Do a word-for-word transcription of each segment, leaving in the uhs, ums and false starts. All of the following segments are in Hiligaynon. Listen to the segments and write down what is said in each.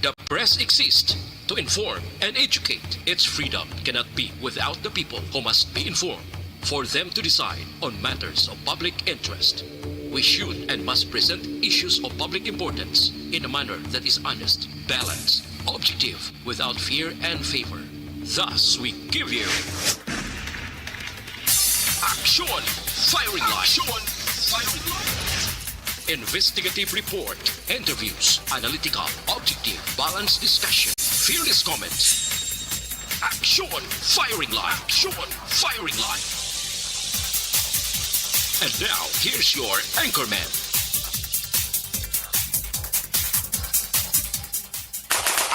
The press exists to inform and educate. Its freedom cannot be without the people, who must be informed for them to decide on matters of public interest. We should and must present issues of public importance in a manner that is honest, balanced, objective, without fear and favor. Thus, we give you Action Firing Line. Action Firing Line. Investigative report, interviews, analytical, objective, balanced discussion, fearless comments. Action Firing Line. Action Firing Line. And now, here's your anchorman.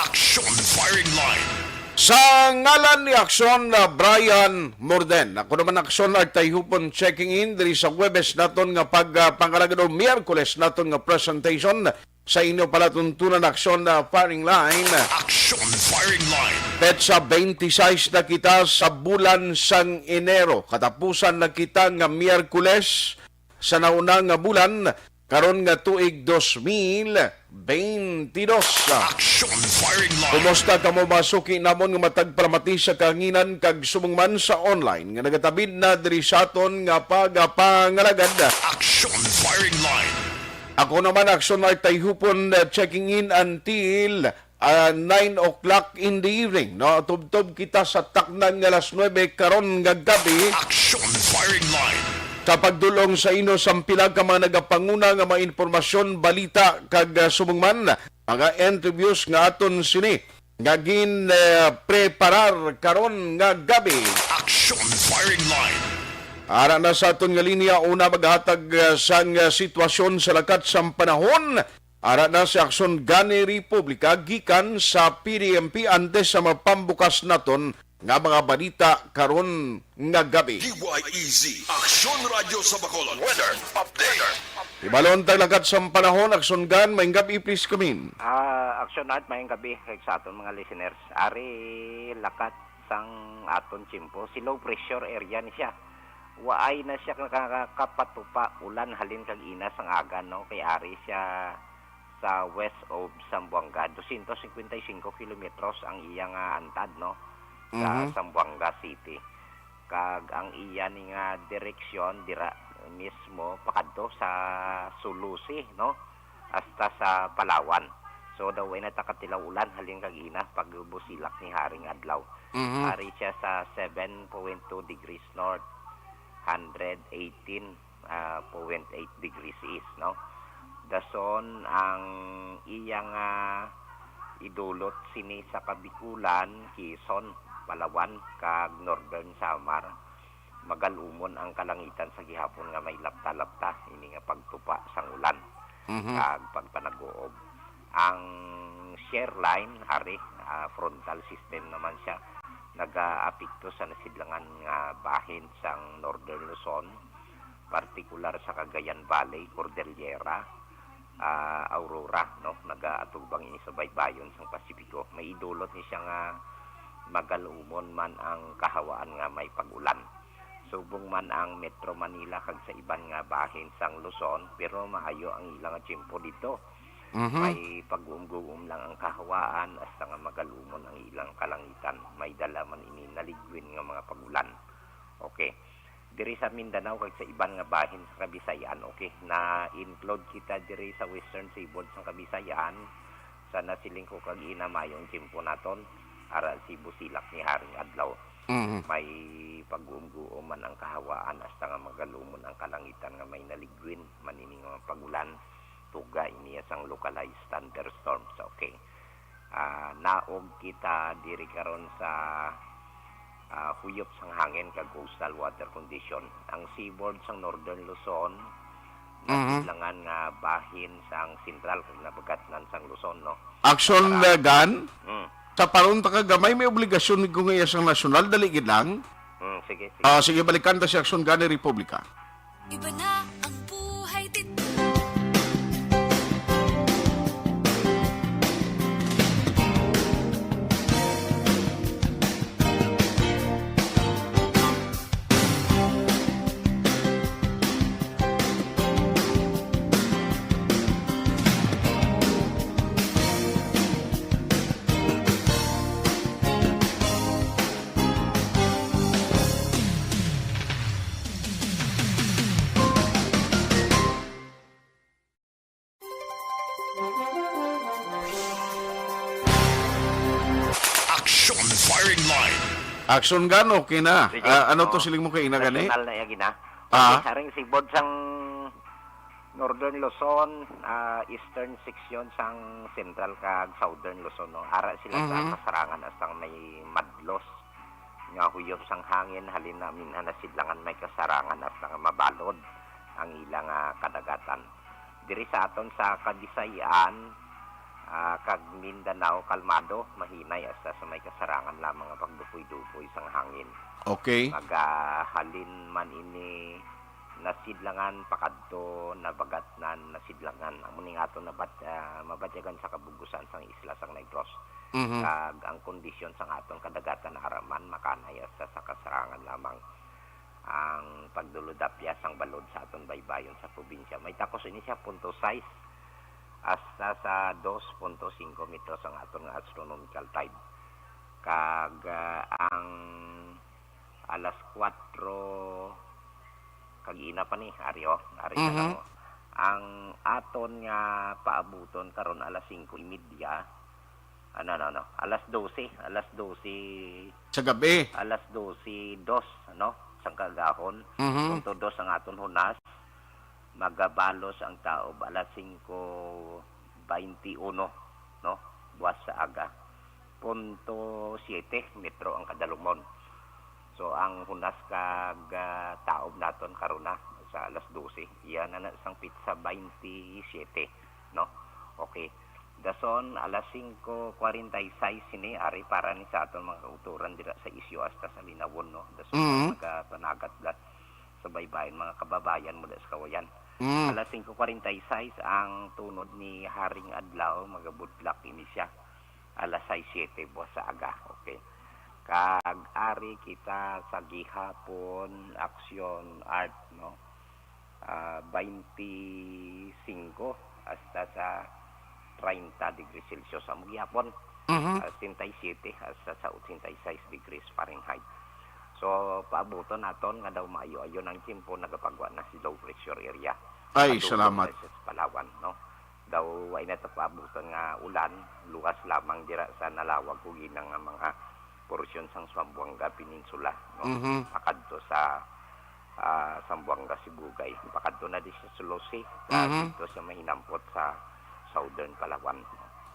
Action Firing Line. Sa ngalan ni Aksyon, uh, Brian Morden, ako naman Aksyon Art Tayhupon checking in diri sa Huwebes naton nga pag, uh, pangalagad o Miyerkules naton nga presentation sa inyo palatuntunan, Aksyon, uh, Firing Line. Action Firing Line. Petsa twenty-six na kita sa bulan sang Enero. Katapusan na kita nga Miyerkules sa nauna nga bulan, karon nga tuig dos mil beintidos. Action Firing Line. Kumusta kamo, mga suki namon nga matag palamati sa kahanginan kag subong man sa online nga nagatabid na diri sa aton nga pagapangalagad? Action Firing Line. Ako naman, Action Art Tayhupon, uh, checking in until, uh, nine o'clock in the evening, no? Tubtob kita sa takna nga alas nuebe karon nga gabi. Action Firing Line. Sa pagdulong sa inyo sang pila ka mga nagapanguna nga mga impormasyon, balita, kag, uh, subong man, mga interviews nga aton sini nga gin, uh, preparar karon nga gabi. Action Firing Line. Ara na sa aton nga linya, una maghatag, uh, sang, uh, sitwasyon sa lakat sang panahon. Ara na si Aksyon Gani Republika gikan sa P D M P, antes sa mapambukas naton nga mga balita karon nga gabi. D Y E Z, Aksyon Radyo sa Bacolod. Weather update. Ibalon tag lakat sang panahon, Aksyon Gan, maayong gabi, please come in. Ah, Aksyon Art, maayong gabi kag sa aton mga listeners. Ari lakat sang aton tiyempo, si low pressure area ni siya. Waay na siya ka-, ka-, kapatupa ulan halin kag ina sang aga, no? Kay ari siya sa west of Zamboanga, dosyentos singkwenta y singko kilometros ang iya nga antad, no, sa Mhm. Zamboanga City. Kag ang iya ni nga direksyon dira mismo pakadto sa Sulusi, no, hasta sa Palawan. So, daw way na ta katilaw ulan halin kag ina pagbusilak ni haring adlaw. Mhm. Ari siya sa seven point two degrees north, hundred eighteen ah, point eight degrees east, no? Dason ang iya nga idulot sini sa Kabikulan, Quezon, Palawan, kag Northern Samar. Magal-umon ang kalangitan sa gihapon nga may lapta-lapta, ini nga pagtupa sang ulan Mhm. kag pagpanag-uob. Ang shear line, ari, ah, frontal system naman siya, nagaapekto sa nasidlangan nga bahin sang Northern Luzon, partikular sa Cagayan Valley, Cordillera, ah, Aurora, no, nagaatubang ini sa baybayon sang Pasipiko. May idulot ni siya nga magal-umon man ang kahawaan nga may pag-ulan. Subong man ang Metro Manila kag sa iban nga bahin sang Luzon, pero maayo ang ilang tiyempo dito. Mhm. May pag-uumguom lang ang kahawaan, hasta nga magal-umon ang ilang kalangitan. May dala man ini naligwin nga mga pag-ulan. Okay. Diri sa Mindanao kag sa iban nga bahin sa Kabisayan, okay, na-include kita diri sa Western Seaboard sa Kabisayan, sa nasiling ko kag ina, maayong tiyempo naton, ara si busilak ni haring adlaw. Mhm. May pag-uumguom man ang kahawaan, hasta nga magal-umon ang kalangitan nga may naligwin man ini nga pag-ulan. Tuga ini sang localized thunderstorms. Okay. Ah, naog kita diri karon sa, ah, huyop sang hangin kag coastal water condition. Ang seaboard sang Northern Luzon, Mhm. nasilangan nga bahin sang sentral kag nabagatnan sang Luzon, no? Aksyon, Para uh, Gan? Mm. Sa paron ta ka gamay, may obligasyon ko nga iya sang nasyonal, dali gid lang. Mm, sige, sige. Ah, sige, balikan ta si Aksyon Gani Republika. Iba na ang buhay dito. Line. Action gun, okay na. Sige. Ah, ano to, oh, siling mo kay ina gani? National na yagi na. Ah. Okay, haring sibod sang Northern Luzon, ah, Eastern Section sang Central kag Southern Luzon, no? Ara sila sa, mhm, kasarangan hasta may madlos nga huyop sang hangin, halin na minsan nasidlangan may kasarangan hasta nga mabalod ang ilang, ah, kadagatan. Diri sa aton sa Kabisayan, ah, kag Mindanao, kalmado, mahinay hasta sa may kasarangan lamang nga pagdupoy-dupoy sang hangin. Okay. Magahalin man ini nasidlangan pakadto, nabagatnan, nasidlangan. Amo ning aton nabat-, ah, mabatyagan sa kabug-usan sang isla sang Negros. Mhm. Kag ang kondisyon sang aton kadagatan ara man makanay hasta sa kasarangan lamang. Ang pagdulodapya sang balod sa aton baybayon sa probinsya. May takos ini siya punto sais hasta sa dos punto singko metros ang aton nga astronomical tide. Kag, ah, ang alas kuwatro, kag ina pa ni, ari, oh, ari na, mhm, lang, oh. Ang aton nga paabuton karon alas singko y media, ano, ano, ano, alas dose, alas dose, sa gabi, alas dose dos, ano, sang kaagahon, mhm, punto dos ang aton hunas, magabalos ang taob alas singko baynte uno, no? Buwas sa aga. Punto siyete metro ang kadalumon. So, ang hunas kag, ah, taob naton karon na sa alas dose. Iya na na sang pitsa baynte siyete, no? Okay. Dason, alas singko kwarenta y sais sini, ari para ni sa aton mga kauturan dira sa Isyo hasta sa Linawon, no? Dason, mm, mga panagat bla sa baybayon, mga kababayan mo sa Kawayan. Mm. Alas singko kwarenta y sais ang tunod ni Haring Adlaw, magabudlak ini siya. Alas sais siyete buwas sa aga. Okay. Kag ari kita sa gihapon, aksyon, art, no? Ah, baynte singko hasta sa treinta degrees Celsius. Amo gihapon, mhm, ah, sesenta y siete hasta sa ochenta y seis degrees Fahrenheit. So, paabuton naton nga daw maayo-ayo nang tiyempo, nagapagwa na si low pressure area. Ay, salamat. Padulong na siya sa Palawan, no? Daw, wa na ta paabuton nga ulan, luwas lamang dira sa nalawag ug hinang nga mga porsyon sang Zamboanga Peninsula, no? Mhm. Pakadto sa, ah, Zamboanga Sibugay. Pakadto na di siya sa Losi, mhm, dito siya mahinampot sa Southern Palawan.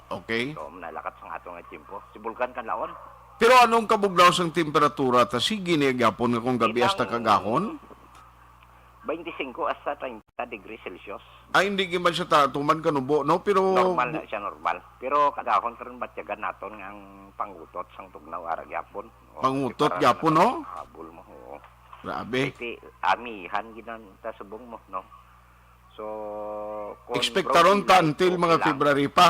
Okay. So, nalakat sang ato nga tiyempo. Si Bulkan Kanlaon. Pero anong kabugnaw sang temperatura ta? Sige ni gyapon nga kung gabi hasta kagahon? Baynte singko hasta treinta degrees Celsius. Ay, hindi gyud man siya ta-, tuman kanubo, no? Pero normal na siya, normal. Pero kagahon karon batyagan naton nga ang pangutot sang tugnaw ara gyapon. O, pangutot gyapon, no? Habol mo, oo. Grabe. Kay ti-, amihan gid ang ta subong mo, no? So, kung expectaron ta broad daylight, until mga okay lang. February pa.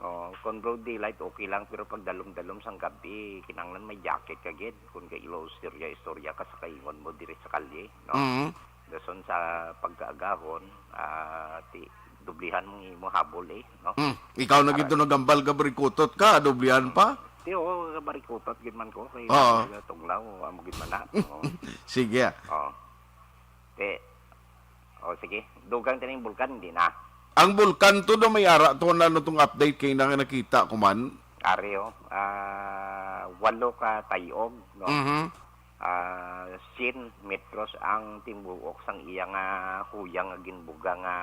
Oh, kung broad daylight, okay lang, pero pag dalom-dalom sang gabi, kinahanglan may jacket ka gid. Kung kay ilo istorya-istorya ka sa kaingon mo diri sa kalye, no? Mhm. Dason sa pagkaagahon, ah, ti-, dublihan mo ang imo habol, eh, no? Hmm. Ikaw na gid to nagambal, gabarikutot ka, dublihan pa? Ti, oo, gabarikutot gid man ko kay, oo, tugnaw, amo gid man na. Oo. Sige. Oo. Ti, oh, sige. Dugang tining bulkan, hindi na. Ang bulkan to do may ara to, ano tong update kay na nga nakita ko man? Ari, oh. Ah, walo ka tayog, no? Mhm. Ah, sien metros ang timbuok sang iya nga huyang nga ginbuga nga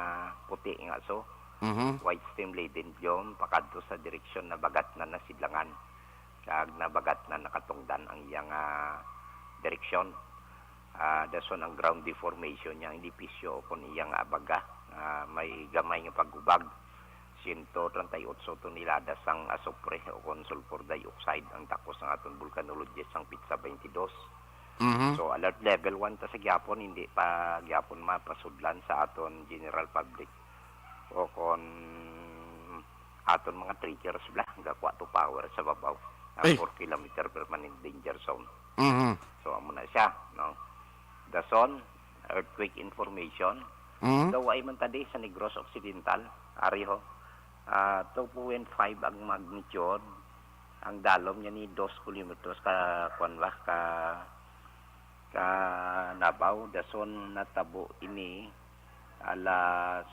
puti nga so, mhm, white stream laden biome, pakadto sa direksyon nabagatnan na sidlangan. Kag nabagatnan nakatungdan ang iya nga direksyon. Ah, dason ang ground deformation niya, ang edipisyo o kon iya nga abaga, ah, may gamay nga paghubag. Siyento treinta y ocho tonelada sang asupre o kon sulfur dioxide ang takos sang aton volcanologist sang pitsa twenty-dos. Mhm. So, alert level one ta sa gyapon, hindi pa gyapon mapasudlan sa aton general public o kon aton mga trekkers bla, gakuha to power sa babaw. Ang, ay, four kilometer permanent danger zone. Mhm. So, amo na siya, no? Dason, earthquake information. Mhm. Daw ay man tadi sa Negros Occidental, ari ho. Ah, two point five ang magnitude. Ang dalom niya ni dos kilometros ka, kuwan ba, ka, ka nabaw. Dason natabo ini alas,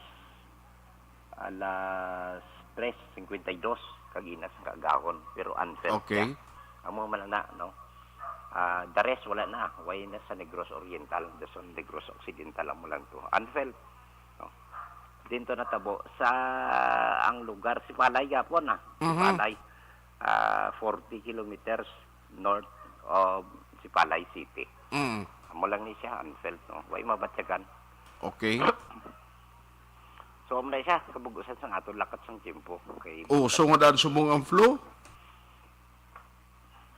alas tres cincuenta y dos kag inas ang kaagahon, pero unfelt, okay, siya. Amo man na, no? Ah, the rest wala na. Way na sa Negros Oriental, the sa Negros Occidental amo lang to. Unfelt, no? Dinto natabo sa ang lugar, Sipalay gapon, ah. Mhm. Sipalay, ah, forty kilometers north of Sipalay City. Mm. Amo lang ni siya, unfelt, no? Way mabatyagan. Okay. So, amo na siya, kabug-usan sang aton lakat sang tiyempo. Okay. Oh, so nga daan subong ang flu?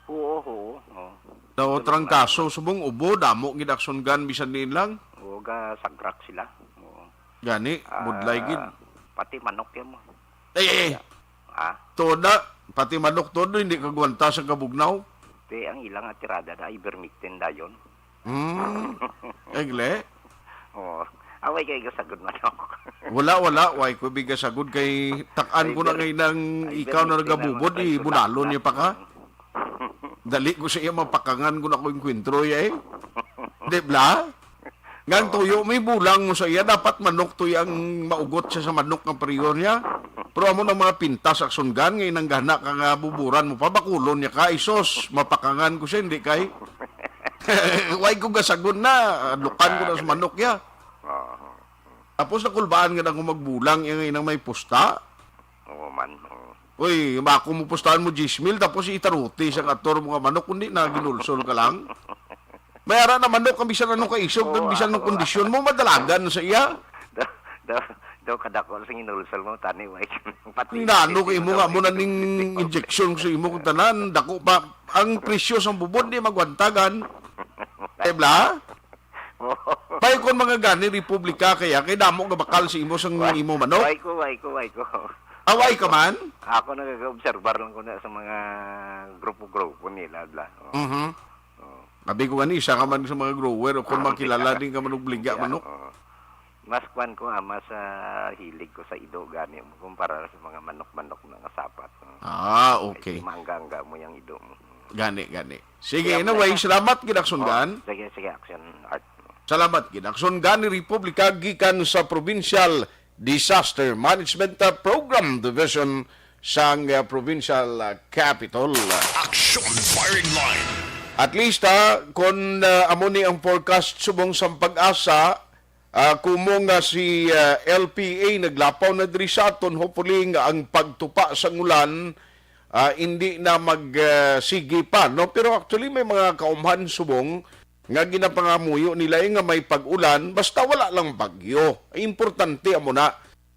Oo, oo, oo. Daw Ito trangkaso, lang. Subong ubo, damo gid aksyon gan, bisan diin lang. Oo, ga sagrak sila. Oo. Gani, Ah, budlay gid. Pati manok yan mo. Eh, eh, Ah, toda, pati manok todo, hindi kagwanta sa kabugnaw. Te, ang ilang atirada na ivermectin dayon. Hmm, egle? Oo. Away kay gasagod manok. Wala, wala. Why ko bigasagod kay takan ko na Iver-, ngay nang ikaw na ivermectin na nagabubod, mga eh, bunalon niya pa ka. Dali ko sa iya mapakangan ko na ko yung kwentro, eh. Di bla? Nga ang Oo. Tuyo, may bulang mo sa iya. Dapat manok to ang maugot siya sa manok nga priyo niya. Pero amo ng mga pintas, aksyon gan, nga inanggana ka nga buburan mo pa, bakulon niya ka, isos, mapakangan ko siya, hindi kay. Why ko gasagon na? Lukan ko na sa manok ya. Oo. Tapos nakulbaan nga na kung magbulang, yung inang may pusta. Oo man. Oo. Uy, bako mo pustahan mo diyes mil, tapos itaruti sa kator mo nga manok, kundi na ginulsol ka lang. May ara na manok, ang bisan anong kaisog, Oo, bisan anong ah, kondisyon mo, madalagan sa iya. Daw, daw, daw kadako sa ginulsol mo, tani, why? Pati Ang nano ko imo nga mo na ning injection sa imo kung tanan, dako pa. Ang presyo sa bubod, di magwantagan. Ay, bla? Oo. Bay, kon mga gani, republika kaya, kay damo nga bakal sa imo sang Wa-, imo manok. Why ko, why ko, why ko? Away ka man? Ako nagaobserbar lang ko na sa mga grupo-grupo nila, bla. Oo. Mhm. Oo. Abi ko gani, isa ka man sa mga grower, o kung Oo, makilala isa ka. din ka man og baligya Iya, manok. Oo. Mas kwan ko, ah, mas, ah, hilig ko sa ido gani mo kumpara sa mga manok-manok na nga sapat. Oo. Ah, okay. Ay, mangga-angga mo yung ido mo. Gani, gani. Sige, Kaya anyway, pala, salamat gid, Aksyon oh, Gan. Sige, sige, Aksyon Art. Salamat gid. Aksyon Gan ni Republika gikan sa Provincial Disaster Management, uh, Program Division sang, uh, Provincial, uh, Capitol. Action Firing Line. At least, ha, kung, uh, amo ni ang forecast subong sang PAGASA, ah, kumo nga si, ah, L P A naglapaw na diri sa aton, hopefully nga ang pagtupa sang ulan, ah, indi na mag, ah, sige pa, no? Pero actually, may mga kaumhan subong nga ginapangamuyo nila, eh, nga may pag-ulan, basta wala lang bagyo. Importante amo na,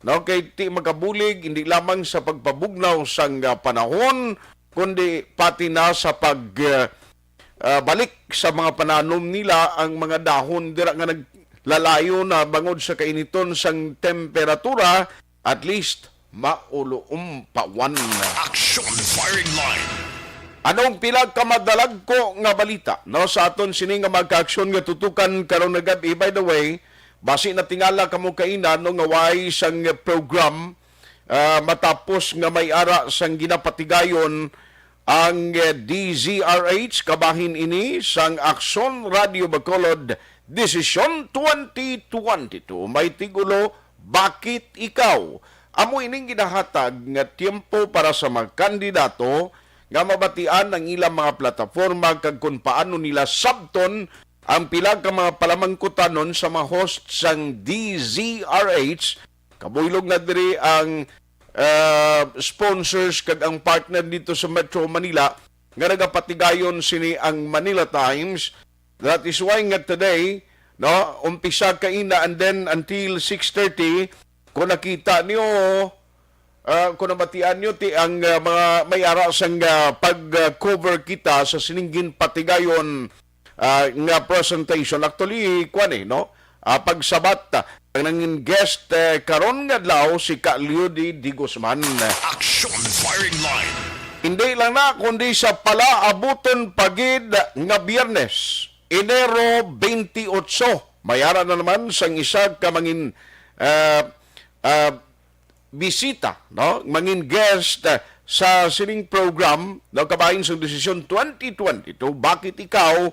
no? Kay ti makabulig, hindi lamang sa pagpabugnaw sang, ah, panahon, kundi pati na sa pag, ah, ah, balik sa mga pananom nila ang mga dahon dira nga naglalayo na bangod sa kainiton sang temperatura, at least mauluumpawan. Action Firing Line. Anong pila ka madalagko nga balita, no, sa aton sini nga mga kaaksyon nga tutukan karon nga gab-i? By the way, basi natingala kamo kaina, no, nga way sang program, ah, matapos nga may ara sang ginapatigayon ang, eh, D Z R H, kabahin ini sang Aksyon Radio Bacolod, Desisyon twenty twenty-two. May tigulo, Bakit Ikaw? Amo ining ginahatag nga tiyempo para sa mga kandidato nga mabatian ang ilang mga plataporma kag kon paano nila sabton ang pila ka mga palamangkutanon sa mga host sang D Z R H. Kabuylog na diri ang, ah, sponsors kag ang partner dito sa Metro Manila nga nagapatigayon sini ang Manila Times. That is why nga today, no, umpisa kaina and then until six thirty, kung nakita niyo, ah, kung nabatian niyo, ti ang, ah, mga may ara sang, ah, pag-cover kita sa sining ginpatigayon ah, nga presentation. Actually, kwan eh, no? Ah, pagsabat, ah, ang nangin guest, eh, karon nga adlaw si Ka Leo D. D. Guzman. Action Firing Line. Hindi lang na, kundi sa palaabuton pa gid nga Biyernes, Enero twenty-eight, may ara na naman sang isa ka mangin, ah, ah, bisita, no? Mangin guest, eh, sa sining program, no? Kabahin sa Desisyon twenty twenty-two, Bakit Ikaw?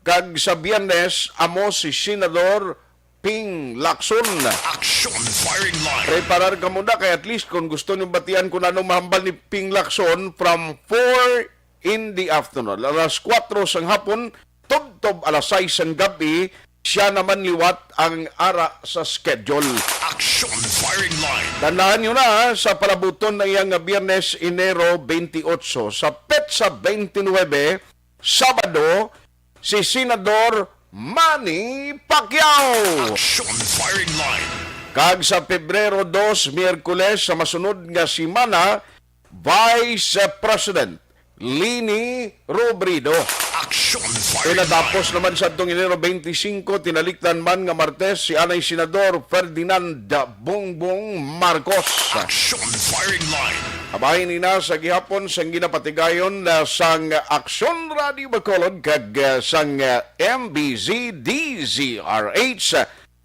Kag sa Biyernes, amo si Senador Ping Lacson. Action Firing Line. Preparar ka muna kay at least kung gusto niyo batian kung anong mahambal ni Ping Lacson from four in the afternoon. Alas kuwatro sang hapon, tubtob alas sais sang gabi, siya naman liwat ang ara sa schedule. Action Firing Line. Tandaan nyo na, sa palabuton na iya nga Biyernes, Enero twenty-eight, sa petsa twenty-nine, Sabado, si Senador Manny Pacquiao. Action Firing Line. Kag sa Pebrero dos, Miyerkules, sa masunod nga semana, Vice President Leni Robredo. Action Firing Line. Pinatapos naman sa atong Enero twenty-five, tinalikdan man nga Martes, si anay Senador Ferdinand Bongbong Marcos. Action Firing Line. Abahin ina sa gihapon sang ginapatigayon na sang Aksyon Radio Bacolod kag, ah, sang, ah, M B Z D Z R H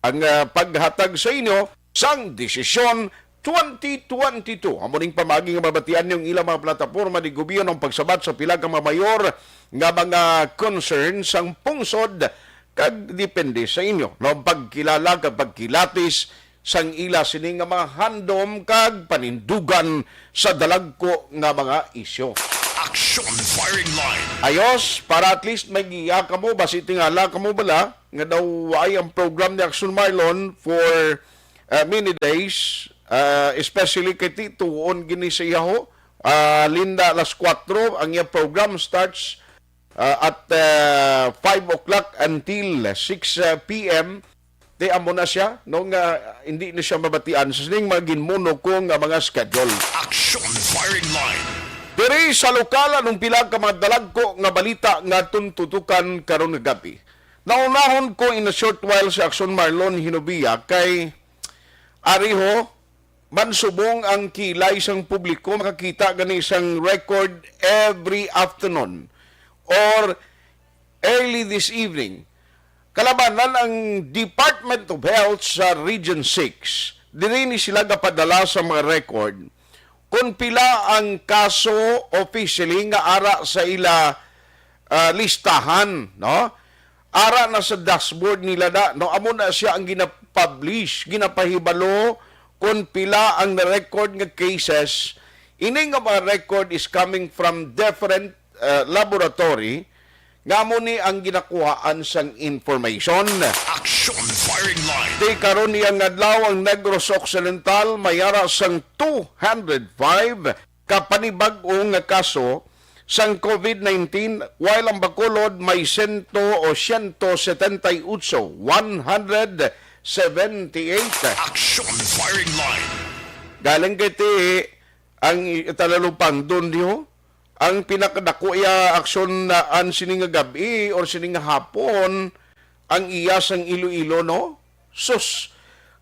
ang, ah, paghatag sa inyo sang Desisyon twenty twenty-two. Amo ning pamaagi nga mabatian niyo ang ilang mga plataporma ni gobyerno ang pagsabat sa pila ka mga mayor nga mga concern sang pungsod kag depende sa inyo, no, ang pagkilala kag pagkilatis sang ila sini nga mga handom kag panindugan sa dalagko nga mga isyu. Action Firing Line. Ayos, para at least may giya kamo, basi tingala kamo bala nga daw waay ang program ni Action Marlon for, uh, many days, uh, especially kay ti tuon gini sa iyaho. Uh, Linda, alas kuwatro ang iya program starts, uh, at, uh, five o'clock until six, uh, p m. Ti amo na siya, no, nga hindi na siya mabatian sa sining mga ginmuno ko nga mga schedule. Action Firing Line. Diri sa lokal, anong pila ka mga dalagko nga balita nga aton tutukan karon nga gabi? Naunahon ko in a short while si Action Marlon Hinubia kay ariho man subong ang kilay sang publiko makakita gani sang record every afternoon or early this evening. Kalabanan ang Department of Health sa Region six. Diri ni sila gapadala sa mga record kung pila ang kaso officially nga ara sa ila, ah, listahan, no? Ara na sa dashboard nila na, no? Amo na siya ang ginapublish, ginapahibalo kung pila ang na-record nga cases. Ini nga mga record is coming from different, uh, laboratory nga amo ni ang ginakuhaan sang information. Action Firing Line. Ti karon niya nga adlaw ang Negros Occidental may ara sang two hundred five ka panibag-o nga kaso sang covid nineteen, while ang Bacolod may sento o siyento setenta y ocho, one hundred seventy-eight. Action Firing Line. Galing kay ti ang i-, Talalupang, doon diho, ang pinakadako iya aksyon na an sini nga gab-i or sini nga hapon, ang iya sang Iloilo, no? Sus,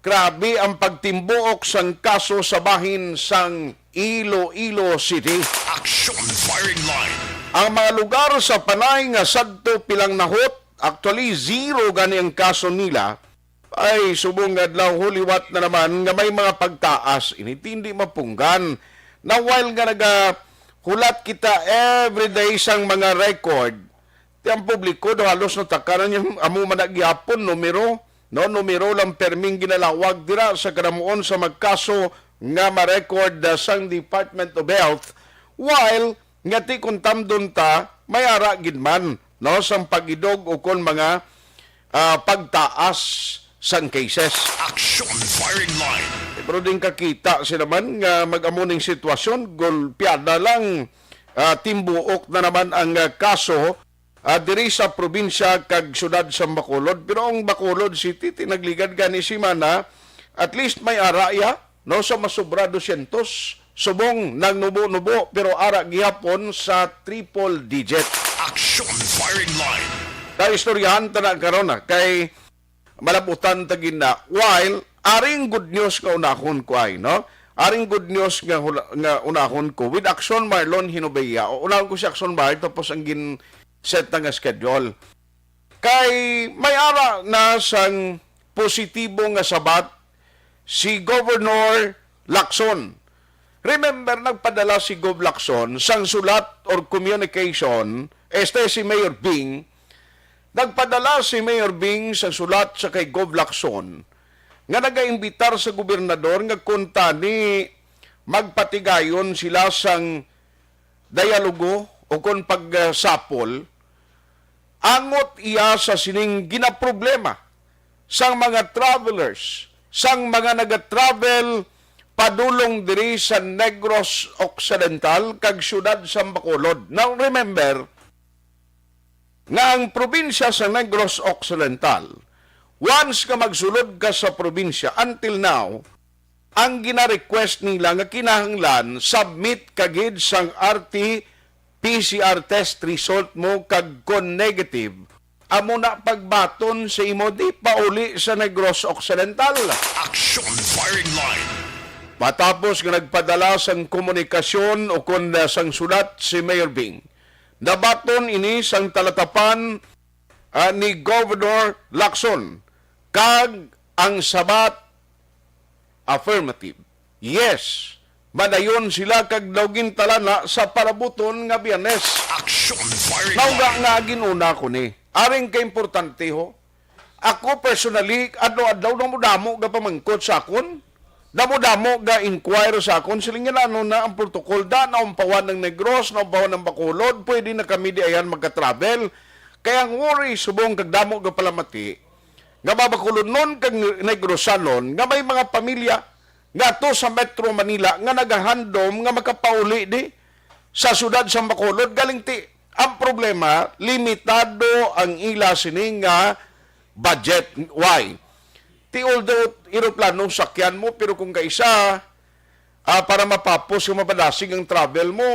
grabe ang pagtimbuok sang kaso sa bahin sang Iloilo City. Action Firing Line. Ang mga lugar sa Panay nga sadto pilang nahot, actually, zero gani ang kaso nila. Ay, subong nga adlaw, huliwat na naman nga may mga pagtaas. Ini ti hindi mapunggan. Na while nga nagahulat kita everyday sang mga record, ti ang publiko do halos natakanan yung amo man na gihapon numero, no? Numero lang perming ginalawag dira sa kanamuon sa magkaso nga ma-record, ah, sang Department of Health, while nga ti kung tamdon ta, may ara gid man, no, sang pag-idog o kon mga, ah, pagtaas sang cases. Action Firing Line. Pero din kakita sila man nga mag-amo ning sitwasyon, golpeada lang, ah, timbuok na naman ang, ah, kaso, ah, diri sa probinsya kag syudad sa Bacolod. Pero ang Bacolod City, tinagligad gani semana, at least may ara iya, no, sa masobra dosyentos. Subong nagnubo-nubo, pero ara gihapon sa triple digit. Action Firing Line. Kaistoryahan ta na karon, ah, kay malabutan ta gid na. While, aring good news nga unahon ko ay, no? Aring good news nga hula-, nga unahon ko with Action Marlon Hinobia. O, unahon ko si Action Marlon, tapos ang gin-set na nga schedule. Kay may ara na sang positibo nga sabat si Governor Lacson. Remember, nagpadala si Gov Lacson sang sulat or communication, este si Mayor Bing, nagpadala si Mayor Bing sang sulat sa kay Gov Lacson nga nagaimbitar sa gobernador nga kuntani magpatigayon sila sang dialogo o kon pagsapol, angot iya sa sining ginaproblema sang mga travelers, sang mga nagatravel padulong diri sa Negros Occidental kag siyudad sa Bacolod. Now, remember nga ang probinsya sa Negros Occidental, once nga magsulod ka sa probinsya, until now, ang gina-request nila nga kinahanglan submit ka gid sang R T P C R test result mo, kag kon negative, amo na pagbaton sa imo di pauli sa Negros Occidental. Action Firing Line. Matapos nga nagpadala sang komunikasyon o kon, ah, sang sulat si Mayor Bing, nabaton ini sang talatapan, ah, ni Governor Lacson, kag ang sabat, affirmative. Yes, madayon sila kag daw gintalana sa palabuton nga Biyernes. Action Firing Line. Nga ginuna ko ni. Aring kaimportante ho. Ako personally, adlaw-adlaw namudamo ga pamangkot sa akon. Damo-damo ga inquire sa akon, siling nga ano na ang protocol, da naumpawan ng Negros, naumpawan ng Bacolod, pwede na kami di ayan magka-travel. Kaya ang worry subong kag damo ga palamati, nga mabakulodnon kag Negrosanon nga may mga pamilya nga ato sa Metro Manila nga nagahandom nga makapauli di sa siyudad sa Bacolod. Galing ti, ang problema, limitado ang ila sini nga budget. Why? Ti, although eroplano sakyan mo, pero kung kaisa, ah, para mapapos nga mapadasig ang travel mo,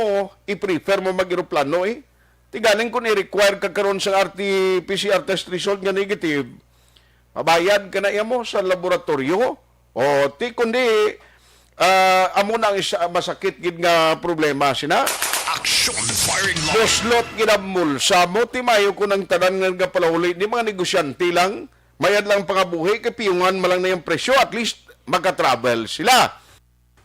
i-prefer mo mag-eroplano, eh. Ti galing kung i-require ka karon sa R T P C R test result nga negative, mabayad ka na iya mo sa laboratorio. O, ti kundi, ah, amo na ang isa, masakit gid nga problema sina. Action Firing Line. Buslot gid ang mulsa mo, ti mayo kung ang tanan nga nagapalauli ni mga negosyante lang, mayad lang pangabuhi, kay piyungan man lang na yung presyo, at least maka-travel sila.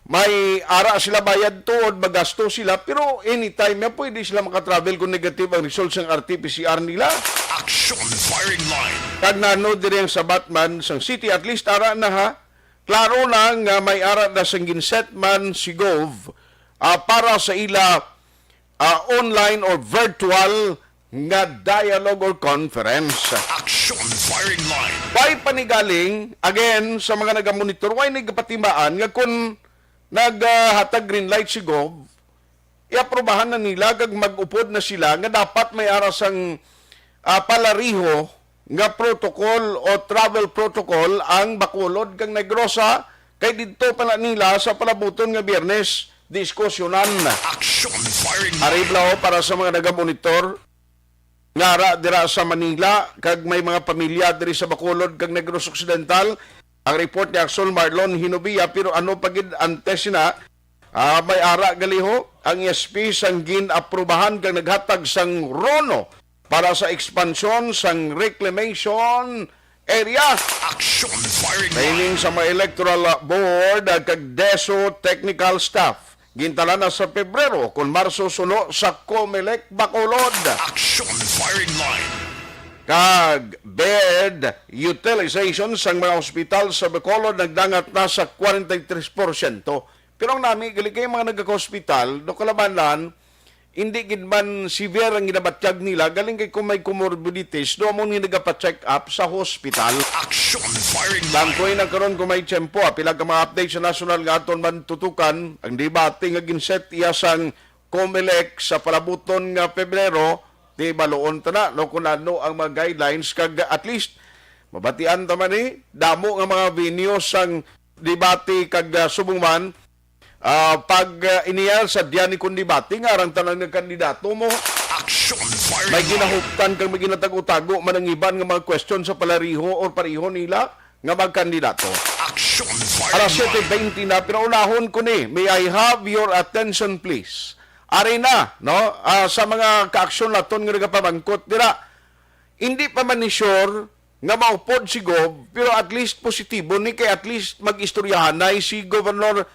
May ara sila bayad tuod, magasto sila, pero anytime na pwede sila maka-travel kung negative ang result sang R T P C R nila. Action Firing Line. Kag nano diri ang sabat man sang city, at least ara na ha. Klaro na nga may ara na sang ginset man si Gov, ah, para sa ila, ah, online or virtual nga dialogue or conference. Action Firing Line. Way panigaling, again, sa mga nagamonitor, way nagapatimaan nga kung naghatag green light si Gov, iaprubahan na nila kag mag-upod na sila nga dapat may ara sang, ah, palariho nga protocol o travel protocol ang Bacolod kag Negrosa, kay didto pa na nila sa palabuton nga Biyernes diskusyonan. Action Firing Line. Aribla, o, para sa mga nagamonitor nga ara dira sa Manila kag may mga pamilya diri sa Bacolod kag Negros Occidental, ang report ni Action Marlon Hinobia, pero ano pa gid antes na, ah, may ara gali ho ang S P sang gin-aprubahan kag naghatag sang rono para sa ekspansyon sang reclamation area. Action Firing Line. Training sa mga electoral board, ah, kag deso technical staff. Gintala na sa Pebrero kon Marso suno sa Comelec Bacolod. Action Firing Line. Kag bed utilization sang mga hospital sa Bacolod nagdangat na sa forty-three porsyento. Pero ang nami, gali kay mga nagaka-hospital, do kalabanan, hindi gid man severe ang ginabatyag nila, galing kay kung may comorbidities, do mo ni nagapa-check up sa hospital. Action Firing Line. Bangkoy na karon kung may tiyempo, ah, pila ka mga update sa national nga aton man tutukan, ang debate nga ginset iya sang Comelec sa palabuton nga Pebrero, di baluon ta na, no, kung ano ang mga guidelines, kag at least, mabatian ta man ni, damo nga mga venue sang debate kag, ah, subong man, ah, pag, ah, iniyal sa diyan ni kun debate nga arang tanan nga kandidato mo. Action Firing Line. May ginahuptan kag may ginatago-tago man ang iban nga mga question sa palariho or pareho nila nga magkandidato. Action Firing Line. Alas siyete bente na, pero unahon ko ni, may I have your attention, please? Ari na, no? Ah, sa mga kaaksyon naton nga nagapamangkot dira, hindi pa man ni sure nga maupod si Gov, pero at least positibo ni, kay at least mag-istoryahanay si Governor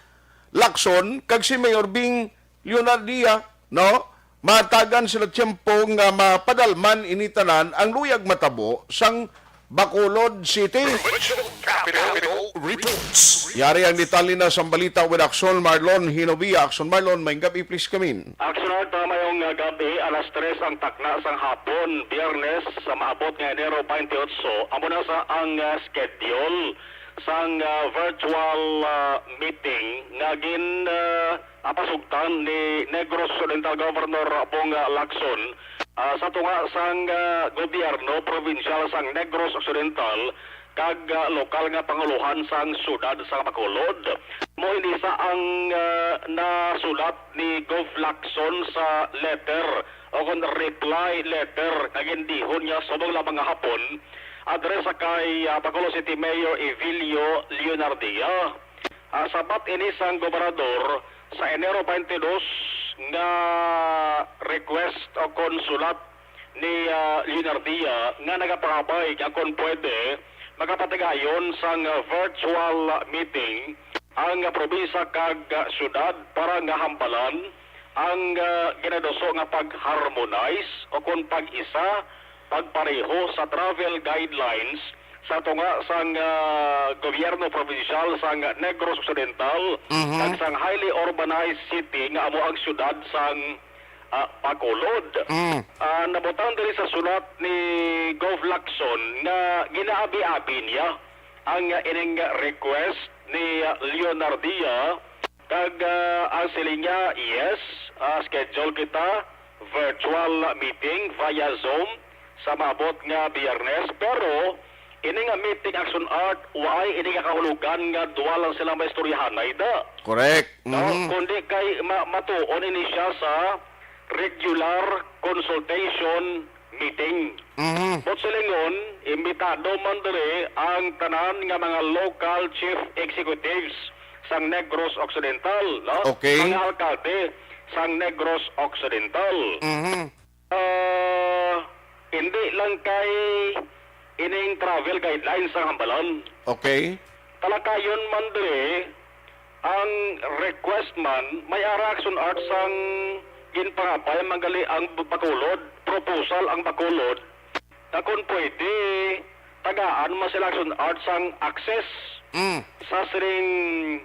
Lacson kag si Mayor Bing Leonardia, no? Matagan sila tiyempo nga mapadalman ini tanan ang luyag matabo sang Bacolod City. Provincial Capital Reports. Yari ang detalye na sa balita with Action Marlon Hinovia. Action Marlon, may gabi, please come in. Action Art, uh, mayong, uh, Gabi, alas tres ang takna sang hapon, Biyernes, sa maabot nga Enero twenty-eight, amo na sa ang, ah, schedule sang, ah, virtual, ah, meeting nga gin, ah, napasugtan ni Negros Occidental Governor Bong, ah, Lacson, ah, sa tunga sang, ah, gobyerno probinsyal sang Negros Occidental kag, ah, lokal nga pangulohan sang siyudad sang Bacolod. Amo ini sa ang, ah, nasulat ni Gov Lacson sa letter o kon reply letter nga gindihon niya subong lamang nga hapon, address sa kay, ah, Bacolod City Mayor Evilio Leonardia. Ah, sabat ini sang gobernador sa Enero twenty-two nga request o kon sulat ni, ah, Leonardia nga nagapangabay nga kon pwede makapatigayon sang, ah, virtual meeting ang, ah, probinsya kag, ah, syudad para nga hambalan ang, ah, ginaduso nga pag-harmonize o kon pag-isa, pagpareho sa travel guidelines sa tunga sang, ah, gobyerno probinsyal sang Negros Occidental Mhm. kag sang highly urbanized city nga amo ang syudad sang, ah, Bacolod. Mm. Ah, nabutang diri sa sulat ni Gov Lacson nga ginaabi-abi niya ang ining request ni, ah, Leonardia. Kag, ah, ang siling niya, "Yes, ah, schedule kita, virtual meeting via Zoom sa maabot nga Biyernes, pero ini nga meeting, Action Art, wala ini nga kahulogan nga duha lang sila maistoryahanay da." Correct. No? Mhm. Kundi kay ma-, matuon ini siya sa regular consultation meeting. Mhm. Buot silingon, imbitado man diri ang tanan nga mga local chief executives sang Negros Occidental, no? Okay. Mga alkalde sang Negros Occidental. Mhm. Ah, hindi lang kay ining travel guidelines ang hambalan. Okay. Talakayon man diri, ang request man, may ara Action Art sang ginpangabay man gali ang Bacolod, proposal ang Bacolod, nga kung pwede, tagaan man sila Action Art sang access Mm. sa sining,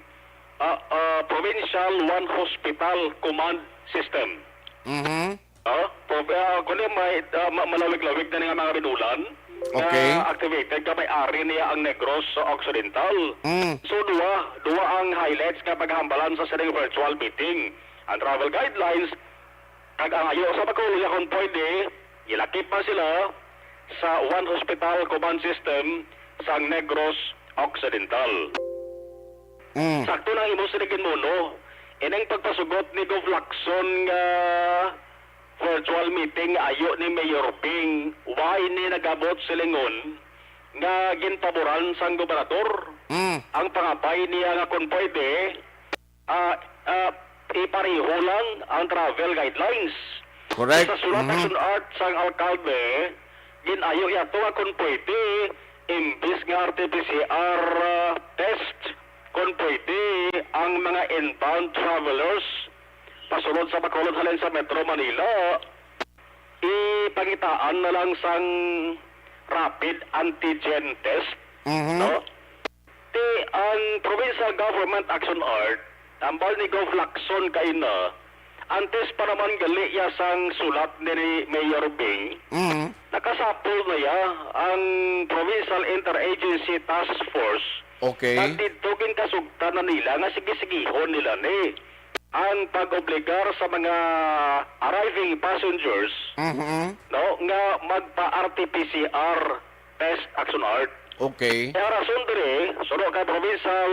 ah, ah, Provincial One Hospital Command System. Mhm. Ah, prob-, ah, kundi may, ah, ma-, malawig-lawig na nga mga binulan nga Okay. activated ka may ari niya ang Negros Occidental. Mm. So, duwa, duwa ang highlights nga paghambalan sa sining virtual meeting. Ang travel guidelines, kag ang ayo sa Bacolod nga kung pwede, ilakip pa sila sa One Hospital Command System sang Negros Occidental. Mm. Sakto na ang imo sining ginmuno. Ining pagpasugot ni Gov Lacson nga virtual meeting nga ayo ni Mayor Bing, why ni nagabot silingon nga ginpaboran sang gobernador Mm. ang pangabay niya nga kung pwede, ah, ah, ipareho lang ang travel guidelines. Correct. Sa sulat Mhm. Action Art sang alkalde, gin-ayo yato nga kung pwede, imbis nga R T P C R, ah, test, kung pwede, ang mga inbound travelers pasulod sa Bacolod halin sa Metro Manila, ipangitaan na lang sang rapid antigen test, Mhm. no? Ti ang provincial government Action Art, hambal ni Gov Lacson kaina, antes pa naman gali ya sang sulat ni Mayor Bing, Mhm. nakasapol na ya ang Provincial Interagency Task Force. Okay. Kag didto ginkasugtan na nila nga sige-sigihon nila ni ang pag-obligar sa mga arriving passengers, Mhm. no, nga magpa-R T P C R test, Action Art. Okay. Kaya rason diri, suno kay provincial,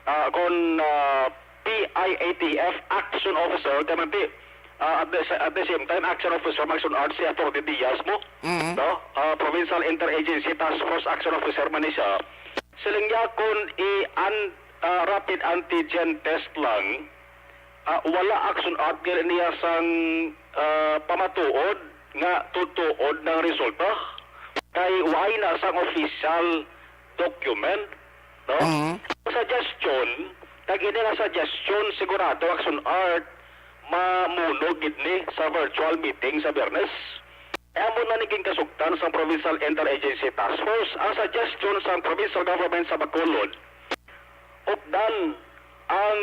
ah, kon, ah, P I A T F action officer, kay man ti, ah, at the, at the same time, action officer, Action Art, si Attorney Diaz mo, Mhm. no? Ah, Provincial Interagency Task Force action officer man ni siya. Siling niya, kung i-an-, ah, rapid antigen test lang, ah, wala Action Art gali niya sang, ah, pamatuod nga tutuod ng resulta. Kay wala na sang official document, no? Mhm. Suggestion, kag ini nga suggestion, sigurado Action Art, mamuno gid ni sa virtual meeting sa Biyernes. Kay amo na ni ginkasugtan sang Provincial Interagency Task Force ang suggestion sang provincial government sa Bacolod. Updan ang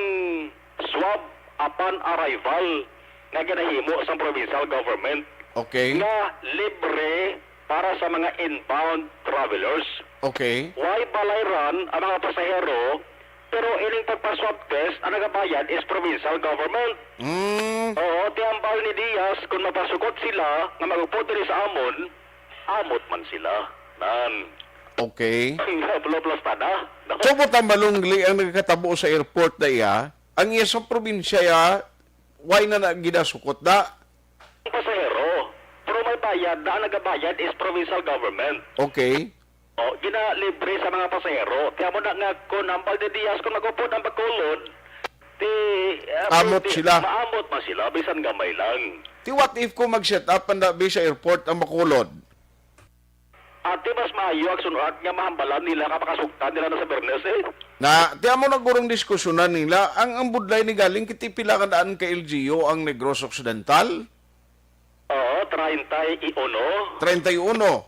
swab upon arrival nga ginahimo sa provincial government Okay. nga libre para sa mga inbound travelers. Okay. Why balayran ang mga pasahero, pero ining pagpa-swab test ang nagabayad is provincial government? Mm. Oo, ti hambal ni Diaz, kung mapasugot sila nga mag-upod diri sa amon, amot man sila. Nan. Okay. Ang plus na, no? So, buta malungli ang nagkatabo sa airport na iya. Ang iya sa probinsya, ya, why na na ginasukot da? Ang pasahero, pero may bayad na ang nagabayad is provincial government. Okay. O, ginalibre sa mga pasahero. Kaya mo na nga, kung ang Valdez Diaz, kung mag-upod ang Bacolod, ti, ah, Amot ti, sila. Maamot man sila, bisan gamay lang. Ti what if kung mag-set up ang dabi sa airport ang Bacolod? Ate, mas maayo ang sunod nga mahambalan nila nga makasugtan nila na sa Bernes, eh. Na, ti amo na gurong diskusyonan nila. Ang, ang budlay ni galing, kiti pila ka daan ka L G U ang Negros Occidental? Oo, treinta y uno. Treinta y uno.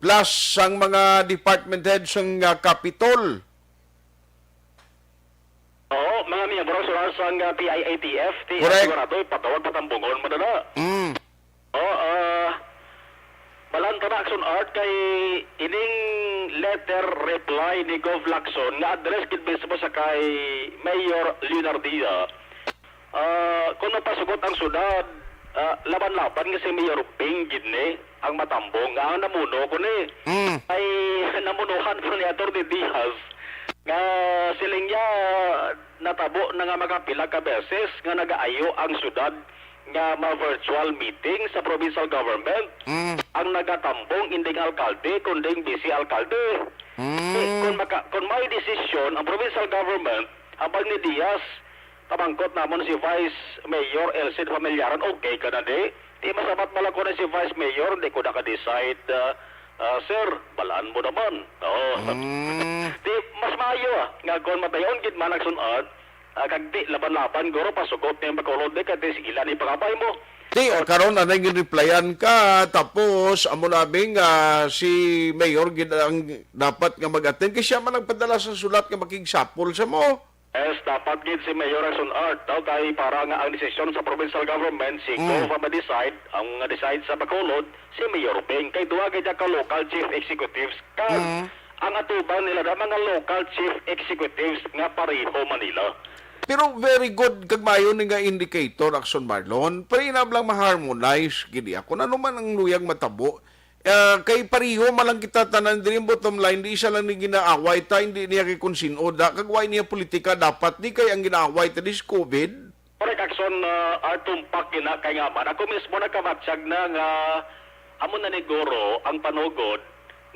Plus ang mga department head sang, ah, Capitol. Oo, mga miyembro sa, sang, ah, P I A T F, ti Correct. Sigurado, ipatawag patambungon, madala. Mm. Oo, ah, Balan ta na, Action Art, kay ining letter reply ni Gov Lacson nga address gid mismo sa kay Mayor Leonardia. Ah, kung mapasugot ang syudad, ah, laban-laban nga si Mayor Ping gid ni ang matambong nga ang namuno ko ni. Mm. Ay namunuhan ko ni Attorney Diaz nga siling niya natabo na nga makapila ka beses nga nagaayo ang syudad nga ma-virtual meeting sa provincial government. Mm. Ang nagatambong hindi ang alkalde, kundi ang vice alkalde. Mm. Eh, kung maka-, kung may desisyon ang provincial government, habang ni Diaz, pamangkot namon si Vice Mayor Elcid Familiaran, okay ka na di? Di masabat bala ko na si Vice Mayor, di ko naka-decide, ah, ah, sir, balaan mo naman. Oo. Mm. Di, mas maayo, ah, nga kung matayon gid man ang sun-ad, ah, kag di laban-laban, guro, pasugot na yung Bacolod, di ka di sila ni pangabay mo. Di, ah, karon anay gin-replyan ka, tapos amo labing, ah, si Mayor gid ang dapat nga mag-attend, kay siya man nagpadala sa sulat nga makigsapol sa mo. Yes, dapat gid si Mayor ang sun-ad daw kay para nga ang desisyon sa provincial government, si Mm. Gov ang ma-decide, ang nga decide sa Bacolod, si Mayor Beng. Kay duha gid ka local chief executives. Kag Mm. ang atubang nila na mga local chief executives nga pareho man nila. Pero very good kag maayo ni nga indicator, Action Marlon. Pero inab lang ma-harmonize gid iya. Kung ano man ang luyag matabo, ah, kay pareho man lang kita tanan diri, ang bottom line, di isa lang ni ginaaway ta, hindi niya kay kung sin-o da, kag wa niya politika dapat, di kay ang ginaaway ta, dis COVID. Correct, Action, ah, Art, tumpak gina kay nga man. Ako mismo nagkamatyag na nga amo na ni Guro ang panugod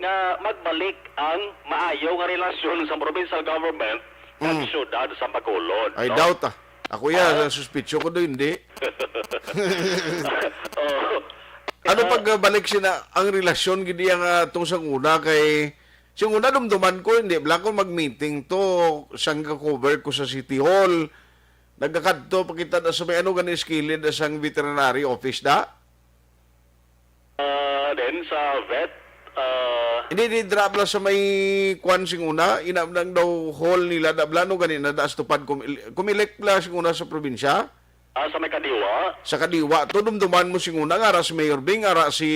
nga magbalik ang maayo nga relasyon sa provincial government kag Mm. syudad sa Bacolod, I no? doubt, ah. Ako ya, Ah. suspitso ko do, hindi. Oh. Ano Ah. pagbalik sina ang relasyon gid iya nga tong sang una kay sing una dumduman ko, hindi bala ko mag-meeting to, sang ka-cover ko sa City Hall. Nagakadto pa kita da sa may ano gani skilid da sang veterinary office da? Ah, then sa vet, ah, Hindi, di dra bala sa may kwan sing una, ina lang daw hall nila da bala, no, gani na da sa tupad kum-, kumilik bala sing una sa probinsya. Ah, sa may Kadiwa? Sa Kadiwa, to dumduman mo sing una nga ara si Mayor Bing, ara si,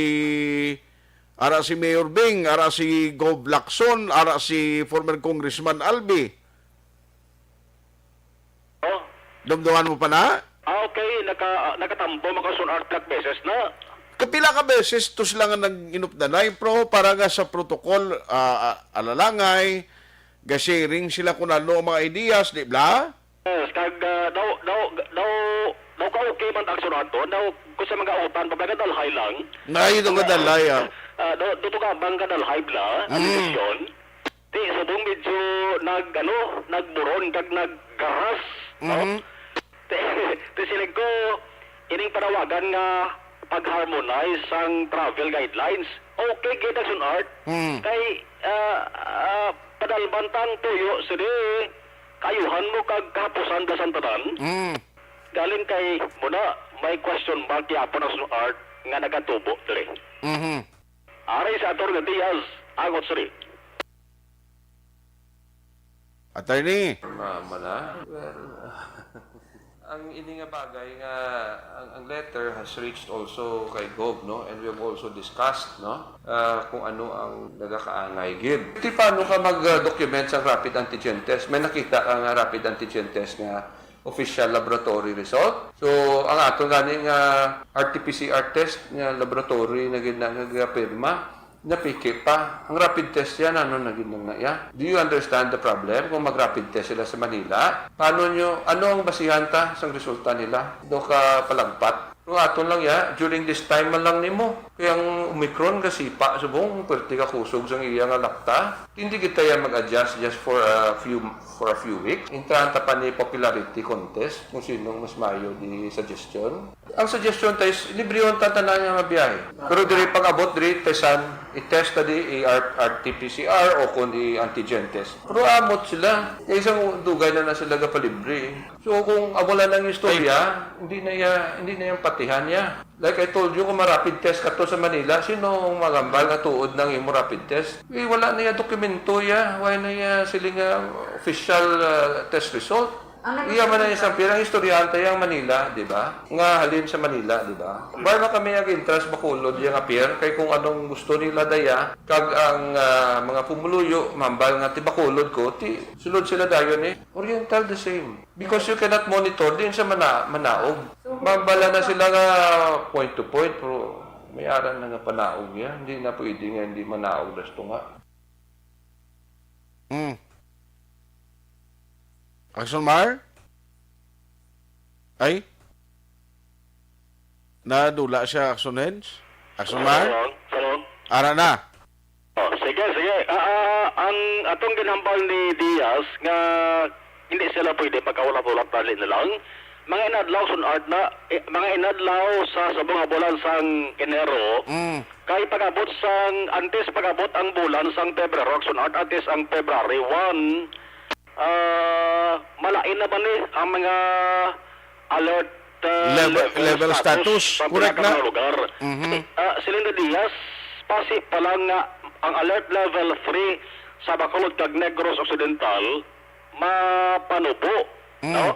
ara si Mayor Bing, ara si Gov Lacson, ara si former Congressman Albi. Oh. Dumduman mo pa na? Ah, okay. Naka-, nakatambo man ka sun-art black beses na. Kapila ka beses to sila nga nag-inupdanay, pro, para nga sa protocol, ah, ah, alalangay, ga-sharing sila kung ano ang mga ideas, di bala? Yes, kag, ah, daw, daw, daw, daw ka okay man ang sun-art to. Daw, kung sa mga utan, pag nagadalhay lang. Nay, daw gadalhay, ah. Ah, daw, daw, daw ka bang gadalhay bala, ang Mm. desisyon? Ti, subong medyo nag-, ano, nagburon kag naggaras, no? Mhm. Ti, ti siling ko, ining panawagan nga pag-harmonize sang travel guidelines, okay gid ang sun-art. Hmm. Kay, ah, ah, padalman ta ang tuyo sini, kaayuhan mo kag kahapusan da sang tanan. Hmm. Galing kay, muna, may question mark gyapon ang sun-art nga nagatubo diri. Mhm. Ari sa Attorney Diaz, angot sini. Attorney. Ma-, mala? Well, Ang ini nga bagay nga ang, ang letter has reached also kay Gov, no? And we have also discussed, no? Ah, kung ano ang nagakaangay gid. Ti paano ka mag-document sa rapid antigen test? May nakita ka nga rapid antigen test nga official laboratory result? So, ang aton gani nga R T P C R test nga laboratory na gid na nga gapirma, napiki pa. Ang rapid test yan, ano na gid na iya? Do you understand the problem kung mag-rapid test sila sa Manila? Paano nyo, ano ang basihan ta sang resulta nila? Do ka palagpat? Pero aton lang ya, during this time man lang nimo. Kaya ang Omicron kasipa subong, perti ka kusog sang iya nga lakta. Hindi kita yan mag-adjust just for a few for a few weeks. Intrahan ta pa ni popularity contest kung sinong mas mayo di suggestion. Ang suggestion ta is librehon ta tanan nga biyahe. Pero diri pag-abot diri, tesan, i-test ta di i-R- R T P C R o kung i-antigen test. Pero amot sila. Kay isang dugay na na sila gapalibre. So kung amo lang ang istorya, hindi na iya, hindi na yung patihan niya. Like I told you, kung ma-rapid test ka to sa Manila, sino ang magambal nga tuod ng imo rapid test? Eh, wala na iya dokumento iya. Why na iya siling nga official ah, test result? Ang Iya man na isang pirang istoryahan tayo ang Manila, di ba? Nga halin sa Manila, di ba? Bar na kami ang interest Bacolod yung appear, kay kung anong gusto nila daya, kag ang ah, mga pumuluyo, mambal nga ti Bacolod ko, ti sulod sila dayon eh. Oriental the same. Because you cannot monitor din sa mana manaog. Mambala na sila nga point to point, pero may aran na nga panaog yan. Hindi na pwede nga hindi manaog das tunga. Mm. Action Mar? Ay? Nadula siya, Action Hens? Action Mar? Hello? Hello? Ara na. Oh, sige, sige. Ah, ah, ang atong ginhambal ni Diaz nga hindi sila pwede pagkaulat-ulat dali na lang. Mga inadlaw sun-art na, eh, mga inadlaw sa subong nga bulan sang Enero, Mm. kay pag-abot sang, antes pag-abot ang bulan sang Pebrero, sun-art antes ang February one, ah, malain na ba ni ang mga alert ah, Level- level level status status, sa correct pila ka na? mga lugar. Mhm. Ah, Celinda Diaz, pasi pa lang nga ang alert level three sa Bacolod kag Negros Occidental mapanubo, Mm. no?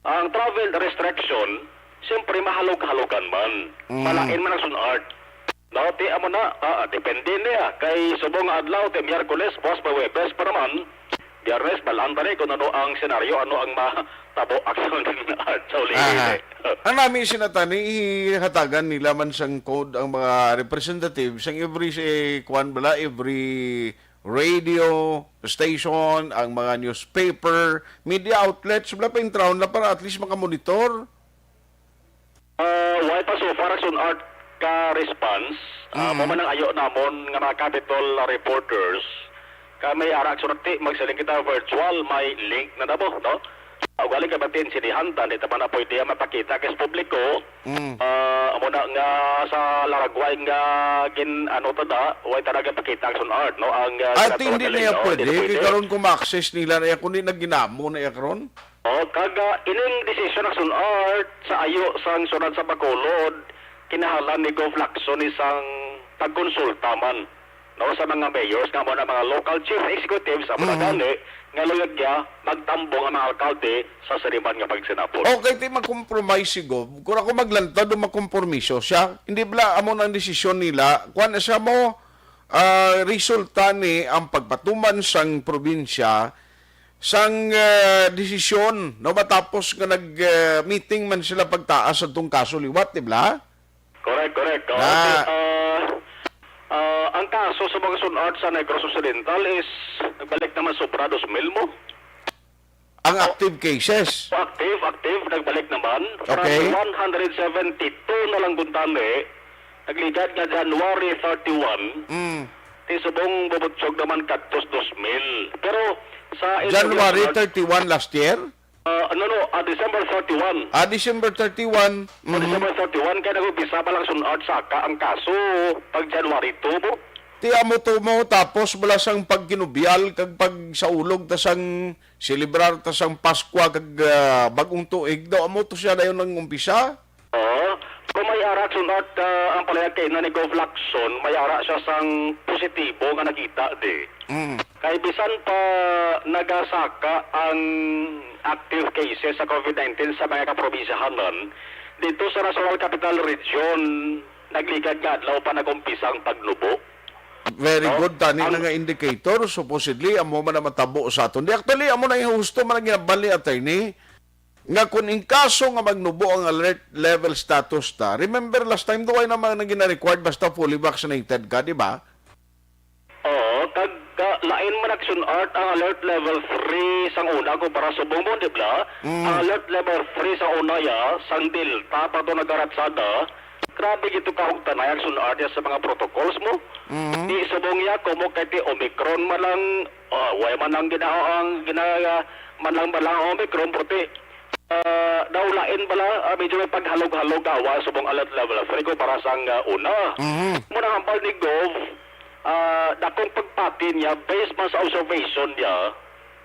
Ang travel restriction, siyempre, mahalog-halogan man. Mm. Malain man ang sun-art. No, ti amo na, ah, depende niya. Kay subong nga adlaw, ti Miyerkules, buwas pa Huwebes pa naman. Biyernes, balaan ta ni kung ano ang senaryo, ano ang matabo aksyon sa ulihi Aha. ni. Ang nami sinatani, ihatagan nila man sang code ang mga representative sang every, si, kuwan bala, every radio station, ang mga newspaper, media outlets, bala pa intrawon na para at least makamonitor. Ah, wala pa so far sun-art ka response. Ah, Mm. mo man ang ayo namon nga mga Capitol reporters. Kami ara, so, ti, magsiling kita virtual, may link na namo, no? Ugali ka batin, sinihan ta, di ta pa na pwede ang mapakita kay sa publiko. Mm. Ah, amo na nga sa laragway nga gin, ano to da, way talaga pakita ang sun-art, no? Ang, ah, At senador hindi na Galing, iya no? pwede, Hindi na kay pwede. karon kung ma-access nila na iya, kundi naginamo na iya karon. Oh, kag, ah, ining desisyon sang sun-art sa ayo sang syudad sa Bacolod, kinahanglan ni Gov Lacson isang pagkonsulta man, no, sa mga mayors nga amo na mga local chief executives, amo na Mhm. gani nga luyag niya magtambong ang mga alkalde sa sini man nga pagsinapol. Okay, ti mag-compromise si Gov. Kung ako maglantad o magkompromiso siya, hindi bala amo na ang desisyon nila. Kuwan na siya mo, ah, resulta ni ang pagpatuman sang probinsya sang, ah, desisyon, no, matapos nga nag, ah, meeting man sila pagtaas sa tong kaso liwat, di ba? Correct, correct. Oo, Ah. si, ah, ah, ang kaso sa mga sun-art sa Negros Occidental is nagbalik naman sobra dos mil mo. Ang Oh. active cases. Active, active, nagbalik naman. Okay. From one hundred seventy-two na lang kuntani, nagligad nga January thirty-one, Mm. ti subong bubutsog naman kadtos dos mil. Pero sa January thirty-one last year? Ah, no, no, ah, December thirty-one. Ah, December thirty-one. Oh, Mhm. December thirty-one, kaya nag-umpisa pa lang sun-art saka ang kaso pag January two mo. Ti amo to mo, tapos bala sang pagkinubyal kag pagsaulog ta sang selebrar ta sang Paskwa kag, ah, Bag-ong Tuig daw, amo to siya dayon nang umpisa? Oo. Kung may ara sun-art, ah, ang palayag kay na ni Gov Lacson, may ara siya sang positibo nga nakita di. Mm. Kay bisan pa nagasaka ang active cases sa COVID nineteen sa mga kaprobinsyahanan, dito sa National Capital Region, nagligad nga adlaw pa nag-umpisa ang pagnubo. Very No? good. Tani Ang na nga indicator, supposedly, amo man ang matabo sa aton. Di, actually, amo na yung husto man ang ginabal ni attorney, nga kung in kaso nga magnubo ang alert level status ta, remember last time, duway na man ang gina-required basta fully vaccinated ka, di ba? Oo, kag, ah, lain man, Action Art, ang alert level three sang una kumpara subong mo, di ba? Mm. Ang alert level three sa una ya, sang Delta pa to nagaratsada, grabe gito kahugtanay, Action Art, ya sa mga protocols mo. Mm. Di subong ya, kumo kay ti Omicron man lang, ah, way man lang ginaho ang gina-, man lang, man lang ang Omicron, puti. Ah, daw lain bala, ah, medyo may paghalog-halog gawa subong alert level three kumpara sang, ah, una. Mhm. Muna hambal ni Gov, ah, dakong pagpati niya based man sa observation niya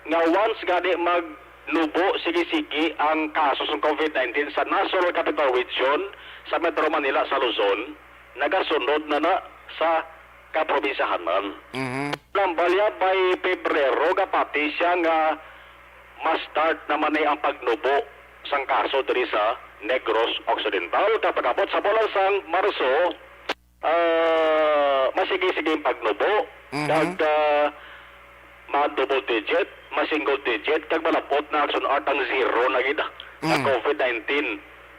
nga once gani magnubo sige-sige ang kaso sang COVID nineteen sa National Capital Region, sa Metro Manila, sa Luzon, nagasunod na na sa kaprobinsyahanan. Mhm. Lambalya by Pebrero, gapati siya nga ma-start naman ni ang pagnubo sang kaso diri sa Negros Occidental. Kapag-abot sa bulan sang Marso, ah, masigi-sige ang pagnubo. Mhm. Kag, ah, ma-double digit, ma-single digit, kag malapot na, Action Art, ang zero na gid, ah, ang Mm. COVID nineteen,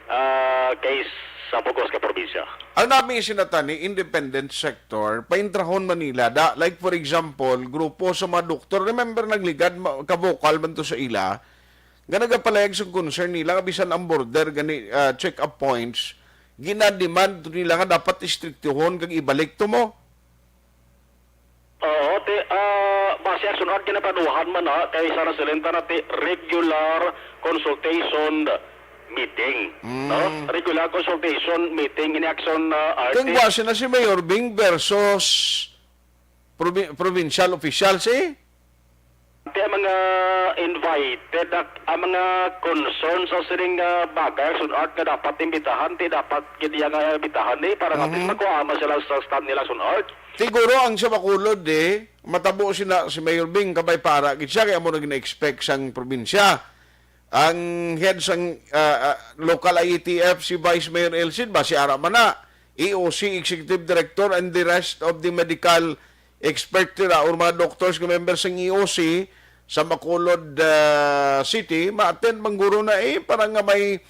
ah, case sa bug-os ka probinsya. Ang nami sinatani, independent sector, paintrahon man nila, da, like, for example, grupo sa mga doktor, remember, nagligad, ma-, ka-vocal man to sa ila, nga nagapalayag sa concern nila, nga bisan ang border, gani, ah, check-up points, ginademand to nila nga dapat istriktuhon kag ibalik to mo. Oo, ti, ah, base, Action Art, ginapaduhan man na kay sa nasilenta na ti regular consultation meeting, Mm. no? Regular consultation meeting ini, Action, ah, Art. Kung base na si Mayor Bing versus provi-, provincial officials, eh? Ti ang mga invited, ak-, ang mga concern sa sining, ah, bagay, Action Art, nga dapat imbitahan, ti dapat gid iya nga imbitahan, eh, para nga at least Mhm. makuha man sila sa stand nila, Action Art. Siguro ang sa Bacolod, eh, matabo sina si Mayor Bing, kabay para gid siya, kaya mo na gina-expect sang probinsya. Ang head sang, ah, ah, local I A T F, si Vice Mayor Elcid, ba, si ara man na, E O C, Executive Director, and the rest of the medical expert nila or mga doctors nga member sang E O C sa Bacolod, ah, City, ma-attend man guro na, eh, para nga may,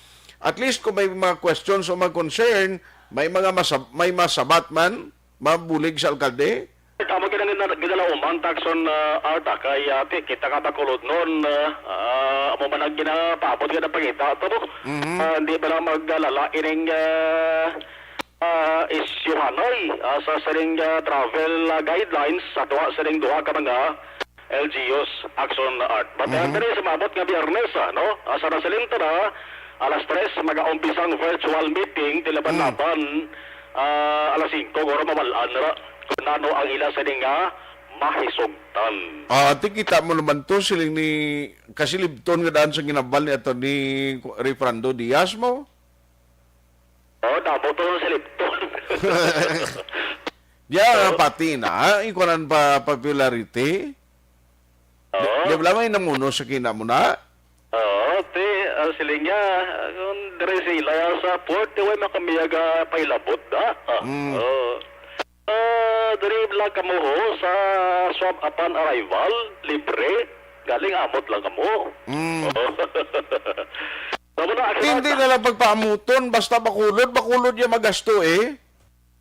at least kung may mga questions o mga concern, may mga masab-, may masabat man, mabulig sa alkalde. Amo gid ang gina-, ginalauman, Takson, ah, Art, ah, kay, ah, ti-, kita ka Bacolodnon, ah, ah, amo man ang ginapaabot nga napangita to, no? Mhm. Ah, hindi ba lang magalala ining, ah, ah, isyuhanay, ah, sa sining, ah, travel, ah, guidelines sa duha sining duha ka mga L G Us, Action Art. But, ah, Mhm. diri sa maabot nga Biyernes, ah, no? Ah, sa nasilenta na, alas tres, mag-aumpisa ang virtual meeting, ti laban-laban, Mm. ah, alas singko, guro mabal-an ra kung ano ang ila sini nga mahisugtan. Ah, ti kita mo naman to, siling ni kasilibton nga daan sa ginabal ni Attorney Refrando Diaz mo? Oh, damo to sa silibton. Diya, Oo. pati na, ikunan pa popularity. Oo. Di, di ba may namuno sa kina mo na? Oo, ti, ah, siling niya, ah, kung diri sila sa port, di way makamiyaga pailabot da. Ah, Mm. oo. Ah, diri lang kamo ho sa swab upon arrival, libre. Galing amot lang kamo. Mm. Oo. Tama na, Action Hindi Art, na lang pagpaamuton, basta Bacolod, Bacolod yung magasto eh.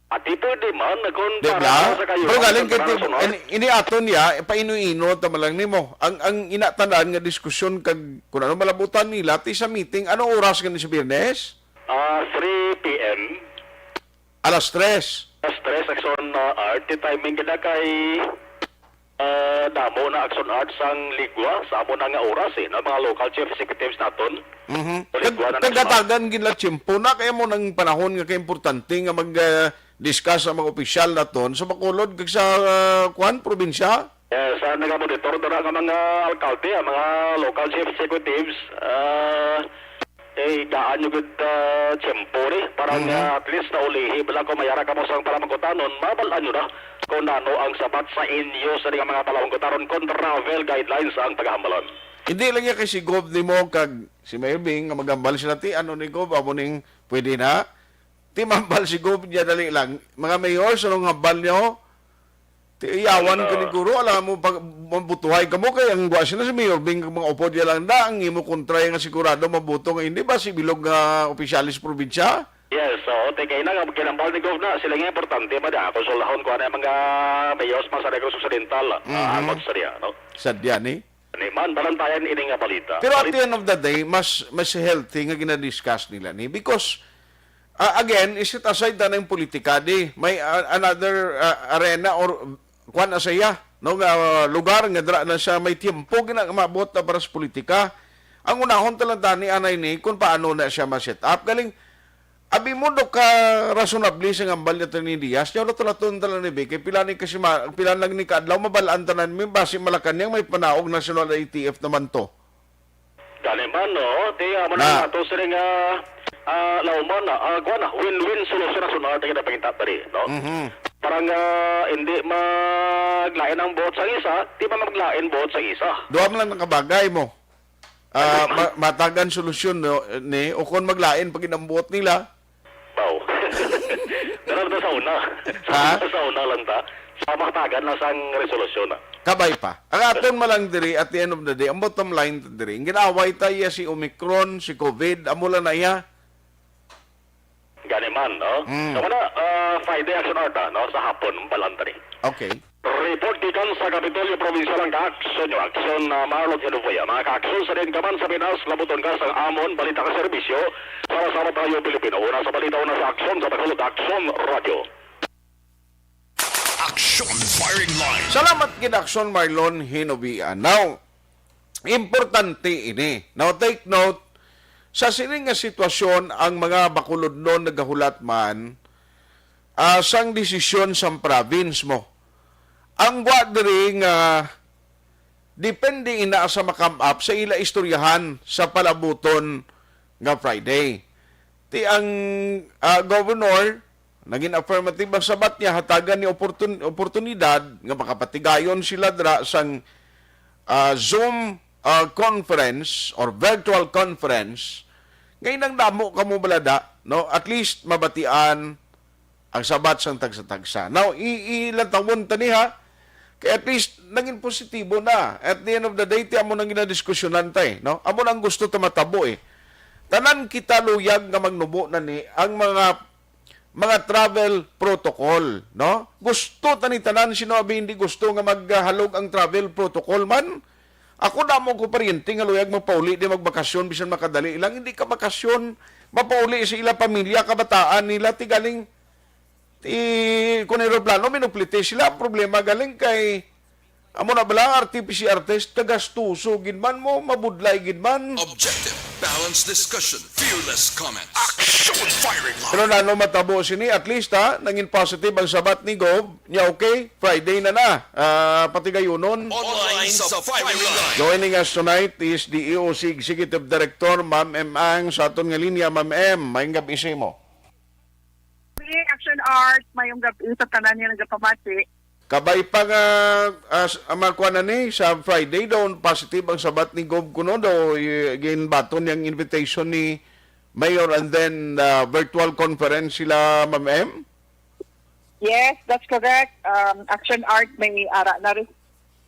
Ati pwede man, kung Di para ba? sa kayo, Pero galing kay para ti-, sa sunod. ini, ini aton ya, paino-ino ta man lang nimo. Ang, ang inatanan nga diskusyon kag kung ano malabutan nila, ti sa meeting, ano oras gani sa Biyernes? Ah, three P M. Alas tres. Alas tres, Action, ah, Art, ti timing gid na kay, ah, damo na, Action Art, sang ligwa sa amo na nga oras, eh, na mga local chief executives naton. Mhm. Sa Tag-, ligwa na national. Tagatagan gid la tiyempo na, kaya mo nang panahon nga kaimportante nga mag, ah, discuss ang mga opisyal naton sa Bacolod kag sa, ah, kuan, probinsya. Yes, ah, nagamonitor dira nga mga alkalde, ang mga local chief executives, ah, eh, daan nyo gud, ah, tiyempo ni, para nga Mhm. at least naulihi bala kung may ara kamo sang para mangkutanon, mabal-an nyo na. Kung ano ang sabat sa inyo sa mga palawang kutaron kung travel guidelines ang paghambalan. Hindi lang niya kay si Gov nimo kag si Mayor Bing nga maghambal sila, ti ano ni Gov, amo ning pwede na. Ti mambal si Gov niya, dali lang. Mga mayor, sa nung hambal niyo, ti iyawan ka ni Guro, alam mo, pag mabutuhay ka mo, kay ang gwa sila si Mayor Bing, kag mga upod niya lang na, ang imo kontra nga sigurado mabuto nga hindi ba si bilog nga opisyalis sa probinsya? Yes, so, ti kay na nga ginambal ni Gov na, sila nga importante ba da, konsulahon ko na mga mayos man sa Negros Occidental, ah, Mhm. Angot sa niya, no? Sadya ni. Ni man, balantayan ini nga balita. Pero at Balit- the end of the day, mas, mas healthy nga ginadiscuss nila ni. Because, ah, again, isit aside na ng politika, di, may, ah, another, ah, arena or kwan na siya, no, nga, ah, lugar nga dra na siya may tiempo gina-, maabot na para sa politika. Ang unahon talang tani anay ni kung paano na siya ma-set up. Galing, abi mo do ka rationable sa ngambal ni Attorney Diaz, niya ulat-ulaton talang ni Vicky, pila ni kasi ma-, pila lang ni kaadlaw, mabalaan tanan mi, basi Malacañang may panaog national A T F naman to. Gani man, no? Ti, amo Na. na ato sila nga, ah, lauman na, ah, kuwan na, win-win solution na sunod ang ginapangita dali, no? Mhm. Para nga hindi maglain ang buot sa isa, di ba maglain buot sa isa? Duha man lang nakabagay mo. Ah, Ano? ma-, matagan solusyon, no, ni, o kung maglain pag inambuot nila. Baw. Pero na sa una. Sa Ha? Sa una lang ta. Sa matagan lang sang resolusyon na. Kabay pa. Ang aton man lang diri, at the end of the day, ang bottom line diri, ang ginaaway ta iya si Omicron, si COVID, amo lang na iya. Gani man, no? Mm. So, muna, ah, Friday action order, no? Sa hapon, balanta ni. Okay. Report gikan sa Kapitolyo Provincial ang ka-action nyo. Action, ah, Marlon Genovea. Mga ka-action sa din ka man sa Pinas, labuton ka sa amon balita ka serbisyo para sa Matayo Pilipino. Una sa balita, una sa action sa Tagalog Action Radio. Action Firing Line. Salamat gid, Action Marlon Hinovea. Now, importante ini. Now, take note, sa sini nga sitwasyon, ang mga Bacolodnon nagahulat man, ah, sang desisyon sang province mo. Ang gwa diri nga depende ina sa ma-come up sa ila istoryahan sa palabuton nga Friday. Ti ang, ah, governor, naging affirmative ang sabat niya, hatagan ni oportun-, oportunidad nga makapatigayon sila dira sang, ah, Zoom, ah, conference or virtual conference. Ngay nang damo kamo balada, no? At least mabatian ang sabat sang tagsa-tagsa. Now, i-, ilantawon ta ni, ha? Kay at least, naging positibo na. At the end of the day, ti amo nang ginadiskusyonan ta, eh, no? Amo nang gusto ta matabo, eh. Tanan kita luyag nga magnubo na ni ang mga, mga travel protocol, no? Gusto ta ni tanan, sino abi hindi gusto nga maghalog ang travel protocol man? Ako, damo ko paryente nga luyag mapauli di magbakasyon, bisan makadali lang, hindi ka bakasyon, mapauli sa ila pamilya, kabataan nila, ti galing, ti, kun eroplano, minupliti sila. Ang problema galing kay, amo na bala, R T P C R test, kagastuso gid man mo, mabudlay gid man. Objective, balanced discussion, fearless comments. Action firing line. Pero nano matabo sini, at least, ha, nangin positive ang sabat ni Gov, nya okay, Friday na na, ah, patigayunon. Online sa firing line. Joining us tonight is the E O C Executive Director, Ma'am M Ang, sa aton nga linya. Ma'am M, maayong gab-i sa imo. Action Art, mayong gab-i sa tanan nga nagapamati. Kabay pa nga, ah, s-, ang mga kuwan na ni, sa Friday daw, positive ang sabat ni Gov kuno daw, i-, ginbaton niyang invitation ni Mayor and then, ah, virtual conference sila, Ma'am M? Yes, that's correct. Um, Action Art, may ara na res-,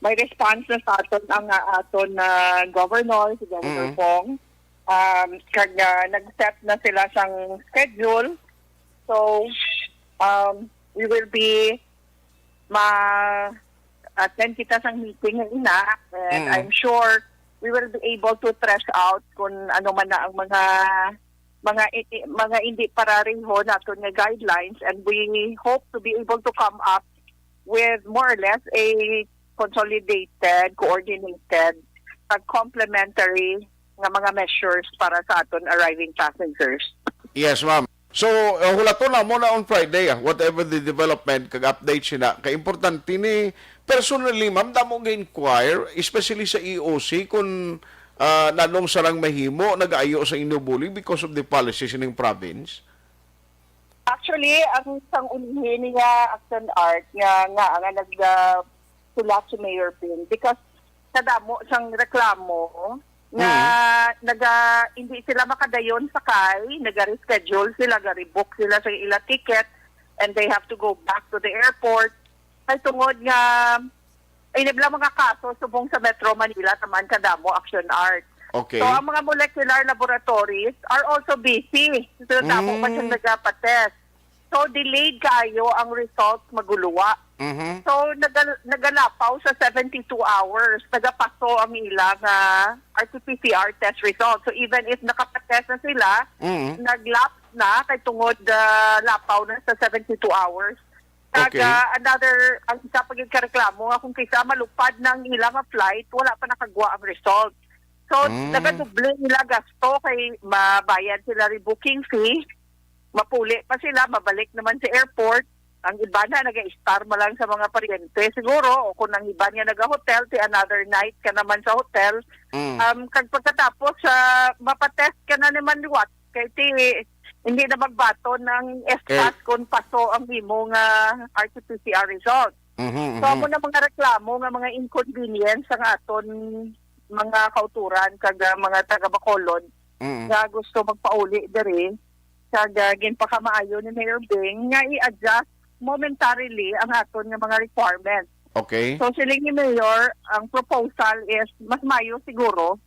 may response na sa aton ang, ah, aton, ah, governor, si Governor Mm. Pong. Um, kag, ah, nag-set na sila sang schedule. So, um, we will be ma-attend kita sang meeting nga ina, and Mm. I'm sure we will be able to trash out kung ano man na ang mga, mga i-, i-, mga hindi parareho naton nga guidelines, and we hope to be able to come up with more or less a consolidated, coordinated, kag complementary nga mga measures para sa aton arriving passengers. Yes, ma'am. So, uh, hulaton na mo na on Friday, ah, whatever the development, kag update sina. Kay importante ni, personally, ma'am, damo ga-inquire, especially sa E O C, kung, ah, nanong sarang mahimo, nag-ayo sa inyo bulig because of the policies ning province? Actually, ang sang ulihi niya, Action Art, nga, nga, nga nag, ah, sulat si Mayor Bing, because kadamo sang reklamo nga naga, hindi sila makadayon sakay, naga-reschedule sila, ga-rebook sila sa ila ticket, and they have to go back to the airport. Kay tungod nga, ay, nagla mga kaso subong sa Metro Manila, taman kadamo, Action Art. Okay. So, ang mga molecular laboratories are also busy. So, damo pa siyang Mm. nagapatest. So, delayed kayo ang results maguluwa. Mhm. So, nagal-, nagalapaw sa seventy-two hours. Nagapaso ang ila nga R T P C R test result. So, even if nakapatest na sila, Mm. nag-lapse na kay tungod, ah, lapaw na sa seventy-two hours. Kag, Okay. ah, another, ang isa pa gid ka reklamo nga kung kisa malupad na ang ila nga flight, wala pa nakagwa ang result. So, Mm. nagadoble nila gasto kay mabayad sila rebooking fee, mapuli pa sila, mabalik naman sa airport. Ang iba na naga-star man lang sa mga paryente siguro, o kung ang iba nga naga-hotel, ti another night ka naman sa hotel. Mm. Um, kag pagkatapos, ah, mapatest ka na naman liwat, kay ti hindi na magbaton ang S CAS Eh. kung paso ang imo nga R T P C R result. Mhm, So, mhm. amo na mga reklamo nga mga inconvenience ang aton mga kauturan kag, ah, mga taga Bacolod Mm. nga gusto magpauli diri. Kag, ah, ginpakamaayo ni Mayor Bing nga i-adjust momentarily ang aton nga mga requirements. Okay. So, siling ni Mayor, ang proposal is mas mayo siguro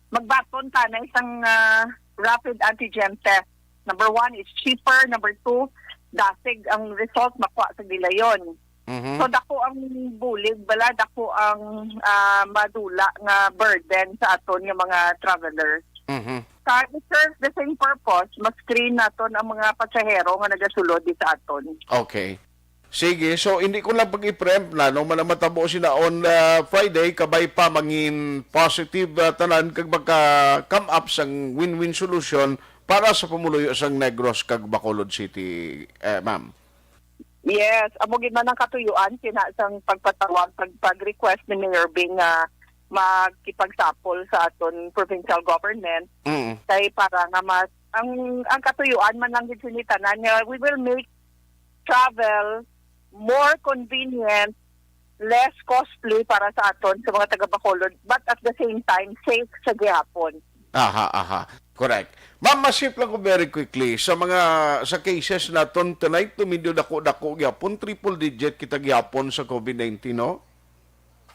magbaton ta na isang, ah, rapid antigen test. Number one, it's cheaper. Number two, dasig ang result makuha sa gilayon. Mhm. So, dako ang bulig, bala, dako ang, ah, madula nga burden sa aton nga mga travelers. Mhm. Sa, it serves the same purpose, ma-screen naton ang mga pasahero nga nagasulod di sa aton. Okay. Sige, so hindi ko lang pag-i-preempt na, no, man ang matabo sina on, ah, Friday, kabay pa mangin positive, ah, tanan kag maka-come up sang win-win solution para sa pumuluyo sang Negros kag Bacolod City, eh, ma'am. Yes, amo gid man ang katuyuan kina sang pagpatawag, pag, pag-request ni Mayor Bing nga magkipagsapol sa aton provincial government Mm. kay para nga mas ang, ang katuyuan man lang gid sini tanan nga we will make travel more convenient, less costly para sa aton sa mga taga Bacolod, but at the same time safe sa gihapon. Aha, aha. Correct. Ma'am, masip lang ko very quickly. Sa mga, sa cases naton tonight, to medyo dako-dako gyapon, triple digit kita gyapon sa COVID nineteen, no?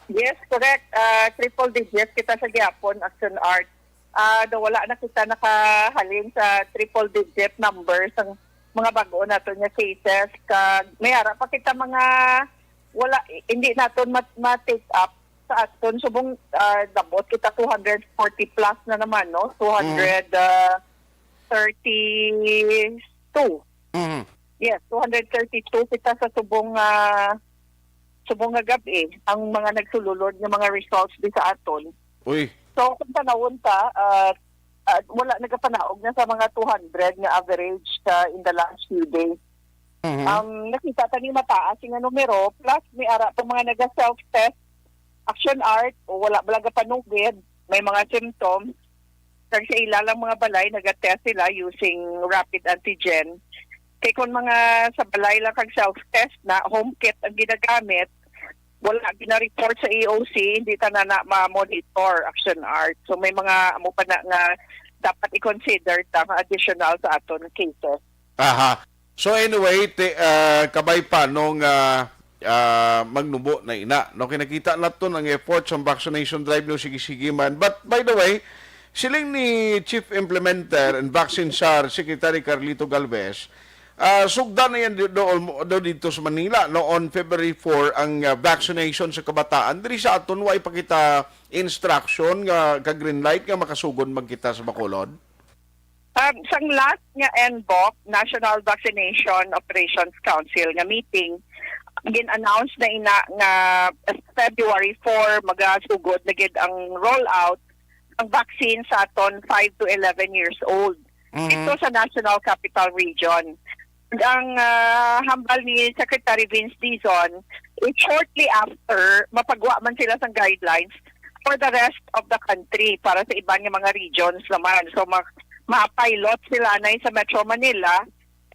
Yes, correct. Ah, triple digit kita sa gyapon, Action Art. Ah, daw wala na kita nakahalin sa triple digit number sa mga bag-o naton nga cases. Kag may ara pa kita mga wala, hindi naton mat-, ma-take up sa aton. Subong, ah, dabot kita two hundred forty plus na naman, no? Mhm. Two hundred, ah, thirty-two. Mhm. Yes, two hundred thirty-two kita sa subong, ah, subong nga gab-i ang mga nagsululod nga mga results di sa aton. Uy. So, kung tanawon ta, ah, ah, wala nagapanaog na sa mga two hundred nga average sa in the last few days. Mhm. Ang nakita ta ni mataas nga numero, plus may ara pa mga naga-self-test, Action Art, o wala bala gapanugid, may mga symptoms, kag sa ila lang mga balay, naga-test sila using rapid antigen. Kay kung mga sa balay lang kag self-test na, home kit ang ginagamit, wala gina-report sa E O C, hindi ta na, na ma-monitor, Action Art. So may mga amo pa na nga dapat i-consider ta nga additional sa aton cases. Aha. So anyway, ti-, ah, kabay pa nung, ah, ah, magnubo na ina. No, kinakita naton ang effort sa vaccination drive, no, sige-sige man. But by the way, siling ni Chief Implementer and Vaccine Czar Secretary Carlito Galvez, ah, sugda na yan di-, do, do dito sa Manila, no, on February four ang, ah, vaccination sa kabataan. Diri sa aton, wa pa kita instruction nga ka-green light nga makasugod man kita sa Bacolod? Um, sang last nga NBOC, National Vaccination Operations Council, nga meeting, gin-announce na ina nga February four magasugod na gid ang rollout ang vaccine sa aton five to eleven years old Mhm. dito sa National Capital Region. Ang, ah, hambal ni Secretary Vince Dizon is shortly after mapagwa man sila sang guidelines for the rest of the country para sa iban nga mga regions naman. So, ma-, ma-pilot sila na sa Metro Manila,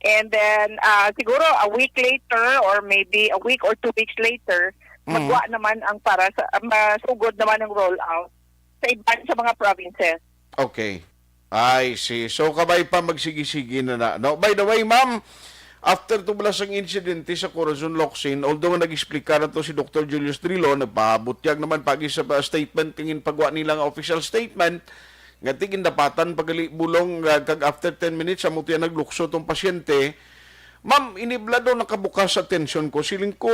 And then, ah, siguro a week later or maybe a week or two weeks later, Mm. magwa naman ang para sa, ah, masugod naman ang rollout sa iban sa mga provinces. Okay. I see. So, kabay pa magsigi-sigi na na, no? By the way, ma'am, after to bala sang insidente sa Corazon Locsin, although nag-explicar na to si Doktor Julius Trillo, nagpabutyag naman pagi sa pa-, statement kang ginpagwa nila nga official statement, nga ti gindapatan pagali bulong, ah, kag after ten minutes, amo tiya naglukso tong pasyente. Ma'am, inibla daw nakabukas sa atensyon ko. Siling ko,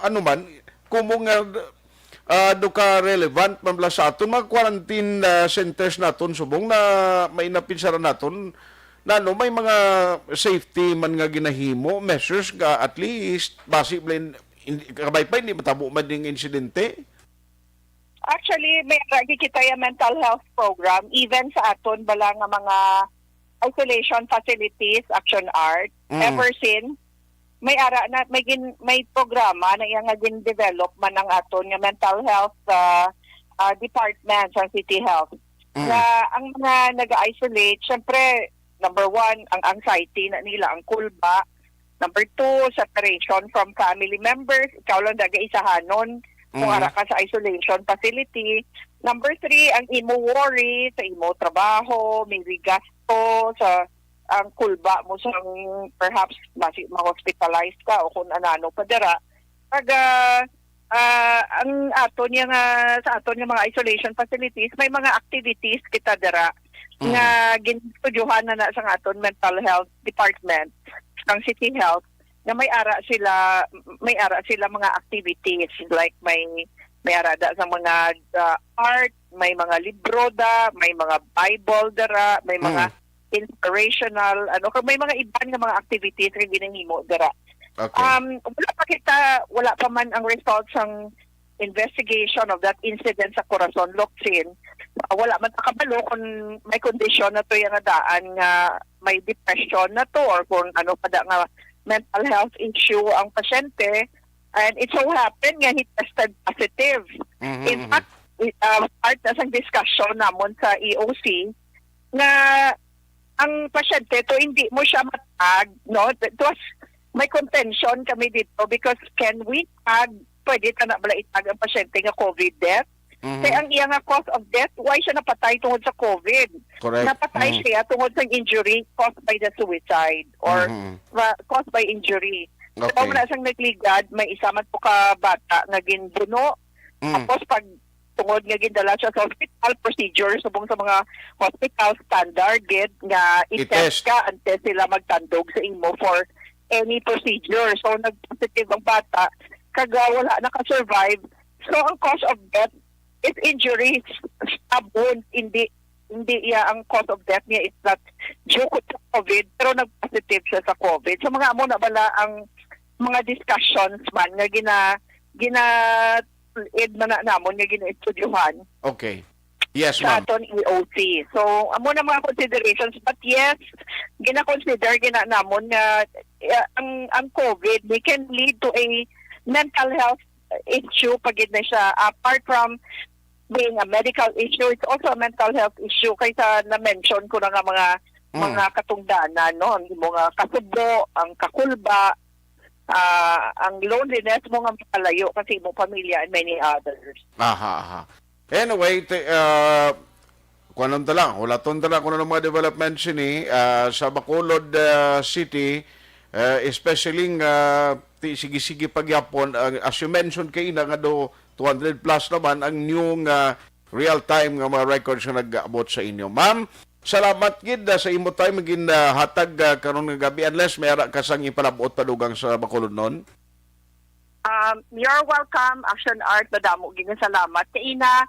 ano man, kumo nga, ah, do ka relevant man bala sa aton mga quarantine, ah, centers naton subong na may napinsaran naton na, ano, may mga safety man nga ginahimo, measures nga at least basi bala in-, in-, kabay pa hindi matabo man ding insidente. Actually, may lagi kita yung mental health program, even sa aton bala nga mga isolation facilities, Action Art. Mm. Ever since, may ara na, may gin-, may programa na iya nga gin-develop man ang aton nga mental health, ah, ah, department sa City Health. Mm. Nga ang mga nag-isolate, syempre, number one, ang anxiety na nila, ang kulba. Number two, separation from family members. Ikaw lang daga isahanon kung Mm. ara ka sa isolation facility. Number three, ang imo worry sa imo trabaho, maybe gasto sa ang kulba mo sang perhaps basi ma-hospitalize ka o kung anano pa dira. Pag, ah, ah, ang aton nga, sa aton nga mga isolation facilities, may mga activities kita dira Mm. nga ginstudyohan na na sa aton mental health department, sang City Health, nga may ara sila, may ara sila mga activities, like may, may ara da sa mga, ah, art, may mga libro da, may mga Bible dira, may mga Mm. inspirational, ano, kag may mga iban nga mga activities nga ginahimo dira. Okay. Um, wala pa kita, wala pa man ang results sang investigation of that incident sa Corazon Locsin. Uh, wala man ta kabalo kung may kondisyon na to yung nga daan nga may depression na to or kung ano pa da nga mental health issue ang pasyente. And it so happened nga he tested positive. Mhm, In mhm. fact, i-, uh, part na sang discussion namon sa E O C nga ang pasyente to hindi mo siya matag, no? It was, may contention kami dito because can we tag, pwede ta na bala itag ang pasyente nga COVID death? Mhm. Kay ang iya nga cause of death, why siya napatay tungod sa COVID? Correct. Napatay Mhm. siya tungod sa injury caused by the suicide or Mhm. ma-, caused by injury. So, Okay. mao na sang nagligad, may isa man po ka bata nga ginbuno. Mm. Tapos pag tungod nga gindala siya sa hospital, procedure subong sa mga hospital standard gid nga I-test. i-test ka antes sila magtandog sa imo for any procedure. So nag-positive ang bata kag, ah, wala naka-survive. So ang cause of death is injuries, stab wounds, hindi hindi iya ang cause of death niya is not due ko sa COVID, pero nag-positive siya sa COVID. So mga amo na bala ang mga discussions man nga gina gina ed man na namon nga ginaestudyohan Okay. Yes, sa ma'am. aton E O C. So, amo na mga considerations. But yes, gina-consider gina namon nga, eh, ang ang COVID, they can lead to a mental health issue pa gid na siya. Apart from being a medical issue, it's also a mental health issue kaysa na-mention ko na nga mga Mm. mga katungdanan, no? Ang imo nga kasubo, ang kakulba, ah, ang loneliness mo nga makalayo kasi imo pamilya and many others. Aha, aha. Anyway, te, ah, kuanon ta lang, hulaton ta lang kung ano mga development sini, ah, sa Bacolod, ah, City, ah, especially nga ti-, sige-sige pagyapon, ang, as you mentioned kaina nga do two hundred plus naman ang new nga real-time nga mga records nga nag-abot sa inyo. Ma'am, salamat gid, ah, sa imo time nga gin, ah, hatag, ah, karon nga gabi, unless may ara ka sang ipalabot pa dugang sa Bacolodnon. Um, you're welcome, Action Art. Madamo gid nga salamat. Kaina,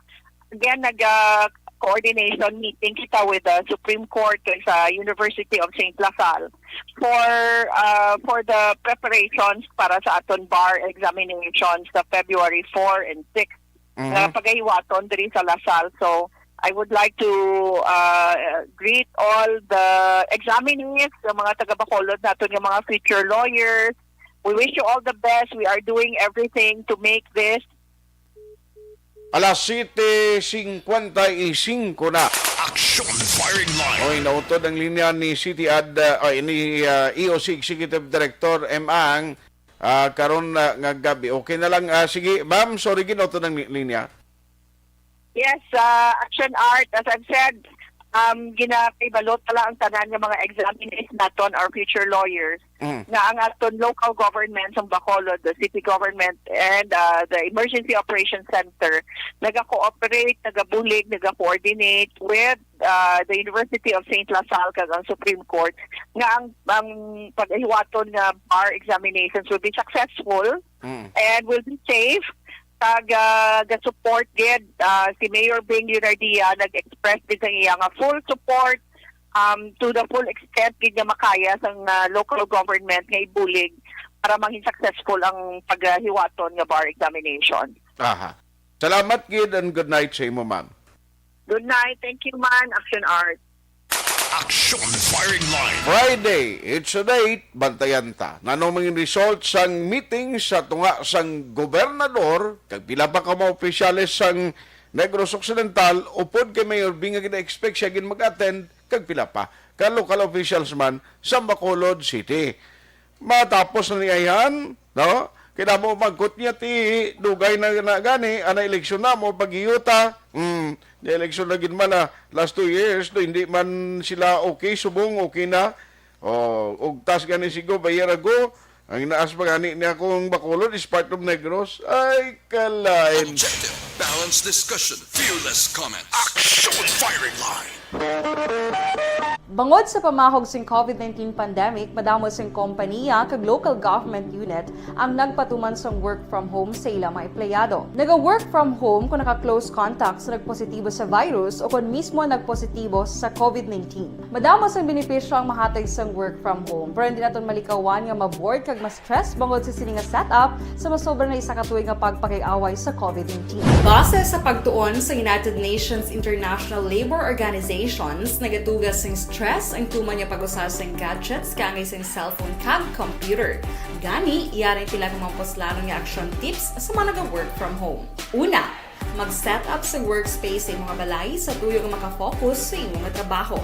again, nag, ah, coordination meeting kita with the Supreme Court kag sa University of Saint La Salle for, ah, for the preparations para sa aton bar examinations sa February four and six Mhm. nga pagahiwaton diri sa La Salle. So, I would like to, uh, greet all the examinees, sa mga taga Bacolod naton nga mga future lawyers. We wish you all the best. We are doing everything to make this Alas siyete singkwenta y singko na. Action Firing Line. Oy, nautod ang linya ni City Ad, uh, oy, ni, uh, E O C Executive Director M Ang, uh, karon, uh, nga gabi. Okay na lang. Uh, sige, ma'am, sorry, ginautod ang li- linya. Yes, uh, Action Art, as I've said, um, ginapaibalot pala ang tanan nga mga examinees naton or future lawyers Mm. nga ang aton local government sa Bacolod, the city government, and, uh, the Emergency Operations Center nagacooperate, nagabulig, nagacoordinate with, uh, the University of Saint La Salle kag ang Supreme Court nga ang, ang paghiwaton nga bar examinations will be successful Mm. and will be safe. Kag, ah, ga-support gid, ah, si Mayor Bing Leonardia nag-express gid sang iya nga full support, um, to the full extent gid nga makaya sang, ah, local government nga ibulig para mangin successful ang paghiwaton nga bar examination. Aha. Salamat gid and good night sa imo, ma'am. Good night. Thank you, man. Action Art. Action Firing Line. Friday, it's a date. Bantayan ta. Nano mangin result sang meeting sa tunga sang gobernador kag pila pa ka mga opisyales sang Negros Occidental, upod kay Mayor Bing nga gina-expect siya gid mag-attend, kag pila pa ka local officials man sa Bacolod City. Matapos na ni ayhan, no? Kay damo magkutnya ti dugay na, na gani, ana eleksyon na mo pag-iyuta. Hmm, di eleksyon na gid man na last two years, do hindi man sila okay, subong okay na. Oh, ug tas gani si Gov a year ago, ang inaas pa gani niya kung Bacolod is part of Negros. Ay, kalain. Objective, balanced discussion, fearless comment. Action Firing Line. Bangod sa pamahog sing covid nineteen pandemic, madamo sing kompaniya kag local government unit ang nagpatuman sang work from home sa ila mga empleyado. Naga-work from home kung naka-close contact sa nagpositibo sa virus o kon mismo nagpositibo sa covid nineteen. Madamo sang benepisyo ang mahatag sang work from home, pero hindi naton malikawan nga ma-bored kag ma-stress bangod sa sini nga setup sa masobra na isa ka tuig nga pagpakig-away sa covid nineteen. Base sa pagtuon sa United Nations International Labour Organizations, nagatuga sing stress ang tuman nga pag-usa sing gadgets kaangay sing cellphone kag computer. Gani, yari pila ka mga puslanon nga action tips sa mga naga-work from home. Una, mag-set up sa workspace sa imong balay sa tuyo nga maka-focus sa imong trabaho.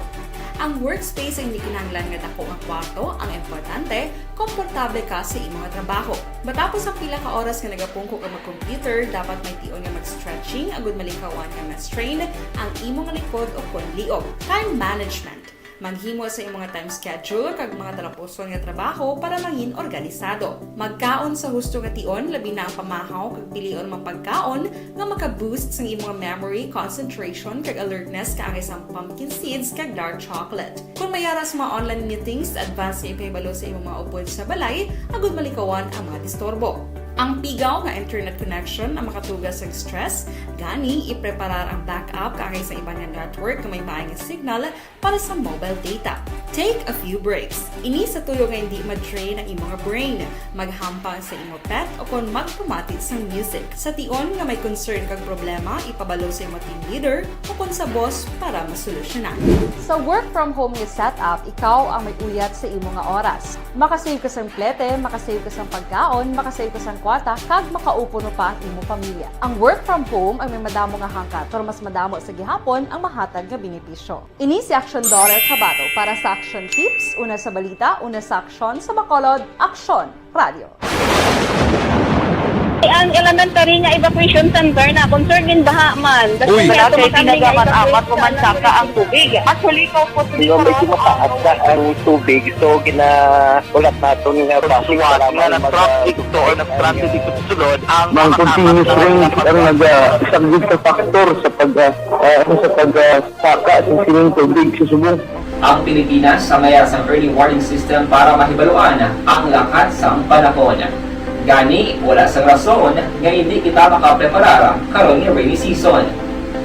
Ang workspace ay hindi kinahanglan nga dako nga kwarto ang importante, komportable ka sa imong trabaho. Matapos ang pila ka oras nga nagapungko ka mag-computer, dapat may tion nga mag-stretching agud malikawan nga ma-strain ang imong likod o kon liog. Time management. Maghimo sa imong time schedule kag mga talapuson nga trabaho para mangin organisado. Magkaon sa husto nga tion, labi na ang pamahaw kag pilion mga pagkaon nga maka-boost sang imong memory, concentration, kag alertness kaangay sang pumpkin seeds kag dark chocolate. Kung may ara sa mga online meetings, advance nga ipahibalo sa imong mga upod sa balay agud malikawan ang mga disturbo. Ang pigaw nga internet connection ang makatuga sang stress, gani ipreparar ang backup kaangay sa iban nga network nga may maay nga signal para sa mobile data. Take a few breaks. Ini sa tuyo nga hindi ma-drain ang imong brain. Maghampang sa imo pet o kon magpamati sang music. Sa tion nga may concern kag problema, ipabalo sa imo team leader o kon sa boss para masolusyonan. Sa work from home nga setup, ikaw ang may uyat sa imo nga oras. Makasave ka sang plete, makasave ka sang pagkaon, makasave ka sang kwarta, kag makaupo no pa ang imo pamilya. Ang work from home ang may madamo nga hangkat, pero mas madamo sa gihapon ang mahatag nga benepisyo. Ini si Action Daughter Kabato para sa Action Tips, una sa balita, una sa aksyon, sa Bacolod, Aksyon Radio. Ang elementary nga evacuation center na concern din baha man. Uy. Wala kay tinaga man amat o man saka ang tubig. Actually, ko po. Di ba, medyo mataas na ang tubig, so ginaulat naton nga basi para nga mag- nag-traffic to or nag-traffic dito sa sulod ang mga continuous rain ang naga-, isa gid ka factor sa pag, ah, ah, sa pag, ah, saka sa sining tubig sa subong. Ang Pilipinas ang may sang early warning system para mahibaluan ang lakat sang panahon. Gani, wala sang rason nga hindi kita makapreparar karon nga rainy season.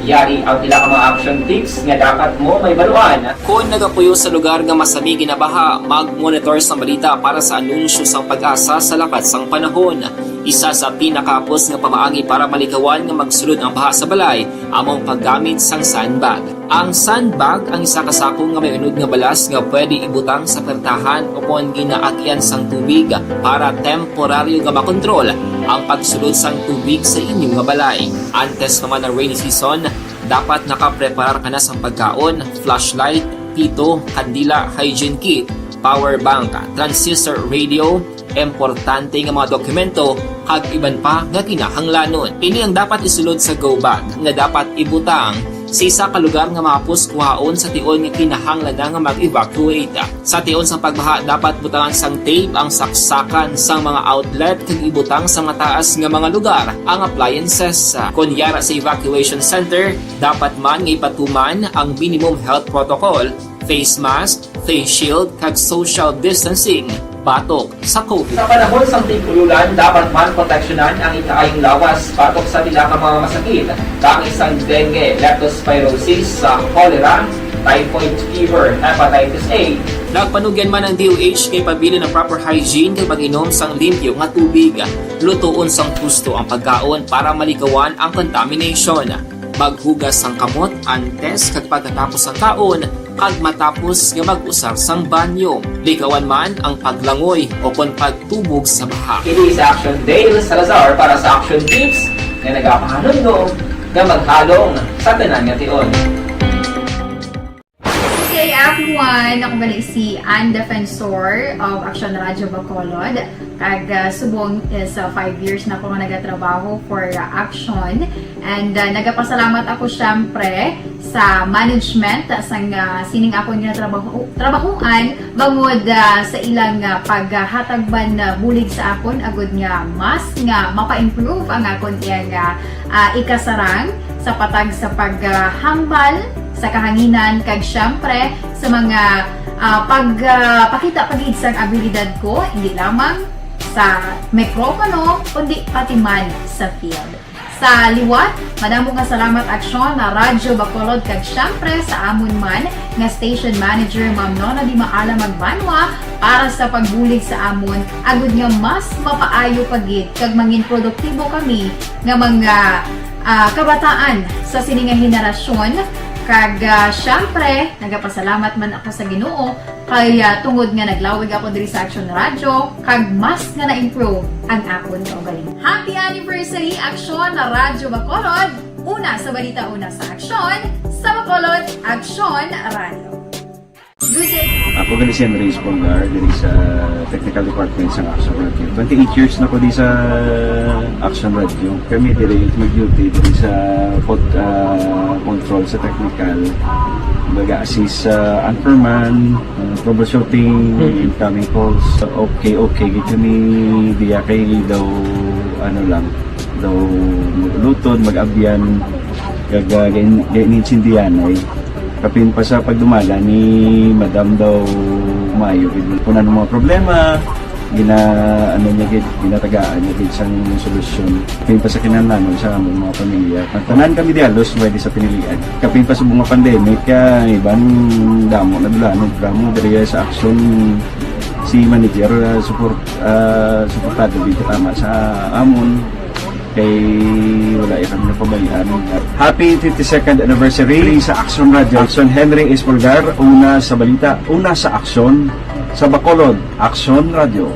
Yari ang pila ka mga action tips nga dapat mo mahibaluan. Kon nagapuyo sa lugar nga masami ginabaha, mag-monitor sang balita para sa anunsyo sang PAGASA sa lakat sang panahon. Isa sa pinakahapos nga pamaagi para malikawan nga magsulod ang baha sa balay amo ang paggamit sang sandbag. Ang sandbag ang isa ka sako nga may unod nga balas nga pwede ibutang sa pertahan o kon ginaagian sang tubig para temporaryo nga makontrol ang pagsulod sang tubig sa inyo nga balay. Antes pa man ang rainy season, dapat nakapreparar ka na sang pagkaon, flashlight, pito, kandila, hygiene kit, power bank, transistor radio, importante nga mga dokumento, kag iban pa nga kinahanglanon. Ini ang dapat isulod sa go bag nga dapat ibutang sa isa ka lugar nga mahapos kuhaon sa tion nga kinahanglan na nga mag-evacuate. Sa tion sang pagbaha, dapat butangan sang tape ang saksakan sang mga outlet kag ibutang sa mataas nga mga lugar ang appliances. Kon yara sa evacuation center, dapat man nga ipatuman ang minimum health protocol, face mask, face shield, kag social distancing batok sa COVID. Sa panahon sang tig-ululan, dapat man proteksyonan ang ikaayong lawas batok sa pila ka mga masakit, kaangay sang dengue, leptospirosis, sa cholera, typhoid fever, hepatitis A. Nagpanugyan man ang D O H kay pabilin ang proper hygiene kag pag-inom sang limpyo nga tubig. Lutoon sang husto ang pagkaon para malikawan ang contamination. Maghugas sang kamot antes kag pagkatapos sang kaon, kag matapos nga mag-usar sang banyo. Likawan man ang paglangoy o kon pagtubog sa baha. Kini si Action Dale Salazar para sa Action Tips nga nagapahanumdom nga maghalong sa tanan nga tion. Okay, everyone, ako gali si Ann Defensor of Action Radio Bacolod. Kag, ah, subong is, ah, five years na ko nga nagatrabaho for, ah, Action. And, ah, nagapasalamat ako, syempre, sa management sang, ah, sining akon nga trabaho, trabahuan bangod, ah, sa ilang, ah, paghatag man, ah, bulig sa akon agud nga mas nga mapa-improve ang akon iyang, ah, ah, ikasarang sa patag sa paghambal sa kahanginan kag, syempre, sa mga, ah, pag, ah, pakita pa gid sang abilidad ko, hindi lamang sa mikropono, kundi pati man sa field. Sa liwat, madamo nga salamat, Aksyon, na Radyo Bacolod, kag syempre sa amon man nga station manager, Ma'am Nona Di Maala Magbanwa, para sa pagbulig sa amon, agud nga mas mapaayo pa gid kag mangin produktibo kami nga mga, ah, kabataan sa sini nga henerasyon. Kag, ah, syempre, nagapasalamat man ako sa Ginoo kay, ah, tungod nga naglawig ako diri sa Action Radio, kag mas nga na-improve ang akon kaugalingon. Happy anniversary, Action Radio Bacolod! Una sa balita, una sa aksyon, sa Bacolod, Action Radio. Good day. Ako gali si Henry Espolgar, diri sa technical department sa Action Radio. Twenty-eight years na ko di sa Action Radio. Kami diri mag-duty diri sa pod-, ah, control sa technical. Baga assist sa anchorman, ah, troubleshooting, Mm. incoming calls. Okay, okay gid kami diya kay daw, ano lang, daw mag-ulutod, mag-abyan, kag, ah, gain-, gain-, inintindihan ay. Kapin pa sa pagdumala ni Madam daw maayo gid. Kung ano mga problema, gina-, ano niya gid, ginatagaan niya gid sang solusyon. Kapin pa sa kinahanglanon sa among mga pamilya. Tanan kami di halos pwede sa pinilian. Kapin pa sa mga pandemic, kaya iban damo na dula, no, damo diri sa aksyon si manager, ah, support, ah, suportado gid katama sa amon. Kay wala ya kami napabayaan. Happy fifty-second anniversary sa Action Radio. Action Henry Espolgar, una sa balita, una sa aksyon, sa Bacolod, Action Radio.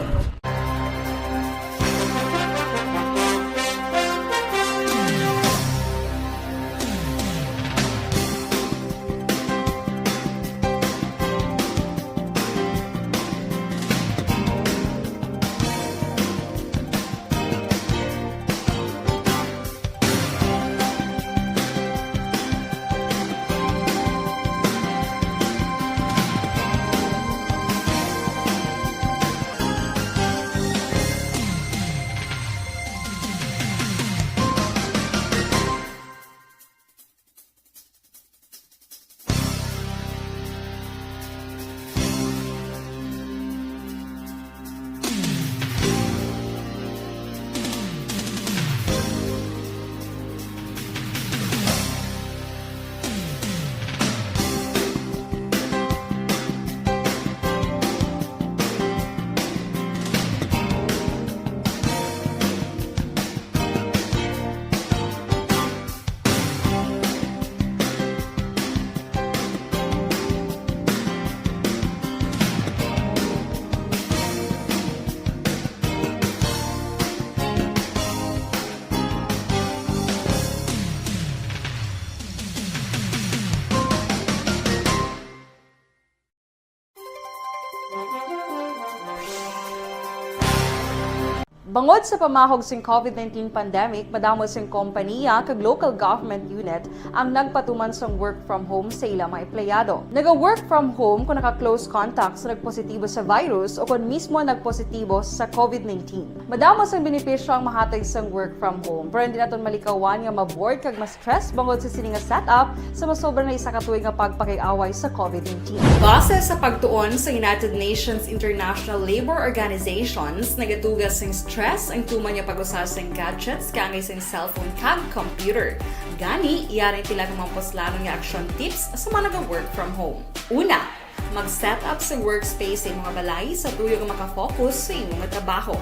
Bangod sa pamahog sing COVID nineteen pandemic, madamo sing kompanya kag local government unit ang nagpatuman sang work from home sa ilang mga empleyado. Naga-work from home kung naka-close contact sa nagpositibo sa virus o kung mismo nagpositibo sa COVID nineteen. Madamo sang benepisyo ang mahatag sang work from home, pero hindi naton malikawan nga ma-bored kag ma-stress bangod sa sini nga setup sa masobra na isa ka tuig nga pagpakig-away sa COVID nineteen. Base sa pagtuon sa United Nations International Labour Organizations, nagatuga sing stress ang tuman nga pag-usa sing gadgets kaangay sing cellphone kag computer. Gani, yari ang pila ka mga puslanon nga action tips sa mga naga-work from home. Una, mag-set up sa workspace sa imong balay sa tuyo nga makafocus sa imong trabaho.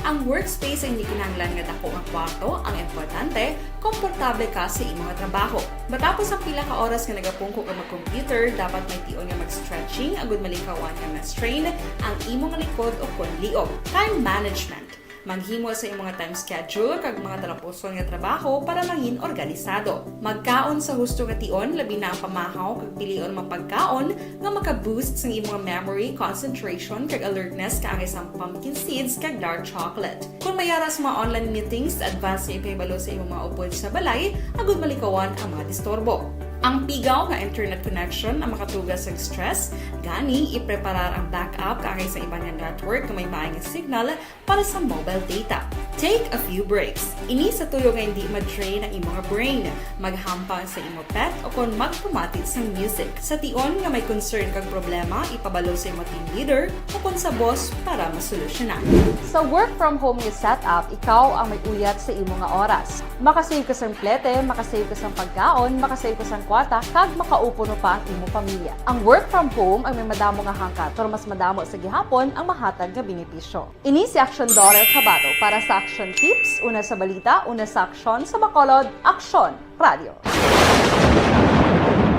Ang workspace ay hindi kinahanglan nga dako nga kwarto ang importante, komportable ka sa imong trabaho. Matapos ang pila ka oras nga nagapungko ka mag-computer, dapat may tion nga mag-stretching agud malikawan nga ma-strain ang imong likod o kon liog. Time management. Maghimo sa imong mga time schedule kag mga talapuson nga trabaho para mangin organisado. Magkaon sa husto nga tion, labi na ang pamahaw kag pilion mga pagkaon nga maka-boost sang imong memory, concentration, kag alertness kaangay sang pumpkin seeds kag dark chocolate. Kung may ara sa mga online meetings, advance nga ipahibalo sa imong mga upod sa balay agud malikawan ang mga disturbo. Ang pigaw nga internet connection ang makatuga sang stress, gani ipreparar ang backup kaangay sa iban nga network nga may maayong signal para sa mobile data. Take a few breaks. Ini sa tuyo nga hindi ma-drain ang imong brain. Maghampang sa imo pet o kon magpamati sang music. Sa tion nga may concern kag problema, ipabalo sa imo team leader o kon sa boss para masolusyonan. Sa work from home nga setup, ikaw ang may uyat sa imo nga oras. Makasave ka sang plete, makasave ka sang pagkaon, makasave ka sang kwarta, kag makaupo pa ang imo pamilya. Ang work from home ang may madamo nga hangkat, pero mas madamo sa gihapon ang mahatag nga benepisyo. Ini si Action Dorer Cabato para sa Action Tips, una sa balita, una sa aksyon, sa Bacolod, Aksyon Radio.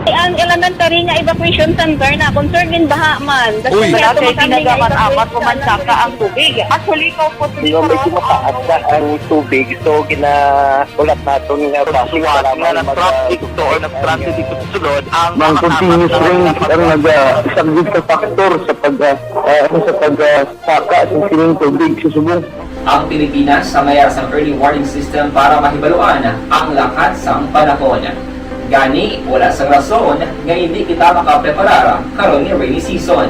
Ang elementary nga evacuation center na concern din baha man. Uy, dati tinaga man apat ko man saka ang tubig. Actually, ko po. Di ba may kumakaat na ang tubig? So, gina-, ulat naton nga. Pagsuwat nga nag-traffic to or nag-transit dito sa sulod ang mga continuous rain ang naga-, isa gid ka factor sa pag, ah, ah, sa pag, ah, saka sa sining tubig sa subong. Ang Pilipinas ang may ara sang early warning system para mahibaluan ang lakat sang panahon. Gani, wala sang rason nga hindi kita makapreparar karon nga rainy season.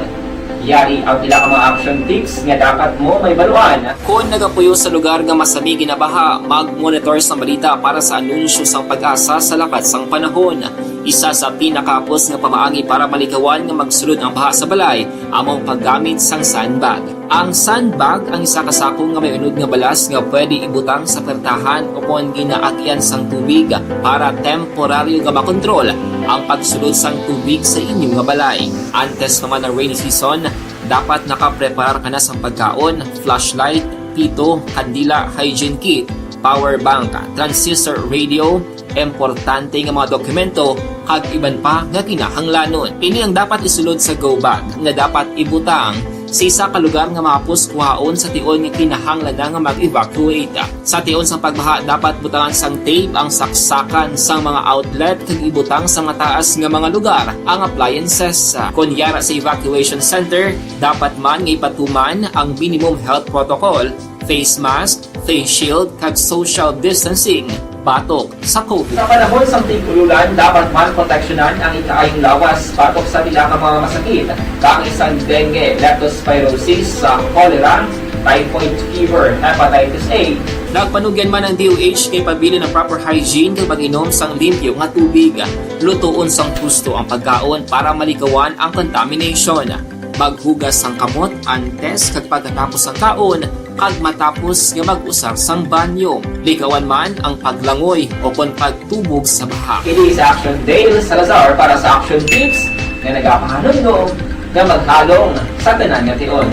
Yari ang pila ka mga action tips nga dapat mo mahibaluan. Kon nagapuyo sa lugar nga masami ginabaha, mag-monitor sang balita para sa anunsyo sang PAGASA sa lakat sang panahon. Isa sa pinakahapos nga pamaagi para malikawan nga magsulod ang baha sa balay amo ang paggamit sang sandbag. Ang sandbag ang isa ka sako nga may unod nga balas nga pwede ibutang sa pertahan o kon ginaagian sang tubig para temporaryo nga makontrol ang pagsulod sang tubig sa inyo nga balay. Antes pa man ang rainy season, dapat nakapreparar ka na sang pagkaon, flashlight, pito, kandila, hygiene kit, power bank, transistor radio, importante nga mga dokumento, kag iban pa nga kinahanglanon. Ini ang dapat isulod sa go bag nga dapat ibutang sa isa ka lugar nga mahapos kuhaon sa tion nga kinahanglan na nga mag-evacuate. Sa tion sang pagbaha, dapat butangan sang tape ang saksakan sang mga outlet kag ibutang sa mataas nga mga lugar ang appliances. Kon yara sa evacuation center, dapat man nga ipatuman ang minimum health protocol, face mask, face shield, kag social distancing batok sa COVID. Sa panahon sang tig-ululan, dapat man proteksyonan ang ikaayong lawas batok sa pila ka mga masakit, kaangay sang dengue, leptospirosis, sa cholera, typhoid fever, hepatitis A. Nagpanugyan man ang D O H kay pabilin ang proper hygiene kag pag-inom sang limpyo nga tubig. Lutoon sang husto ang pagkaon para malikawan ang contamination. Maghugas sang kamot antes kag pagkatapos sang kaon, kag matapos nga mag-usar sang banyo. Likawan man ang paglangoy o kon pagtubog sa baha. Kini si Action Dale Salazar para sa Action Tips nga nagapahanumdom nga maghalong sa tanan nga tion.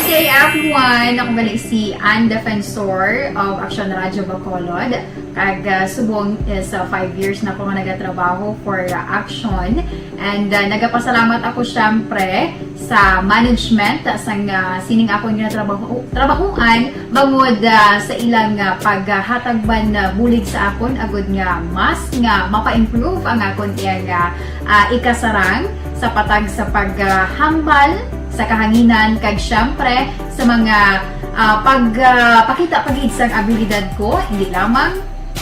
Good day, everyone! Ako gali si Ann Defensor of Action Radio Bacolod. Kag, ah, subong is, ah, five years na ko nga nagatrabaho for, ah, Action. And, ah, nagapasalamat ako, syempre, sa management, ah, sang, ah, sining akon nga trabaho, trabahuan, bangod, ah, sa ilang, ah, paghatag man, ah, bulig sa akon, agud nga mas nga mapa-improve ang akon iyang, ah, ah, ikasarang sa patag sa paghambal sa kahanginan, kag siyempre sa mga, ah, pag, ah, pakita pa gid sang abilidad ko, hindi lamang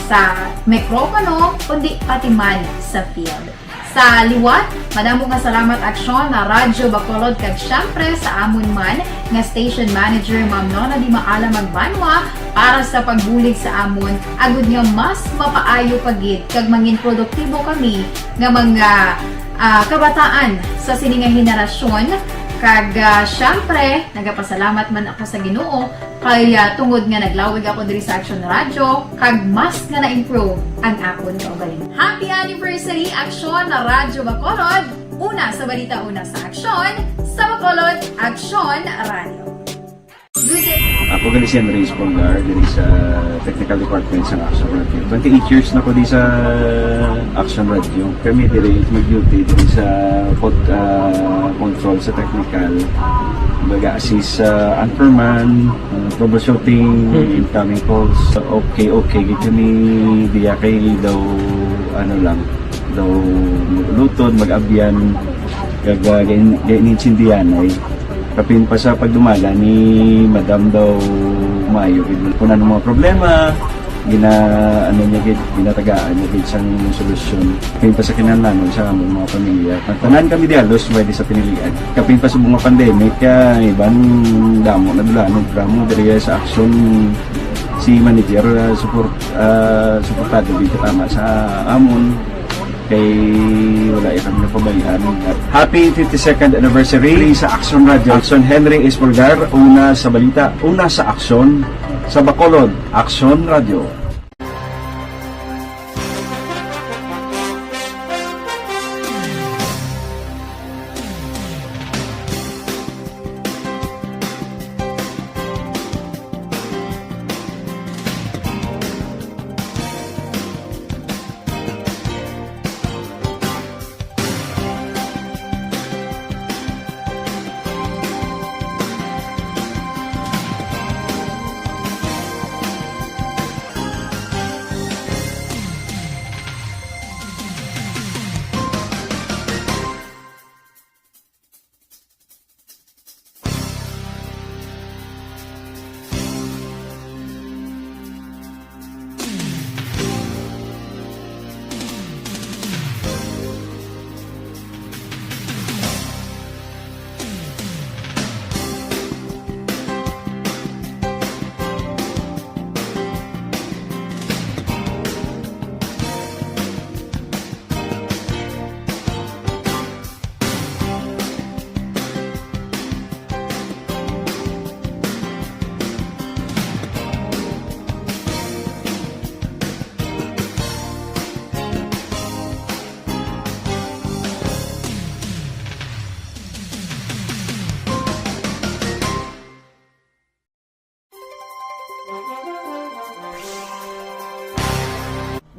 sa mikropono, kundi pati man sa field. Sa liwat, madamo nga salamat, Aksyon na Radyo Bacolod, kag siyempre sa amon man nga station manager, Ma'am Nona Di Maala Magbanwa, para sa pagbulig sa amon, agud nga mas mapaayo pa gid kag mangin produktibo kami nga mga, ah, kabataan sa sini nga henerasyon. Kag, ah, siyempre, nagapasalamat man ako sa Ginoo kay, ah, tungod nga naglawig ako diri sa Aksyon Radyo, kag mas nga na-improve ang akon kaugalingon. Happy anniversary, Aksyon na Radyo Bacolod! Una sa balita, una sa aksyon, sa Bacolod, Aksyon Radyo. Ako gali si Henry Espolgar, diri sa technical department sa Aksyon Radyo. Twenty-eight years na ko di sa Aksyon Radyo. Kami diri mag-duty diri sa pod-, ah, control sa technical. Baga assist sa anchorman, ah, troubleshooting, Mm. incoming calls. Okay, okay, gid kami diya kay daw, ano lang, daw mag-ulutod, mag-abyan, kag, ah, gain-, gainintindihan ay. Kapin pa sa pagdumala ni Madam daw maayo gid. Kung ano mga problema, gina-, ano niya gid, ginatagaan niya gid sang solusyon. Kapin pa sa kinahanglanon sa among mga pamilya. Tanan kami dialos, pwede sa pinilian. Kapin pa sa mga pandemic, ah, iban damo na dulanon, pero mo diri sa aksyon, si manager, ah, support, ah, suportado gid katama sa amon. Kay wala ya kami napabayaan. Happy fifty-second anniversary sa Aksyon Radyo. Aksyon Henry Espolgar, una sa balita, una sa aksyon, sa Bacolod, Aksyon Radyo.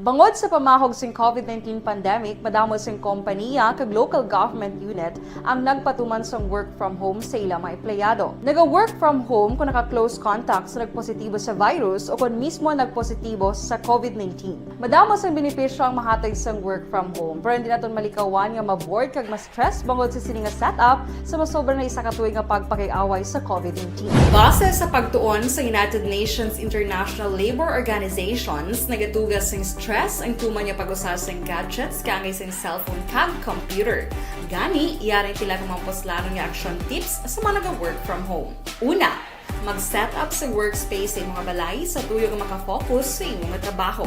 Bangod sa pamahog sing COVID nineteen pandemic, madamo sing kompaniya kag local government unit ang nagpatuman sang work from home sa ila mga empleyado. Naga-work from home kung naka-close contact sa nagpositibo sa virus o kon mismo nagpositibo sa COVID nineteen. Madamo sang benepisyo ang mahatag sang work from home, pero hindi naton malikawan nga ma-bored kag ma-stress bangod sa sini nga setup sa masobra na isa ka tuig nga pagpakig-away sa COVID nineteen. Base sa pagtuon sa United Nations International Labour Organizations, nagatuga sing stress ang tuman nga pag-usa sing gadgets kaangay sing cellphone kag computer. Gani, yari ang pila ka mga puslanon nga action tips sa mga naga-work from home. Una, mag-set up sa workspace sa imong balay sa tuyo nga maka-focus sa imong trabaho.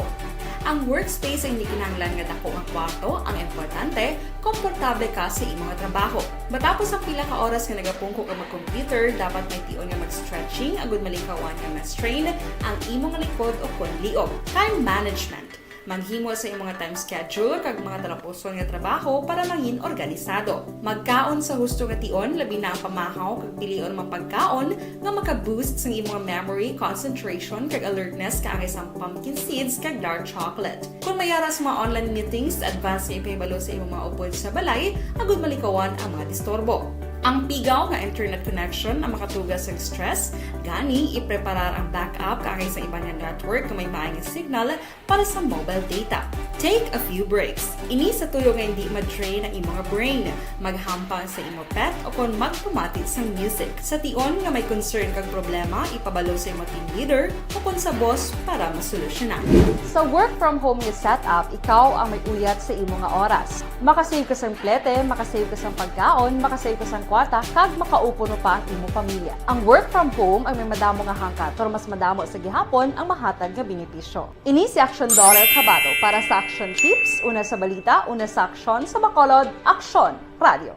Ang workspace ay hindi kinahanglan nga dako nga kwarto, ang importante, komportable ka sa imong trabaho. Matapos ang pila ka oras nga nagapungko ka mag-computer, dapat may tion nga mag-stretching agud malikawan nga ma-strain ang imong likod o kon liog. Time management. Maghimo sa imong time schedule kag mga talapuson nga trabaho para mangin organisado. Magkaon sa husto nga tion, labi na ang pamahaw kag pilion mga pagkaon nga maka-boost sang imong memory, concentration, kag alertness kaangay sang pumpkin seeds kag dark chocolate. Kung may ara sa mga online meetings, advance nga ipahibalo sa imong mga upod sa balay agud malikawan ang mga disturbo. Ang pigaw nga internet connection ang makatuga sa stress, gani ipreparar ang backup kaangay sa iban nga network nga may maayong signal para sa mobile data. Take a few breaks. Ini sa tuyo nga hindi ma-drain ang imo nga brain, maghampang sa imo pet o kon magpamati sang music. Sa tion nga may concern kag problema, ipabalo sa imo team leader o kon sa boss para masolusyonan. Sa work from home nga setup, ikaw ang may uyat sa imo nga oras. Makasave ka sang plete, makasave ka sang pagkaon, makasave ka sang kwarta, kag makaupo pa ang imo pamilya. Ang work from home ang may madamo nga hangkat, pero mas madamo sa gihapon ang mahatag nga benepisyo. Ini si Action Dollar Kabato para sa Action Tips, una sa balita, una sa aksyon, sa Bacolod, Aksyon Radio.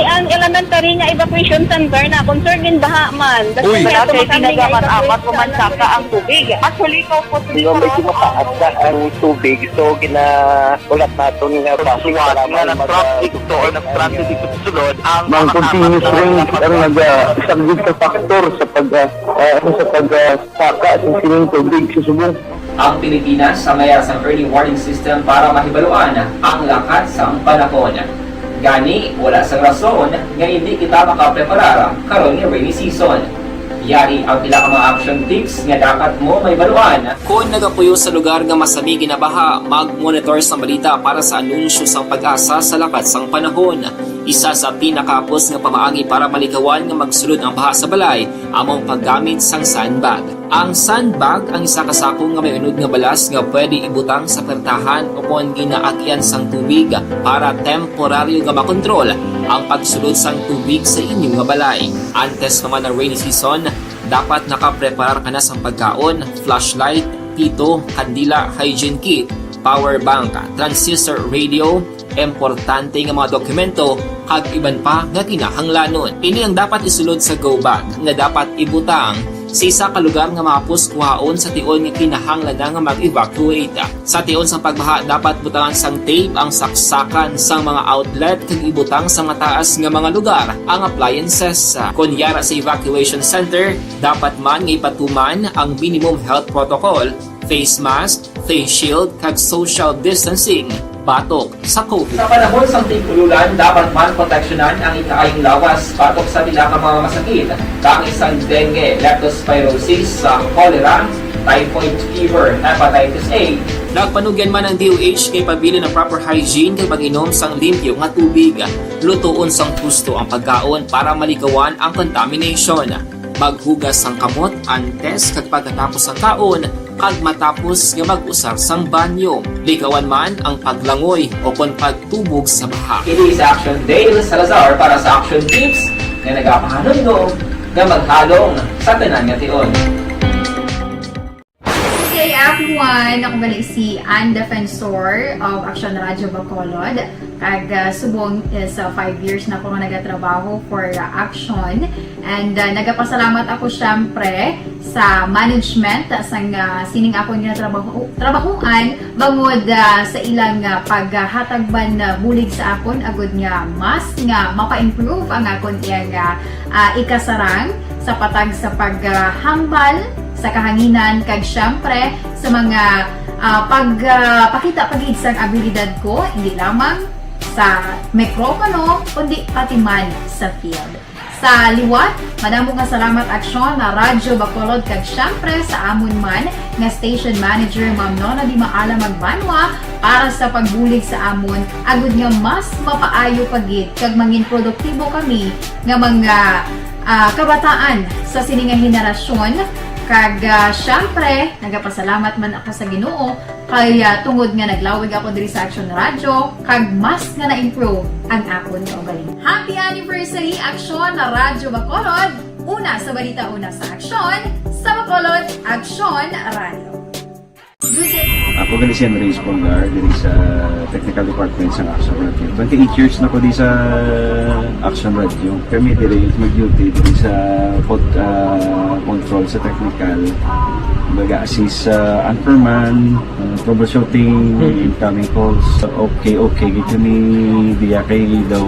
Ang elementary nga evacuation center na concerned din baha man. Uy, dati tinaga man apat o man saka ang tubig. Actually, ikaw po, Di ba, medyo mataas na ang tubig, so ginaulat naton nga traffic para nga mag- nag-traffic to or nag-traffic dito sa sulod ang Mang mga continuous tapat na rain ang mga naga-, subject sa factor sa pag, ah, ah, ano, sa pag, ah, saka sa sining tubig sa subong. Ang Pilipinas sa mayar sang early warning system para mahibaluan ang lakat sang panahon. Gani, wala sang rason nga hindi kita makapreparar karon nga rainy season. Yari ang pila ka mga action tips nga dapat mo mahibaluan. Kon nagapuyo sa lugar nga masami ginabaha, mag-monitor sang balita para sa anunsyo sang PAGASA sa lakat sang panahon. Isa sa pinakahapos nga pamaagi para malikawan nga magsulod ang baha sa balay amo ang paggamit sang sandbag. Ang sandbag ang isa ka sako nga may unod nga balas nga pwede ibutang sa pertahan o kon ginaagian sang tubig para temporaryo nga makontrol ang pagsulod sang tubig sa inyo nga balay. Antes pa man ang rainy season, dapat nakapreparar ka na sang pagkaon, flashlight, pito, kandila, hygiene kit, power bank, transistor radio, importante nga mga dokumento, kag iban pa nga kinahanglanon. Ini ang dapat isulod sa go bag nga dapat ibutang sa isa ka lugar nga mahapos kuhaon sa tion nga kinahanglan na nga mag-evacuate. Sa tion sang pagbaha, dapat butangan sang tape ang saksakan sang mga outlet kag ibutang sa mataas nga mga lugar ang appliances. Kon yara sa evacuation center, dapat man nga ipatuman ang minimum health protocol, face mask, face shield, kag social distancing batok sa COVID. Sa panahon sang tig-ululan, dapat man proteksyonan ang ikaayong lawas batok sa pila ka mga masakit, kaangay sang dengue, leptospirosis, sa cholera, typhoid fever, hepatitis A. Nagpanugyan man ang D O H kay pabilin ang proper hygiene kag pag-inom sang limpyo nga tubig. Lutoon sang husto ang pagkaon para malikawan ang contamination. Maghugas sang kamot antes kag pagkatapos sang kaon, kag matapos nga mag-usar sang banyo. Likawan man ang paglangoy o kon pagtubog sa baha. Kini sa Action Dale Salazar para sa Action Tips nga nagapahanumdom nga maghalong sa tanan nga tion. Good day, everyone! Ako gali si Ann Defensor of Action Radio Bacolod. Kag, ah, subong is, ah, five years na ako nga nagatrabaho for, ah, Action. And, ah, nagapasalamat ako, syempre, sa management, ah, sang, ah, sining akon nga trabaho, trabahuan, bangod, ah, sa ilang, ah, paghatag man, ah, bulig sa akon, agud nga mas nga mapa-improve ang akon iyang, ah, ah, ikasarang sa patag sa paghambal sa kahanginan, kag, syempre, sa mga, ah, pag, ah, pakita pa gid sang abilidad ko, hindi lamang sa mikropono, kundi pati man sa field. Sa liwat, madamo nga salamat, Aksyon na Radyo Bacolod, kag syempre sa amon man nga station manager, Ma'am Nona Di Maala Magbanwa, para sa pagbulig sa amon, agud nga mas mapaayo pa gid kag mangin produktibo kami nga mga, ah, kabataan sa sini nga henerasyon. Kag, ah, syempre, nagapasalamat man ako sa Ginoo kay, ah, tungod nga naglawig ako diri sa Action Radio, kag mas nga na-improve ang akon kaugalingon. Happy anniversary, Action na Radyo Bacolod! Una sa balita, una sa aksyon, sa Bacolod, Action Radio. Ako gali si Andres Polgar, diri sa technical department sa Action Radio. Twenty-eight years na ko di sa Action Radio. Kami diri mag-duty diri sa pod-, ah, control sa technical. Baga assist sa anchorman, ah, troubleshooting, incoming calls. Okay, okay. Gito ni Bia kay daw,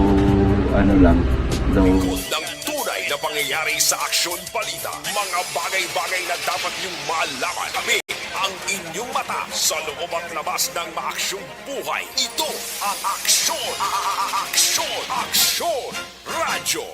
ano lang, daw. Ang tunay na pangyayari sa Aksyon Balita. Mga bagay-bagay na dapat niyong malaman. Kami, Ang inyong mata sa loob at labas ng maaksyong buhay. Ito ang Aksyon, Aksyon, Aksyon Radyo.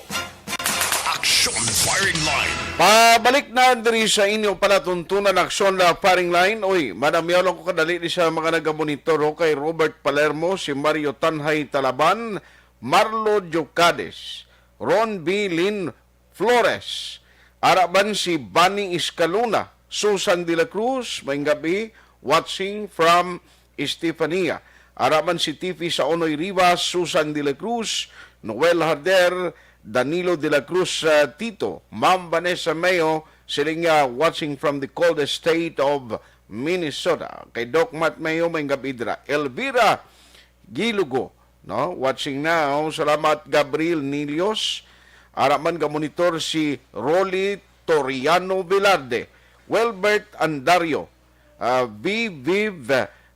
Aksyon Firing Line. Pabalik na diri sa inyo palatuntunan, Aksyon na Firing Line. Uy, manamyaw lang ko kadali di sa mga nagamonitor, ho, kay Robert Palermo, si Mario Tanhay Talaban, Marlo Diocades, Ron B. Lin Flores. Ara man si Bani Escalona, Susan de la Cruz, maayong gabi, watching from Estefania. Ara man si Tiffy Saonoy Rivas, Susan de la Cruz, Noel Harder, Danilo de la Cruz, uh, Tito, Ma'am Vanessa Mayo, siling nga watching from the coldest state of Minnesota. Kay Doc Matt Mayo, maayong gabi dira. Elvira Gilugo, no? Watching now. Salamat, Gabriel Nilios. Ara man gamonitor si Rolly Toriano Velarde, Welbert Andario, ah, V. Viv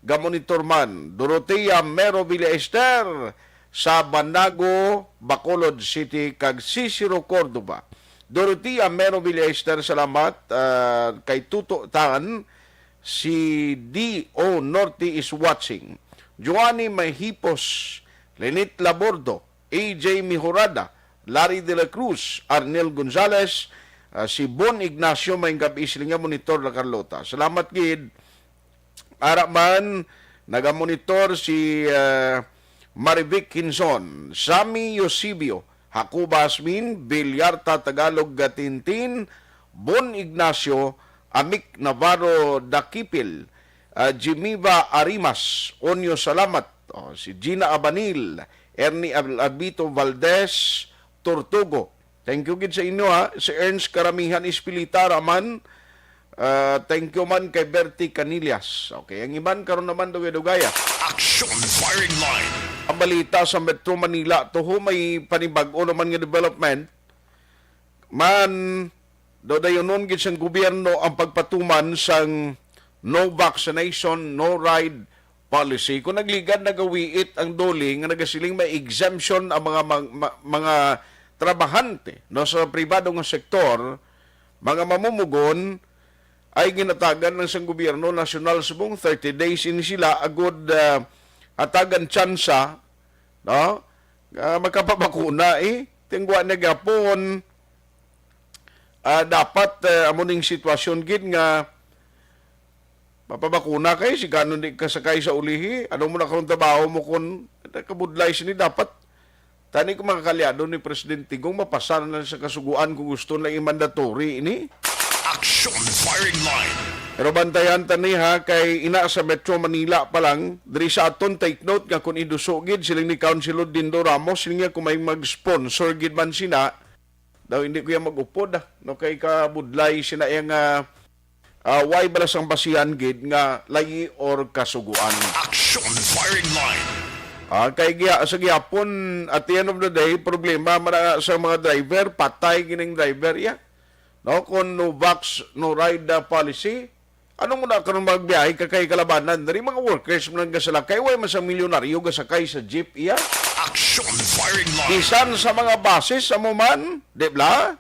gamonitor man, Dorotea Mero Villaester sa Banago, Bacolod City, kag Cicero Cordova. Dorotea Mero Villaester, salamat, ah, kay Tuto Tan, si D O Norte is watching. Joanny Mahipos, Lynette Labordo, A J Mejorada, Larry de la Cruz, Arnel Gonzalez, ah, si Bon Ignacio, maayong gabi, siling nga monitor na Carlota. Salamat gid. Ara man, nagamonitor si, ah, Marivic Hinson, Sammy Eusebio, Jacoba Asmin, Villarta Tagalog Gatintin, Bon Ignacio, Amik Navarro Dakipil, ah, Jimiva Arimas, Onyo Salamat, oh, si Gina Abanil, Ernie Al-, Albito Valdez, Tortugo. Thank you gid sa inyo, ha. Si Ernst Karamihan Espilita Raman, ah, thank you man kay Bertie Canillas. Okay, ang iban karon naman dugay-dugaya. Action Firing Line. Ang balita sa Metro Manila, tuho may panibag-o naman nga development. Man, daw dayonon gid sang gobyerno ang pagpatuman sang no vaccination, no ride policy. Kung nagligad nagawiit ang DOLE nga nagasiling may exemption ang mga, mga, mga trabahante, no, sa pribado nga sektor, mga mamumugon, ay ginatagan lang sang gobyerno nasyonal subong thirty days ini sila agud, ah, hatagan tsansa, no, nga makapabakuna, eh. Tingwa na gyapon, ah, dapat, ah, amo ning sitwasyon gid nga mapabakuna kay si kanon di kasakay sa ulihi. Ano mo na karon trabaho mo kun kabudlay sini dapat? Tani ko makakalyado ni Presidente kung mapasa na lang sa kasuguan kung gusto na i-mandatory ini. Action Firing Line. Pero bantayan ta ni ha, kay ina sa Metro Manila pa lang, diri sa aton take note nga kung iduso gid siling ni Councilor Dindo Ramos, siling niya kung may mag-sponsor gid man sina, daw hindi ko yan mag-upod, ah, no, kay kabudlay sina yang, ah, ah, way bala sang basihan gid nga layi or kasuguan. Action Firing Line. Ah, kay giya, sa gihapon, at the end of the day, problema man na sa mga driver, patay gining driver, ya. No, kung no vax, no ride, ah, policy, ano mo na karon magbiyahe ka kay kalabanan? Diri mga workers mo nang gasalakay, way man sang milyonaryo gasakay sa jeep, iya. Action Firing Line. Bisan sa mga buses, amo man, di ba?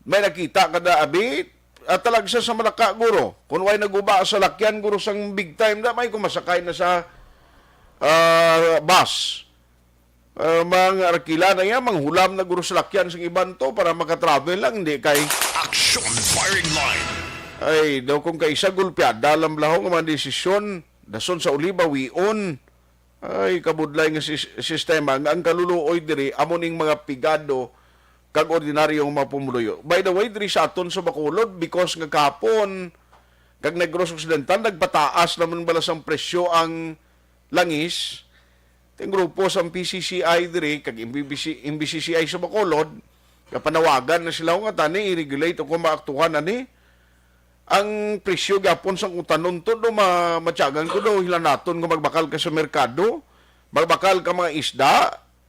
May nakita ka na, abi, at talagsa sa Malaka, guro. Kung way naguba sa lakyan, guro, sang big time na, may kumasakay na sa, ah, bus. Ah, mga arkila na yan, manghulam na guro sa lakyan sang iban to para makatravel lang, hindi kay Action Firing Line. Ay, daw kung kaisa gulpiada lang, blaho nga mga desisyon, dason sa uli bawion. Ay, kabudlay nga sis-, sistema nga ang kaluluoy diri amo ning mga pigado kag ordinaryong mga pumuluyo. By the way, diri sa aton sa Bacolod, because nga kahapon, kag Negros Occidental, nagpataas naman bala sang presyo ang langis. Ting grupo sang P C C I diri, kag M B C, M B C C I sa Bacolod, kapanawagan na sila nga tani, i-regulate o kung maaktuhan ani. Ang presyo gyapon sang utanon to, do ma-, matyagan ko do, hilanaton nga magbakal ka sa merkado, magbakal ka mga isda,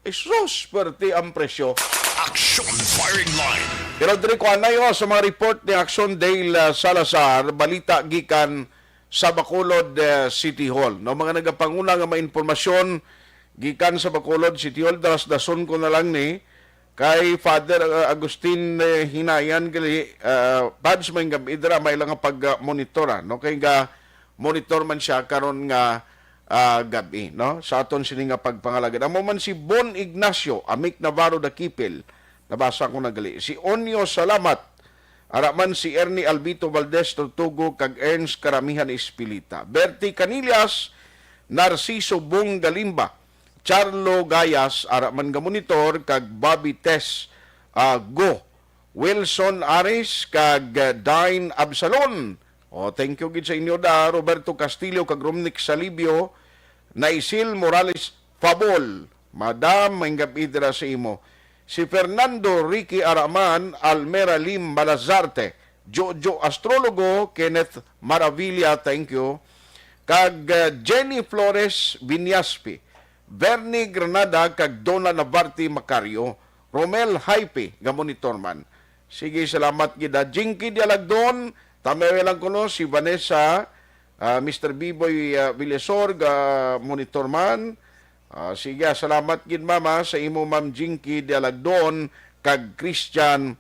eh, sus, pwerte ang presyo. Action Firing Line. Pero diri ko anay, oh, sa mga report ni Action Dale, ah, Salazar, balita gikan sa Bacolod, ah, City Hall. No, mga nagapanguna nga mga impormasyon gikan sa Bacolod City Hall, dasdason ko na lang ni kay Father, uh, Agustin, eh, Hinayan gali, uh, Pads, may gabi dira, may lang nga pag-monitora, no? Kay ga, monitor man siya karon nga, ah, gab-i, no? Sa aton sini nga pagpangalagad. Amo man si Bon Ignacio, Amic Navarro Dakipil. Nabasa ko na gali. Si Onyo Salamat, ara man si Ernie Albito Valdez Tortugo kag Ernst Karamihan Espilita. Bertie Canillas, Narciso Bong Galimba, Charlo Gayas, ara man nga monitor, kag Bobby Tess, ah, Go. Wilson Aris kag, uh, Dine Absalon. O, thank you gid sa inyo da, Roberto Castillo kag Romnick Salibio, Naisil Morales Fabol. Madam, maayong gab-i dira sa imo. Si Fernando Ricky Araman, Almera Lim Malazarte, Jojo Astrologo, Kenneth Maravilla, thank you. Kag, uh, Jenny Flores Viñaspi, Bernie Granada kag Donna Navarte Macario, Romel Hype nga monitor man. Sige, salamat gid, ah. Jinky Dialagdon, tamayo lang kuno si Vanessa, ah, Mister Biboy, ah, Villasor nga monitor man. Ah, sige, ah, salamat gid, mama, sa imo, Ma'am Jinky Dialagdon kag Christian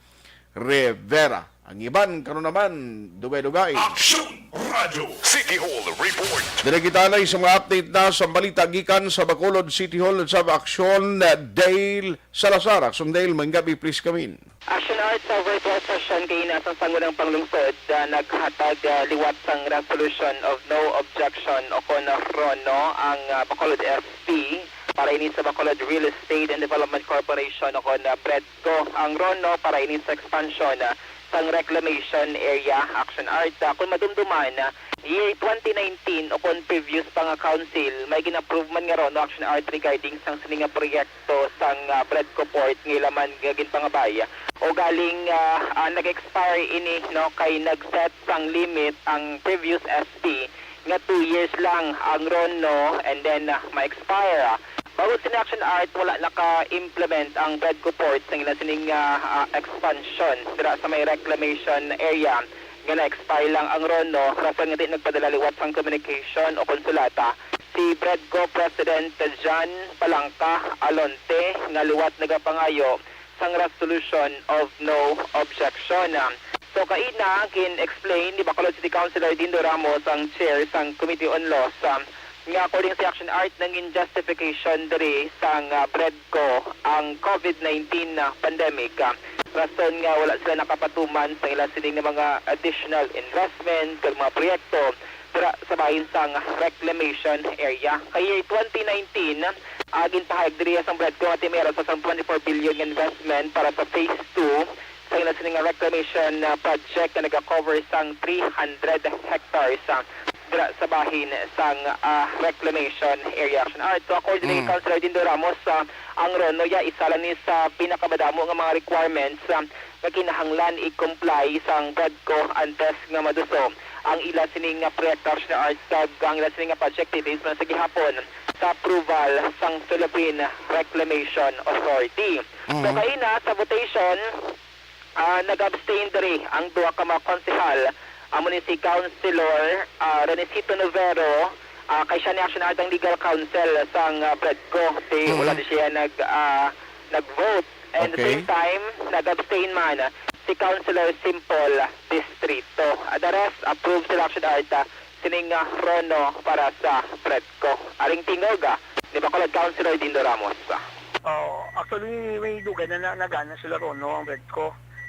Rivera. Ang iban, karon naman, dugay-dugay. Aksyon Radio City Hall Report. Diri kita na sa mga update na sa balita gikan sa Bacolod City Hall sa Aksyon, Dale Salazar. Aksyon Dale, maayong gab-i, please come in. Action Art sa virtual session kay ina sang Sangguniang Panglungsod, ah, naghatag, ah, liwat sang resolution of no objection o kon RONO ang, ah, Bacolod S P para ini sa Bacolod Real Estate and Development Corporation o kon, ah, BREDCO. Ang RONO para ini sa expansion, ah, sang reclamation area. Action Art, ah, kung madumduman, ah, year twenty nineteen o kon previous pa nga council, may gin-approve man nga RONO, Action Art, regarding sang sini nga proyekto sang, ah, BREDCO Port nga ila man nga ginpangabay. O galing, ah, ah, nag-expire ini, no, kay nag-set sang limit ang previous S P nga two years lang ang RONO and then, ah, ma-expire. Bangod sini, Action Art, wala naka-implement ang BREDCO Port sang ila sining, ah, ah, expansion dira sa may reclamation area nga na-expire lang ang RONO, rason nga di nagpadala liwat sang communication o konsulata si BREDCO President John Palangka Alonte nga liwat nagapangayo sang resolution of no objection. So, kaina, gin-explain ni Bacolod City Councilor Dindo Ramos, ang chair sang Committee on Laws, ah, nga according sa Action Art, nangin justification diri sang, ah, BREDCO ang COVID nineteen na pandemic, ah, rason nga wala sila nakapatuman sa ila sining nga mga additional investment kag mga proyekto dira sa bahin sang reclamation area. Kay year twenty nineteen, ah, ginpahayag diri sang BREDCO nga ti may ara sa sang twenty-four billion nga investment para sa phase two sa ila sini nga reclamation, ah, project nga naga-cover sang three hundred hectares, ah, dira sa bahin sang, ah, reclamation area. Action Art. So, according kay Mm. Councilor Dindo Ramos, ah, ang RONO ya isa lang ni sa pinakamadamo nga mga requirements, ah, nga kinahanglan i-comply sang BREDCO antes nga maduso ang ila sini nga proyekto, Action Art, kag ang ila sini nga project details man sa gihapon sa approval sang Philippine Reclamation Authority. So, Mm. kaina sa votation, ah, nag-abstain diri ang duha ka mga konsehal, amo ni si Councilor, ah, Renesito Novero, ah, kay siya ni, Action Art, ang legal counsel sang, ah, BREDCO. Si, Mm. wala di siya nag, ah, nag-vote. And at the Okay. same time, nag-abstain man si Councilor Simple Distrito. Ah, the rest, approve sila, Action Art, ah, sining, ah, RONO para sa BREDCO. Aring tingog, ah, ni Bacolod Councilor Dindo Ramos. Oh, actually, may dugay na, na nagana sila RONO ang BREDCO.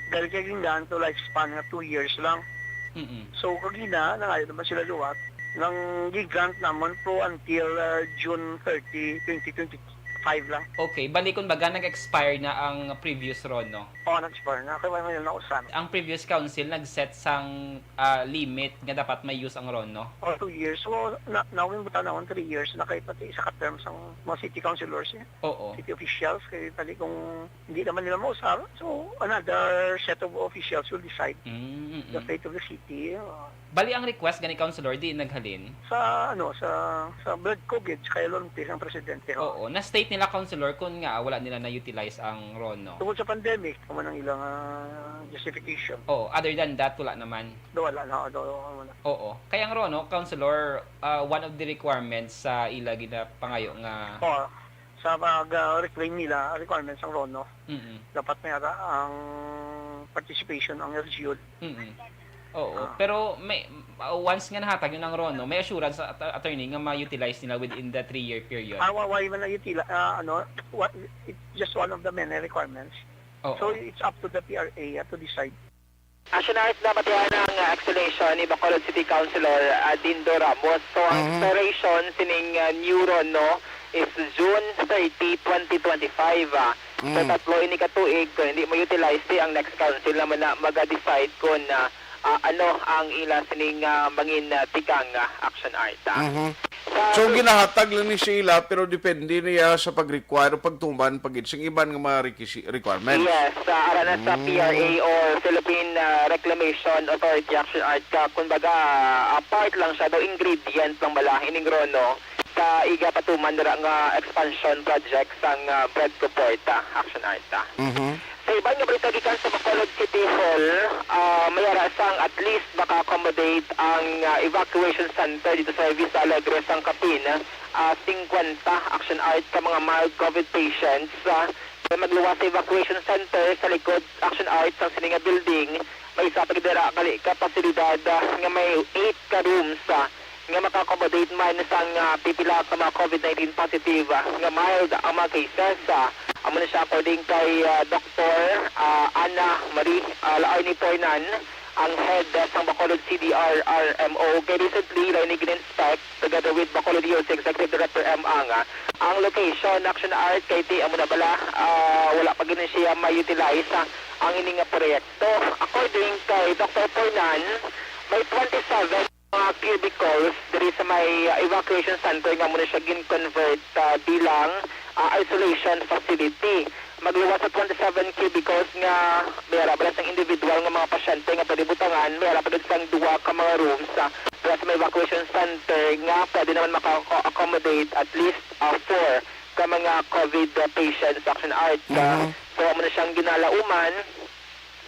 Dahil kay gingan to lifespan nga two years lang. Mm-mm. So, kagina, nangayo naman sila liwat. Nang gi-grant naman to until, ah, June thirty, twenty twenty-five lang. Okay, bali, kumbaga, nag-expire na ang previous RONO. Oo, nag-expire na. Kaya may nausan. Ang previous council nag-set sang, ah, limit nga dapat may use ang RONO? Oh, two years. So, na, nawin buta na three years na kay pati isa ka term sang mga city councilors, eh. Oo. City officials, kay pati kung hindi naman nila mausar, so another set of officials will decide Mm, mm, the mm. fate of the city. Uh, Bali, ang request gani, Councilor, di naghalin? Sa, ano, sa, sa BREDCO gid, kay Alonte ang presidente, ho. Oo, na-state nila, Councilor, kung nga wala nila na-utilize ang RONO. Tungkol sa pandemic, naman ang ilang, ah, justification. Oo, other than that, wala naman. Do, wala na, do, wala. Oo. Kaya ang RONO, Councilor, ah, one of the requirements sa ila ginapangayo nga Oo. Sa pag, ah, reclaim nila, requirements ng RONO, Mm-mm. dapat may ara ang participation ang L G U. Mm-mm. Oo, Ah. pero may, uh, once nga nahatag yun ang RONO, may assurance sa at- attorney nga ma-utilize nila within the three-year period. Ah, wa- why man na utila, ah, ano, what, it's just one of the many requirements. Oo. So it's up to the P R A, ah, to decide. Action Art, namatian ang, ah, explanation ni Bacolod City Councilor, ah, Dindo Ramos. So, ang Mhm. expiration sining, ah, new RONO is June thirty, twenty twenty-five. Ah. So, Mm. tatlo ini ka tuig kung hindi ma-utilize, di ang next council naman na maga-decide kung, ah, ah, ano ang ila sining, ah, mangin, ah, tikang, ah, Action Art. Ah. Mhm. Sa So, ginahatag lang ni sa ila, pero depende niya sa pag-require o pagtuman pagid sing iban nga mga requisi- requirements. Yes, ah, ara na sa Mm. P R A or Philippine, ah, Reclamation Authority Action Art ka. Kumbaga, ah, part lang siya, daw ingredient lang bala ining RONO sa igapatuman dira nga expansion project sang, ah, Bread Comporta Action Art. Ah. Mhm. Sa iban nga balita gikan sa Bacolod City Hall, ah, may ara sang at least maka-accommodate ang, ah, evacuation center dito sa Vista Alegre sang kapin, ah, singkwenta Action Art ka mga mild COVID patients, ah, nga magluwas sa evacuation center sa likod Action Art sang sini nga building. May isa pa gid dira gali ka pasilidad, ah, nga may eight ka rooms, ah, nga maka-accommodate man sang, ah, pipila ka mga COVID nineteen positive, ah, nga mild ang mga cases. Ah, amo na siya according kay, ah, Doktor, ah, Ana Marie, ah, Laarni Pornan, ang head, ah, sang Bacolod C D R R M O. Kay recently, ila ini gin-inspect together with Bacolod D O C Executive Director M. Ang, ah, ang location, Action Art, kay ti amo na bala, ah, wala pa gid siya ma-utilize, ah, ang ini nga proyekto. According kay Doktor Pornan, may twenty-seven mga cubicles diri sa may, ah, evacuation center nga muna siya gin-convert, ah, bilang, ah, isolation facility. Magluwas sa twenty-seven cubicles nga may ara bala sang individual nga mga pasyente nga pwede butangan, may ara pa gid sang duha ka mga rooms, ah, para sa may evacuation center nga pwede naman maka-accommodate at least, ah, four ka mga COVID patients, Action Art. Ah, Mhm. So, amo na siyang ginalauman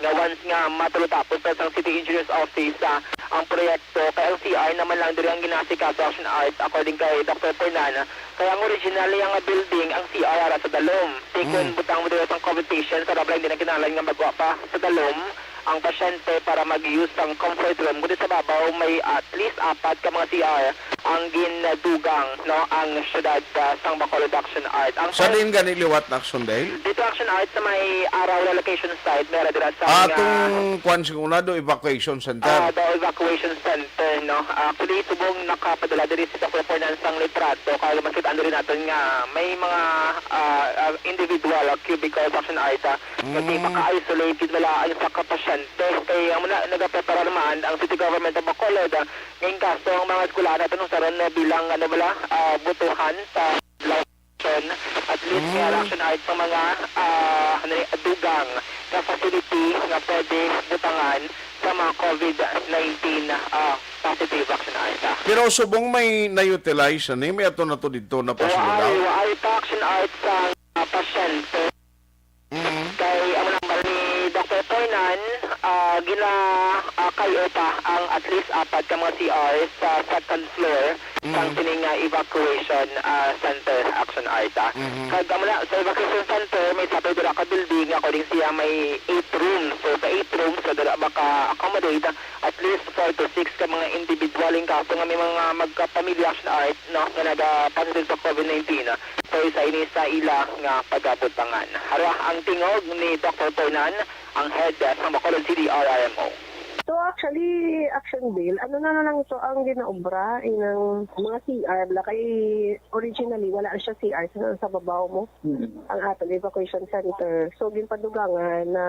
nga once nga matulotapos na sang City Engineer's Office, ah, ang proyekto, kay ang C R naman lang diri ang ginasikaso, Action Art, according kay Doktor Pornan. Kay ang original niya nga building, ang C R ara sa dalom. Ti kun Mm. butang mo diri sang COVID patients, ara bala hindi na kinahanglan nga magwa pa sa dalom ang pasyente para mag-use sang comfort room, kundi sa babaw may at least apat ka mga C R ang gindugang, no, ang syudad, ah, sang Bacolod, Action Art. Ang Sa diin gani liwat na Action Dale? Dito, Action Art, sa may Araw na location site, meron dira sa Ah, nga, atong kwan sing una do, evacuation ah, center. the evacuation center, no? Actually, subong nakapadala diri si Doctor Fernand sang litrato, kay makita diri naton nga may mga, ah, ah, individual, ah, cubicles, Action Art, ah, nga Mm. maka-isolate gid bala ang isa ka pasyente. Kay ang muna nagaprepara naman ang City Government of Bacolod, ah, nga in kaso ang mga eskwelahan naton usaron na bilang, ano bala, ah, butuhan sa lockdown, at least may Mm. Action Art sa mga, ah, ano ni, dugang nga facility nga pwede butangan sa mga COVID nineteen, ah, positive, Action Art. Pero subong may na-utilize na ni, may ato na to dito na Waay, pasulod. waay pa, Action Art, sa, ah, pasyente. Mhm. Kay ang number ni Doctor Fernand, ah, gina, ah, kayo pa ang at least apat ka mga C R sa second floor Mhm. sang sining, ah, evacuation, ah, center, Action Art, ah. Mhm. Kag amo na, sa evacuation center, may sabi dira ka building, according siya, may eight rooms. So, sa eight rooms, so, dira maka-accommodate at least four to six ka mga individual in kaso nga may mga magkapamilya, Action Art, no, nga naga-positive sa COVID nineteen, ah. So, isa ini sa ila nga pagabutangan. Harwa ang tingog ni Doctor Fernand, ang head, ah, sa Bacolod City R R M O. So actually, Action Dale, ano na lang to ang ginaobra, inang mga C R bala, kay originally wala siya C R sa, sa babaw mo. Ang aton evacuation center. So ginpadugangan na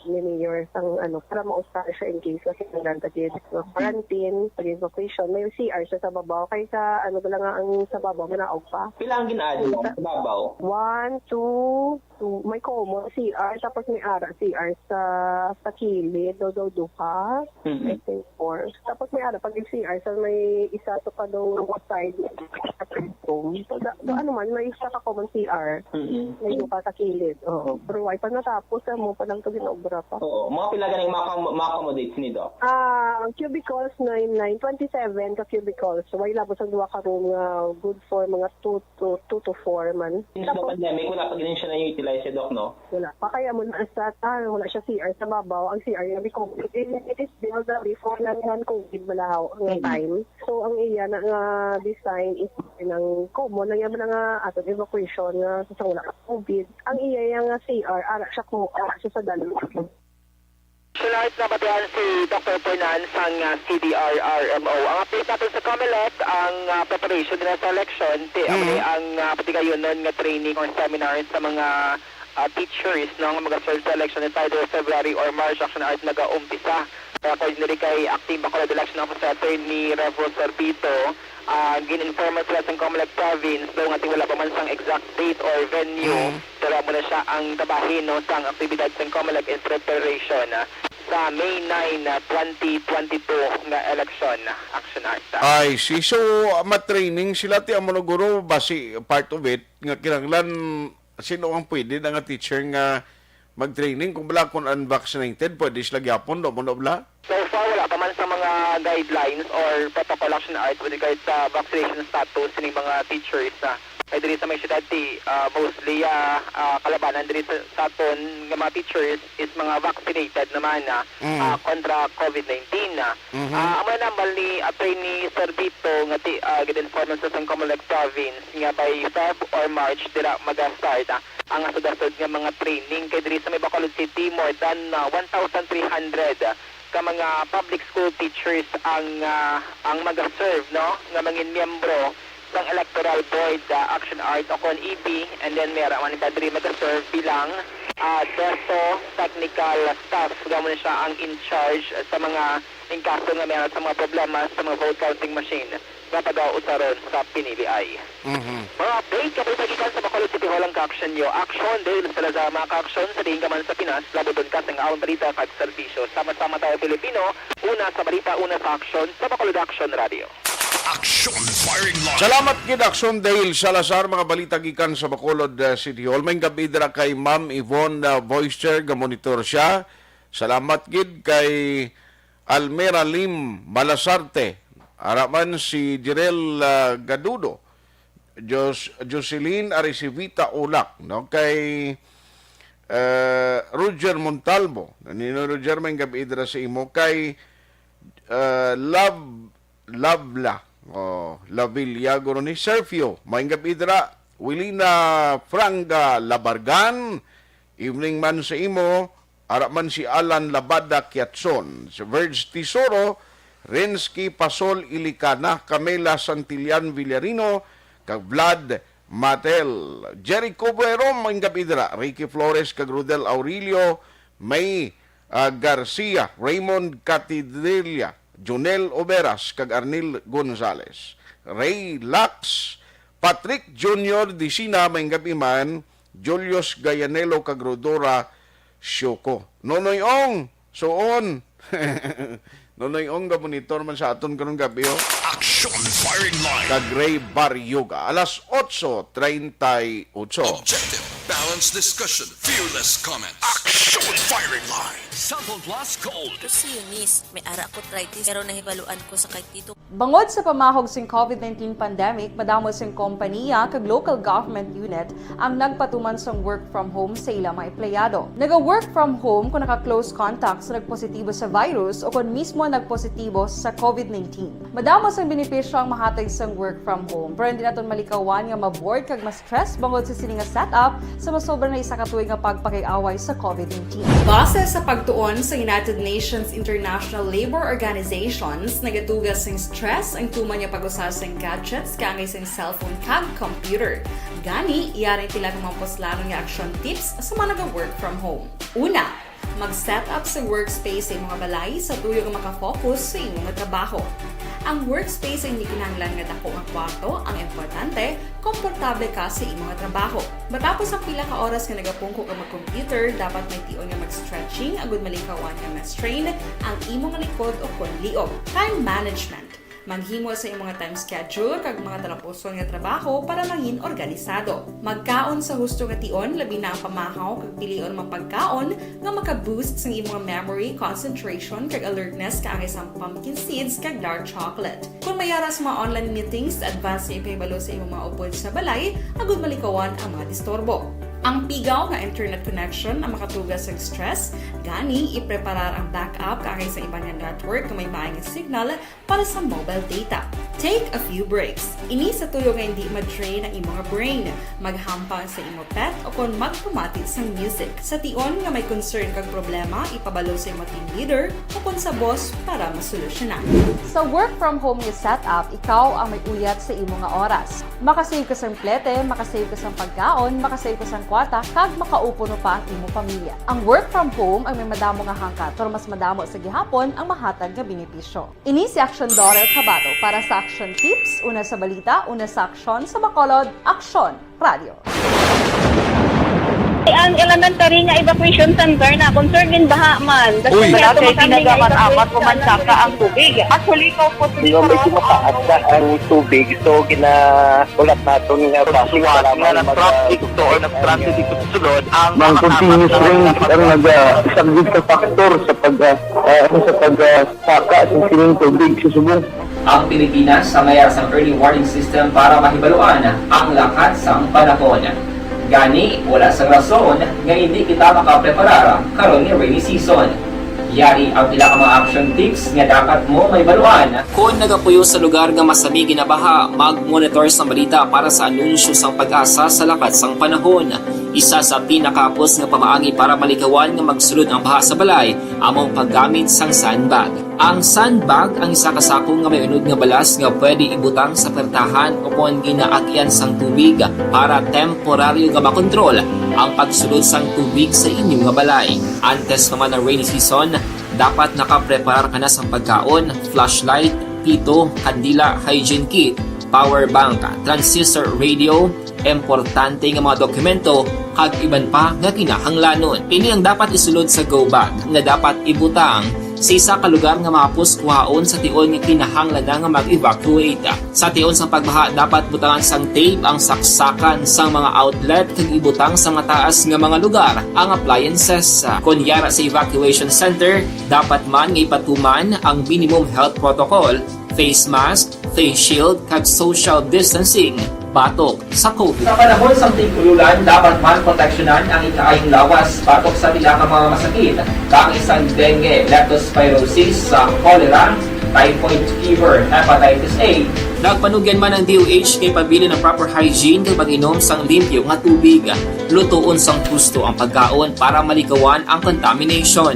ni Mayor sang ano, para mausar siya in case nga kinahanglan ta gid, no? Quarantine, pag-evacuation, may C R siya sa babaw. Kay sa ano bala nga ang sa babaw, manaog pa. Pila ang gin-add mo sa babaw? One, two, two. May common C R, tapos may ara C R sa, sa kilid, daw, daw duha. I Mm-mm. think four. Tapos may ara pag C R sa may isa to pa daw side, separate room. So, da, da, ano man, may isa ka common C R. Mm-mm. May duha sa kilid. Oo. Pero why pa natapos, ah, mo pa lang to ginaobra pa. Oo. Mga pila ganing maka- ma-accommodate ni Doc? Ah, ang cubicles, nine, nine, twenty-seven ka cubicles. Why labot ang duha ka room nga good for mga two to, two to four man. Since the pandemic, wala pa gid siya na-utilize. Ay, si Doc, no? Wala pa kaya mo na sa ah, wala siya C R sa babaw. Ang C R nga before, it, it is built na before ng non-COVID malahaw nga Mhm. time. So, ang iya na nga design is ng common na yan na nga atong evacuation nga sa wala ka COVID. Ang iya yang nga C R, ara siya ko, ara siya sa dalom. Sunod na batian si Doctor Fernan sang ah, C D R R M O. Ang update natin sa Comelec, ang ah, preparation nila sa election, ti Mm. ang ah, patigayonon nga training or seminar sa mga ah, teachers, no, nga mag-serve sa election is either February or March, Action Art, nagaumpisa. Kaya according diri kay Acting Bacolod Election Officer Attorney Revo Sorbito, ah, gin-inform man sila sa Comelec Province, daw nga ti wala pa man sang exact date or venue, Mm. pero amo na siya ang kabahin, no, sang aktibidad sa Comelec in preparation ah, sa May nine, ah, twenty twenty-two nga election, Action Art. I see. So, ma-training sila ti amo na guro basi part of it nga kinahanglan sino ang pwede na nga teacher nga mag-training kung bala kung unvaccinated pwede sila gyapon do mo na bala? So far, wala pa man sa mga guidelines or protocol, Action Art, with regards sa vaccination status sining mga teachers na kay diri sa may syudad ti ah, mostly ah, ah, kalabanan diri sa, sa aton nga mga teachers is mga vaccinated naman na Mm. ah, kontra COVID nineteen. Mhm. Ah, amo na nambal ni Attorney Servito nga ti uh, gid-inform sa San Comelec Province nga by Feb or March dira mag-start ah, ang asod-asod nga mga training kay diri sa may Bacolod City more than ah, one thousand three hundred ka mga public school teachers ang ah, ang mag-serve, no, nga mangin miyembro sang Electoral Board ah, Action Art o kon E B, and then may ara man pa diri mag-serve bilang ah, DESO technical staff, kamo na siya ang in charge sa mga in kaso nga may ara sa mga problema sa mga vote counting machine nga pagausaron sa piniliay. Mhm. Mga update, kabalita gikan sa Bacolod City Hall ang ka-action nyo. Action, Dale Salazar, mga ka-action, sa diin ka man sa Pinas, labuton ka sa nga awang balita kag serbisyo. Sama-sama tayo, Pilipino, una sa balita, una sa aksyon, sa Bacolod Action Radio. Action Firing Line. Salamat gid Action Dale Salazar, mga balita gikan sa Bacolod uh, City Hall. May gabi dira kay Ma'am Yvonne uh, Voister, ga monitor siya. Salamat gid kay Almera Lim Malasarte, ara man si Jirel uh, Gadudo, Jos Jocelyn Aricivita Ulak, no, kay uh, Roger Montalvo. Nino Roger, may gabi dira sa imo kay uh, Love Lavla, oh, Lavilla guro ni Sergio. Maayong gabi dira, Wilina Franga Labargan. Evening man sa imo, ara man si Alan Labada Kiatson, si Verge Tisoro, Rensky Pasol Ilicana, Camela Santillan Villarino, kag Vlad Matel. Jerry Cobuero, maayong gabi dira, Ricky Flores kag Rodel Aurelio, May ah, Garcia, Raymond Catidrilla, Jonel Oberas, kag Arnil Gonzales. Ray Lax, Patrick Junior Disina, maayong gabi man, Julius Gayanelo, kag Rodora Sioko. Nonoy Ong, suon. Nonoy Ong, ga-monitor man sa aton karong gabi, oh. Action Firing Line. Kag Ray Baryoga. Alas otso treinta y ocho. Objective, balanced discussion, fearless comment. Action Firing Line. Cellphone Plus Gold. Ko si Eunice, may ara ko arthritis, pero nahibaluan ko sa kay Tito. Bangod sa pamahog sing COVID nineteen pandemic, madamo sing kompaniya kag local government unit ang nagpatuman sang work from home sa ila mga empleyado. Naga-work from home kung naka-close contact sa nagpositibo sa virus o kon mismo nagpositibo sa COVID nineteen. Madamo sang benepisyo ang mahatag sang work from home, pero hindi naton malikawan nga ma-bored kag ma-stress bangod sa sini nga setup sa masobra na isa ka tuig nga pagpakig-away sa COVID nineteen. Base sa pagtuon sa United Nations International Labour Organizations, nagatuga sing stress ang tuman nga pag-usa sang gadgets kaangay sang cellphone kag computer. Gani, yari tila ka mga puslanon nga action tips sa mga naga-work from home. Una, mag-set up sa workspace sa imong balay sa tuyo nga makafocus sa imong trabaho. Ang workspace ay hindi kinahanglan nga dako nga kwarto, ang importante, komportable ka sa imong trabaho. Matapos ang pila ka oras nga nagapungko ka mag-computer, dapat may tion nga mag-stretching agud malikawan nga ma-strain ang imong likod o kon liog. Time management. Maghimo sa imong time schedule kag mga talapuson nga trabaho para mangin organisado. Magkaon sa husto nga tion, labi na ang pamahaw kag pilion mga pagkaon nga maka-boost sang imong memory, concentration, kag alertness kaangay sang pumpkin seeds kag dark chocolate. Kon may ara sa mga online meetings, advance nga ipahibalo sa imong mga upod sa balay agud malikawan ang mga disturbo. Ang pigaw nga internet connection ang makatuga sa stress, gani ipreparar ang backup kaangay sa iban nga network nga may maayong signal para sa mobile data. Take a few breaks. Ini sa tuyo nga hindi ma-drain ang imo nga brain, maghampang sa imo pet o kon magpamati sang music. Sa tion nga may concern kag problema, ipabalo sa imo team leader o kon sa boss para masolusyonan. Sa work from home nga setup, ikaw ang may uyat sa imo nga oras. Makasave ka sang plete, makasave ka sang pagkaon, makasave ka sang kwarta, kag makaupo no pa ang imo pamilya. Ang work from home ang may madamo nga hangkat, pero mas madamo sa gihapon ang mahatag nga benepisyo. Ini si Action Doris Habato para sa Action Tips, una sa balita, una sa aksyon, sa Bacolod, Aksyon Radio. Ang elementary nga evacuation center na concerned din baha man. Uy. Wala kay tinaga man amat o mansaka ang tubig. Actually, ikaw po, di ba, medyo mataas na ang tubig, so ginahulat naton nga Suwat nga nag-traffic to or nag-traffic dito sa sulod ang Ang mga continuous tapat na rain ang mga nagasaglit sa factor sa pag, ah, ah, ano, sa pag, ah, saka sa sining tubig sa subong. Ang Pilipinas sa mayar sang early warning system para mahibaluan ang lakat sang panahon. Gani, wala sang rason nga hindi kita makapreparar karon nga rainy season. Yari ang pila ka mga action tips nga dapat mo mahibaluan. Kon nagapuyo sa lugar nga masami ginabaha, mag-monitor sang balita para sa anunsyo sang PAGASA sa lakat sang panahon. Isa sa pinakahapos nga pamaagi para malikawan nga magsulod ang baha sa balay amo ang paggamit sang sandbag. Ang sandbag ang isa ka sako nga may unod nga balas nga pwede ibutang sa pertahan o kon ginaagyan sang tubig para temporaryo nga makontrol ang pagsulod sang tubig sa inyo nga balay. Antes pa man ang rainy season, dapat nakapreparar ka na sang pagkaon, flashlight, pito, kandila, hygiene kit, power bank, transistor radio, importante nga mga dokumento, kag iban pa nga kinahanglanon. Ini ang dapat isulod sa go bag nga dapat ibutang sa isa ka lugar nga mahapos kuhaon sa tion nga kinahanglan na nga mag-evacuate. Sa tion sang pagbaha, dapat butangan sang tape ang saksakan sang mga outlet kag ibutang sa mataas nga mga lugar ang appliances. Kon yara sa evacuation center, dapat man nga ipatuman ang minimum health protocol, face mask, face shield, kag social distancing batok sa COVID. Sa panahon sang tig-ululan, dapat man proteksyonan ang ikaayong lawas batok sa pila ka mga masakit, kaangay sang dengue, leptospirosis, sa cholera, typhoid fever, hepatitis A. Nagpanugyan man ang D O H nga ipabilin ang proper hygiene kag mag-inom sang limpyo nga tubig. Lutoon sang husto ang pagkaon para malikawan ang contamination.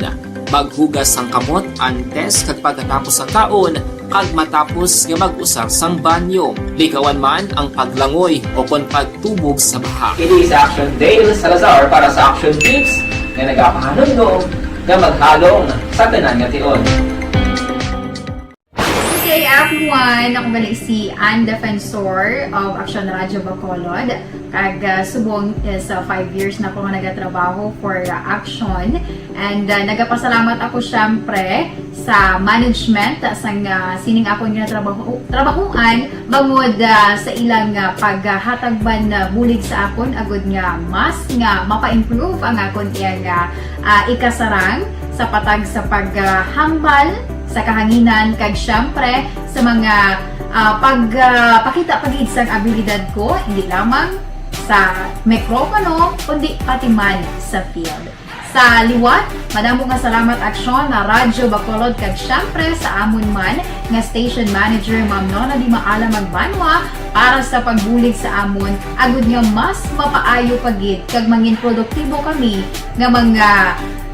Maghugas sang kamot antes kag pagkatapos sang kaon kag matapos nga mag-usar sang banyo. Likawan man ang paglangoy o kon pagtubog sa baha. Kini sa Action Dale Salazar para sa Action Tips nga nagapahanumdom nga maghalong sa tanan nga tion. Good day, everyone! Ako gali si Ann Defensor of Action Radio Bacolod. Kag, ah, subong is, ah, five years na ko nga nagatrabaho for, ah, Action. And, ah, nagapasalamat ako, syempre, sa management, ah, sang, ah, sining akon nga trabaho, trabahuan, bangod, ah, sa ilang, ah, paghatag man, ah, bulig sa akon, agud nga mas nga mapa-improve ang akon iya nga, ah, ikasarang sa patag sa paghambal sa kahanginan, kag syempre sa mga, ah, pag, ah, pakita pa gid sang abilidad ko, hindi lamang sa mikropono, kundi pati man sa field. Sa liwat, madamo nga salamat, Aksyon, na Radyo Bacolod, kag syempre sa amon man nga station manager, Ma'am Nona Di Maala Magbanwa, para sa pagbulig sa amon, agud nga mas mapaayo pa gid kag mangin produktibo kami nga mga,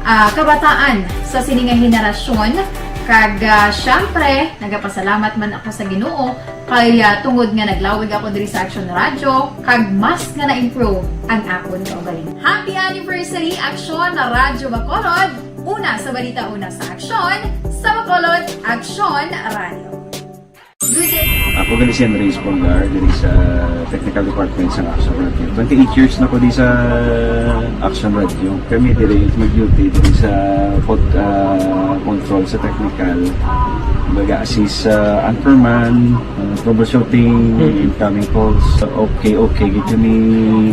ah, kabataan sa sini nga henerasyon. Kag, ah, syempre, nagapasalamat man ako sa Ginoo kay, ah, tungod nga naglawig ako diri sa Action Radio, kag mas nga na-improve ang akon kaugalingon. Happy anniversary, Action na Radyo Bacolod! Una sa balita, una sa aksyon, sa Bacolod, Action Radio. Good day. Ako gali si Andres Bongar, diri sa Technical Department sa Action Radio. Twenty-eight years na ko di sa Action Radio. Kami diri mag-duty diri sa pod-, ah, control sa technical. Baga assist sa anchorman, ah, troubleshooting, Mm. incoming calls. Okay, okay, gid kami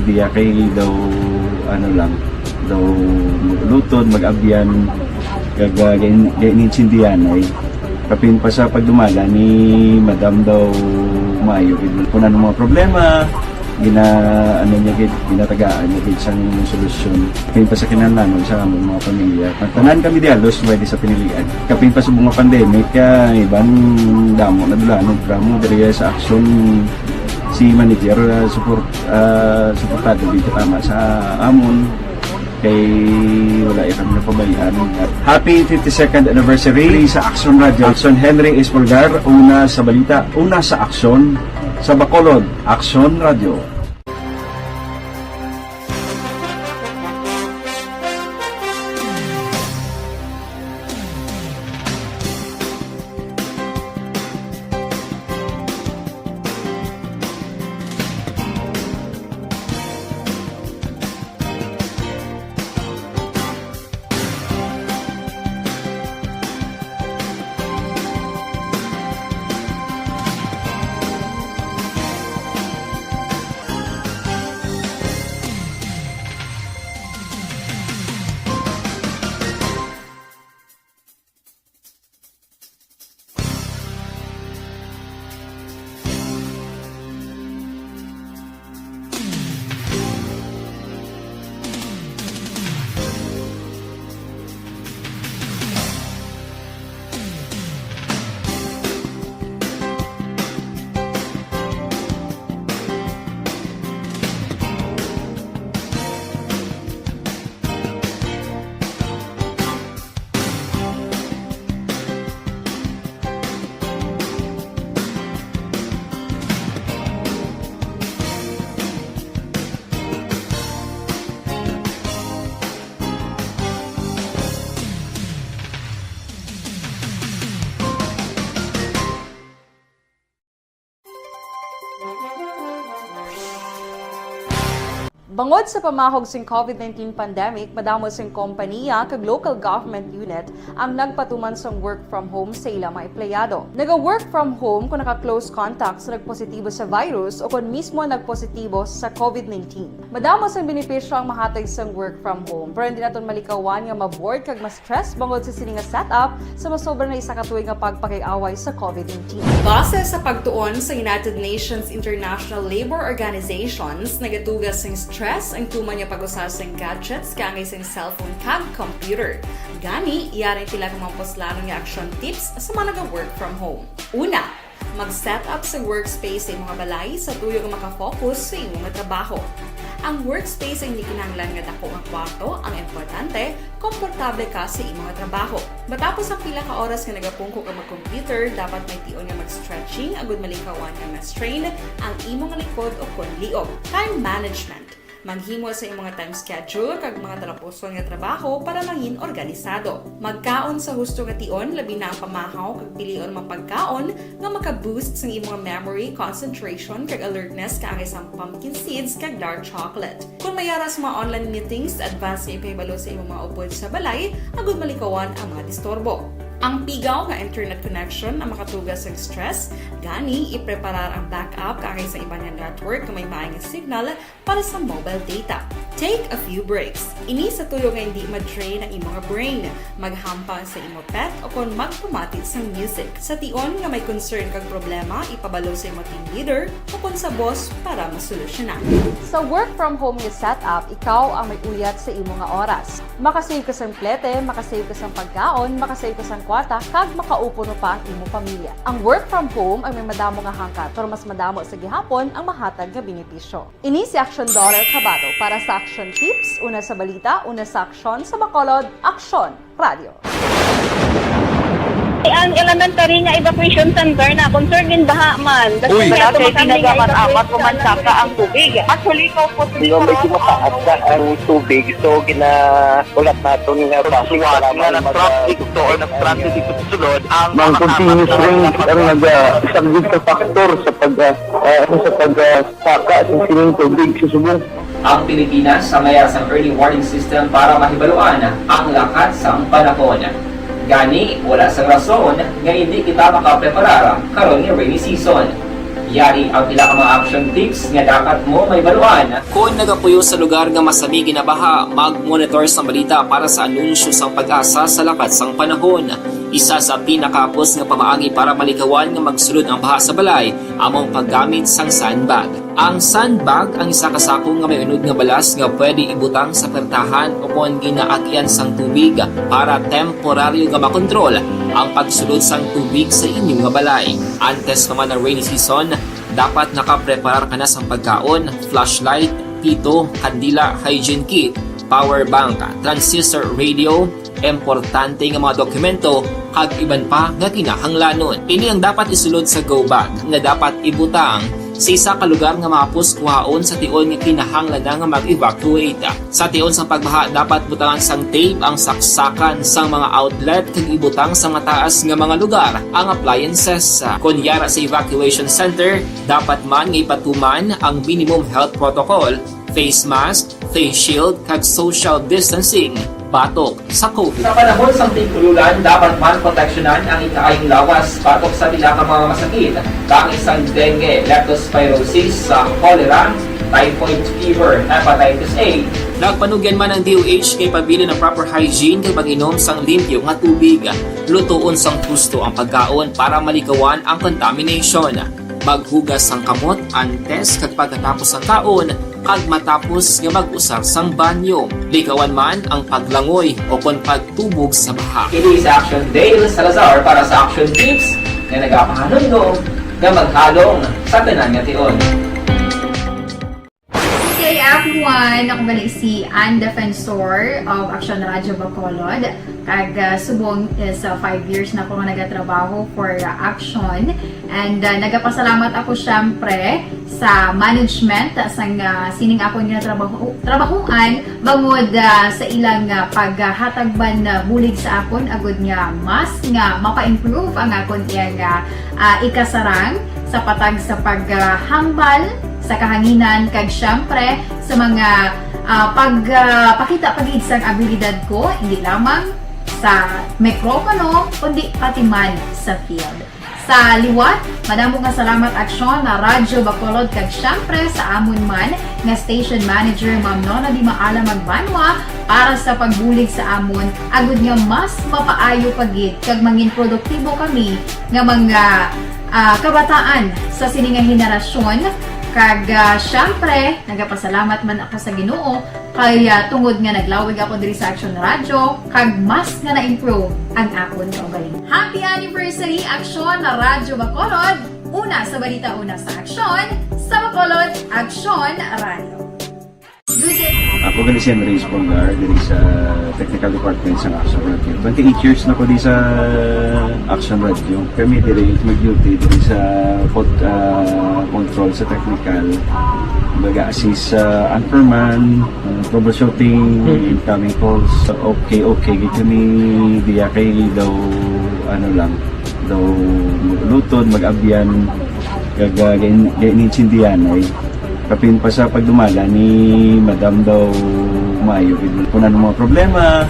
diya kay daw, ano lang, daw lutod, mag-abyan, kag, ah, gain-, gain-, intindihan ay. Kapin pa sa pagdumala ni Madam daw maayo gid. Kung ano mga problema, Gina-, ano niya gid, ginatagaan niya gid sang solusyon. Kapin pa sa kinahanglanon sa among mga pamilya. Tanan kami dihalos pwede sa pinilian. Kapin pa subong nga pandemic, ah, iban damo na dulanon, pero amo diri sa Action, si manager, ah, support, ah, suportado gid katama sa amon. Kay wala iya kami napabayaan. Happy fifty-second anniversary sa Action Radio. Action Henry Espolgar, una sa balita, una sa aksyon, sa Bacolod, Action Radio. Bangod sa pamahog sing COVID nineteen pandemic, madamo sing kompaniya kag local government unit ang nagpatuman sang work from home sa ila mga empleyado. Naga-work from home kon naka-close contact sa nagpositibo sa virus o kon mismo nagpositibo sa COVID nineteen. Madamo sang benepisyo ang mahatag sang work from home, pero hindi naton malikawan nga ma-bored kag ma-stress bangod sa sini nga setup sa masobra na isa ka tuig nga pagpakig-away sa COVID nineteen. Base sa pagtuon sa United Nations International Labour Organizations, nagatuga sing stress ang tuman nga pag-usa sing gadgets kaangay sing cellphone kag computer. Gani, yari ang pila ka mga puslanon nga action tips sa mga naga-work from home. Una, mag-set up sa workspace sa imong balay sa tuyo nga makafocus sa imong trabaho. Ang workspace ay hindi kinahanglan nga dako nga kwarto, ang importante, komportable ka sa imong trabaho. Matapos ang pila ka oras nga nagapungko ka mag-computer, dapat may tion nga mag-stretching agud malikawan nga ma-strain ang imong likod o kon liog. Time management. Maghimo sa imong time schedule kag mga talapuson nga trabaho para mangin organisado. Magkaon sa husto nga tion, labi na ang pamahaw kag pilion mga pagkaon nga maka-boost sang imong memory, concentration, kag alertness kaangay sang pumpkin seeds kag dark chocolate. Kon may ara sa mga online meetings, advance nga ipahibalo sa imong mga upod sa balay agud malikawan ang mga disturbo. Ang pigaw nga internet connection ang makatuga sang stress, gani ipreparar ang backup kaangay sa iban nga network nga may maayong signal para sa mobile data. Take a few breaks. Ini sa tuyo nga hindi ma-drain ang imo nga brain. Maghampang sa imo pet o kon magpamati sang music. Sa tion nga may concern kag problema, ipabalo sa imo team leader o kon sa boss para masolusyonan. Sa work from home nga setup, ikaw ang may uyat sa imo nga oras. Makasave ka sang plete, makasave ka sang pagkaon, makasave ka sang kwarta, kag makaupo pa ang imo pamilya. Ang work from home ang may madamo nga hangkat, pero mas madamo sa gihapon ang mahatag nga benepisyo. Ini si Action Daughter Chavado para sa Action Tips, una sa balita, una sa aksyon, sa Bacolod, Aksyon Radio. Ang elementary nga evacuation center na concerned in baha man. Uy. Wala kay pinagaman amat o mansaka ang tubig. Actually, ikaw po, di ba, medyo mataas na ang tubig, so ginahulat naton nga basi nga nag-traffic to or nag-traffic dito sa sulod ang mga continuous rain ang nag-, ah, isa gid ka factor sa pag, ah, ah, ano, sa pag, ah, saka sa sining tubig sa subong. Ang Pilipinas ang may sang early warning system para mahibaluan ang lakat sang panahon. Gani, wala sang rason nga hindi kita makapreparar karon nga rainy season. Yari ang pila ka mga action tips nga dapat mo mahibaluan. Kon nagapuyo sa lugar nga masami ginabaha, mag-monitor sa balita para sa anunsyo sang PAGASA sa lakat sang panahon. Isa sa pinakahapos nga pamaagi para malikawan nga magsulod ang baha sa balay amo ang paggamit sang sandbag. Ang sandbag ang isa ka sako nga may unod nga balas nga pwede ibutang sa pertahan o kon ginaagyan sang tubig para temporaryo nga makontrol ang pagsulod sang tubig sa inyo nga balay. Antes pa man ang rainy season, dapat nakapreparar ka na sang pagkaon, flashlight, pito, kandila, hygiene kit, power bank, transistor radio, importante nga mga dokumento, kag iban pa nga kinahanglanon. Ini ang dapat isulod sa go bag nga dapat ibutang sa isa ka lugar nga mahapos kuhaon sa tion nga kinahanglan na nga mag-evacuate. Sa tion sang pagbaha, dapat butangan sang tape ang saksakan sang mga outlet kag ibutang sa mataas nga mga lugar ang appliances. Kon yara sa evacuation center, dapat man nga ipatuman ang minimum health protocol, face mask, face shield, kag social distancing batok sa COVID. Sa panahon sang tig-ululan, dapat man proteksyonan ang ikaayong lawas batok sa pila ka mga masakit, bangis sang dengue, leptospirosis, sa cholera, typhoid fever, hepatitis A. Nagpanugyan man ang D O H nga ipabilin ang proper hygiene kag pag-inom sang limpyo nga tubig. Lutoon sang husto ang pagkaon para malikawan ang contamination. Maghugas sang kamot antes kag pagkatapos sang kaon, kag matapos nga mag-usar sang banyo. Likawan man ang paglangoy o kon pagtubog sa baha. Kini si Action Dale Salazar para sa Action Tips nga nagapahanumdom nga maghalong sa tanan nga tion. Good day, everyone! Ako gali si Ann Defensor of Action Radio Bacolod. Kag, ah, subong is, ah, five years na ako nga nagatrabaho for, ah, Action. And, ah, nagapasalamat ako, syempre, sa management, ah, sang, ah, sining akon nga trabaho, trabahoan, bangod, ah, sa ilang, ah, paghatag man, ah, bulig sa akon, agud nga mas nga mapa-improve ang akon iyang, ah, ah, ikasarang sa patag sa paghambal sa kahanginan, kag, syempre, sa mga, ah, pag, ah, pakita pa gid sang abilidad ko, hindi lamang sa mikropono, kundi pati man sa field. Sa liwat, madamo nga salamat, Aksyon, na Radyo Bacolod, kag syempre sa amon man nga station manager, Ma'am Nona Di Maala Magbanwa, para sa pagbulig sa amon, agud nga mas mapaayo pa gid kag mangin produktibo kami nga mga, ah, kabataan sa sini nga henerasyon. Kag, ah, syempre, nagapasalamat man ako sa Ginoo kay, ah, tungod nga naglawig ako diri sa Action Radio, kag mas nga na-improve ang akon kaugalingon. Happy anniversary, Action na Radyo Bacolod! Una sa balita, una sa aksyon, sa Bacolod, Action Radio. Good day. Ako gali si Henry Espolgar diri sa technical department sa Action Radio. Twenty-eight years na ko di sa Action Radio. Kami diri mag-duty diri sa pod-, ah, control sa technical. Baga assist sa anchorman, ah, troubleshooting, Mm. incoming calls. Okay, okay gid kami diya kay daw, ano lang, daw mag-ulutod, mag-abyan, kag, ah, gain-, gainintindihan ay. Kapin pa sa pagdumala ni Madam daw maayo gid. Kung ano mga problema,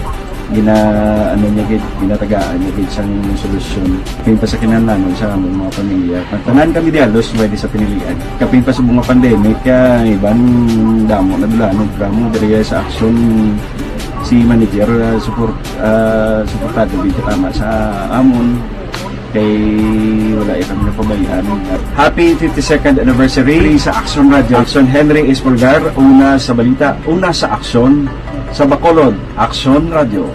gina-, ano niya gid, ginatagaan niya gid sang solusyon. Kapin pa sa kinahanglanon sa among mga pamilya. Tanan kami di halos pwede sa pinilian. Kapin pa sa mga pandemic, kaya iban damo na dula, ano, damo diri sa aksyon si manager, ah, support, ah, suportado gid tama sa amon. Kay wala ya kami napabayaan. Happy fifty-second anniversary sa Action Radio. Action Henry Espolgar, una sa balita, una sa aksyon, sa Bacolod, Action Radio.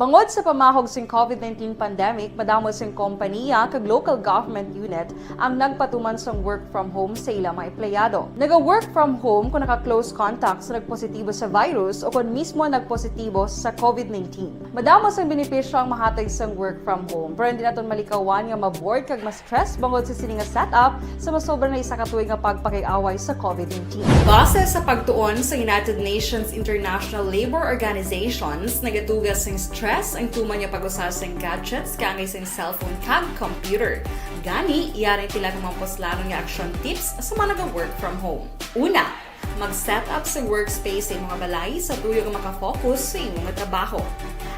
Bangod sa pamahog sing COVID nineteen pandemic, madamo sing kompaniya kag local government unit ang nagpatuman sang work from home sa ilang mga empleyado. Naga-work from home kung naka-close contact sa nagpositibo sa virus o kon mismo nagpositibo sa COVID nineteen. Madamo sang benepisyo ang mahatag sang work from home, pero hindi naton malikawan nga ma-bored kag ma-stress bangod sa sini nga setup sa masobra na isa ka tuig nga pagpakig-away sa COVID nineteen. Base sa pagtuon sa United Nations International Labour Organizations, nagatuga sing stress ang tuman nga pag-usa sing gadgets kaangay sing cellphone kag computer. Gani, yari ang pila ka mga puslanon nga action tips sa mga naga-work from home. Una, mag-set up sa workspace sa imong balay sa tuyo nga makafocus sa imong trabaho.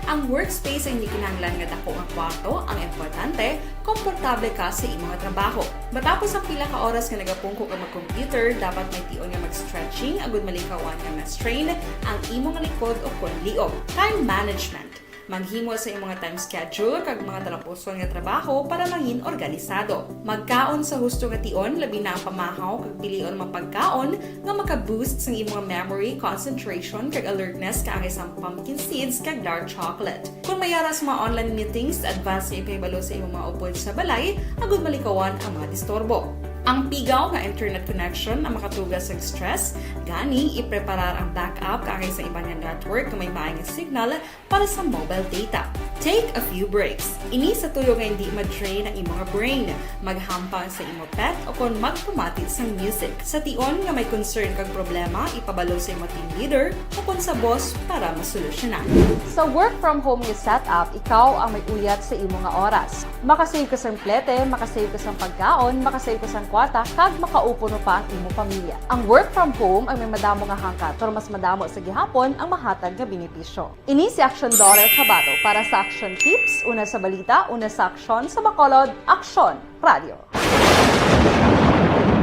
Ang workspace ay hindi kinahanglan nga dako nga kwarto, ang importante, komportable ka sa imong trabaho. Matapos ang pila ka oras nga nagapungko ka mag-computer, dapat may tion nga mag-stretching agud malikawan nga ma-strain ang imong likod o kon liog. Time management. Maghimo sa imong time schedule kag mga talapuson nga trabaho para mangin organisado. Magkaon sa husto nga tion, labi na ang pamahaw kag pilion mga pagkaon nga maka-boost sang imong memory, concentration, kag alertness kaangay sang pumpkin seeds kag dark chocolate. Kung may ara sa mga online meetings, advance nga ipahibalo sa imong mga upod sa balay agud malikawan ang mga disturbo. Ang pigaw nga internet connection ang makatuga sang stress, gani ipreparar ang backup kaangay sa iban nga network nga may maayong signal para sa mobile data. Take a few breaks. Ini sa tuyo nga hindi ma-drain ang imong brain. Maghampang sa imo pet o kon magpamati sang music. Sa tion nga may concern kag problema, ipabalo sa imo team leader o kon sa boss para masolusyonan. Sa work from home nga setup, ikaw ang may uyat sa imo nga oras. Makasave ka sang plete, makasave ka sang pagkaon, makasave ka sang kwarta, kag makaupod pa ang imo pamilya. Ang work from home ang may madamo nga hangkat, pero mas madamo sa gihapon ang mahatag nga benepisyo. Ini si Action Daughter Kabato para sa Action Tips, una sa balita, una sa aksyon, sa Bacolod, Aksyon Radio.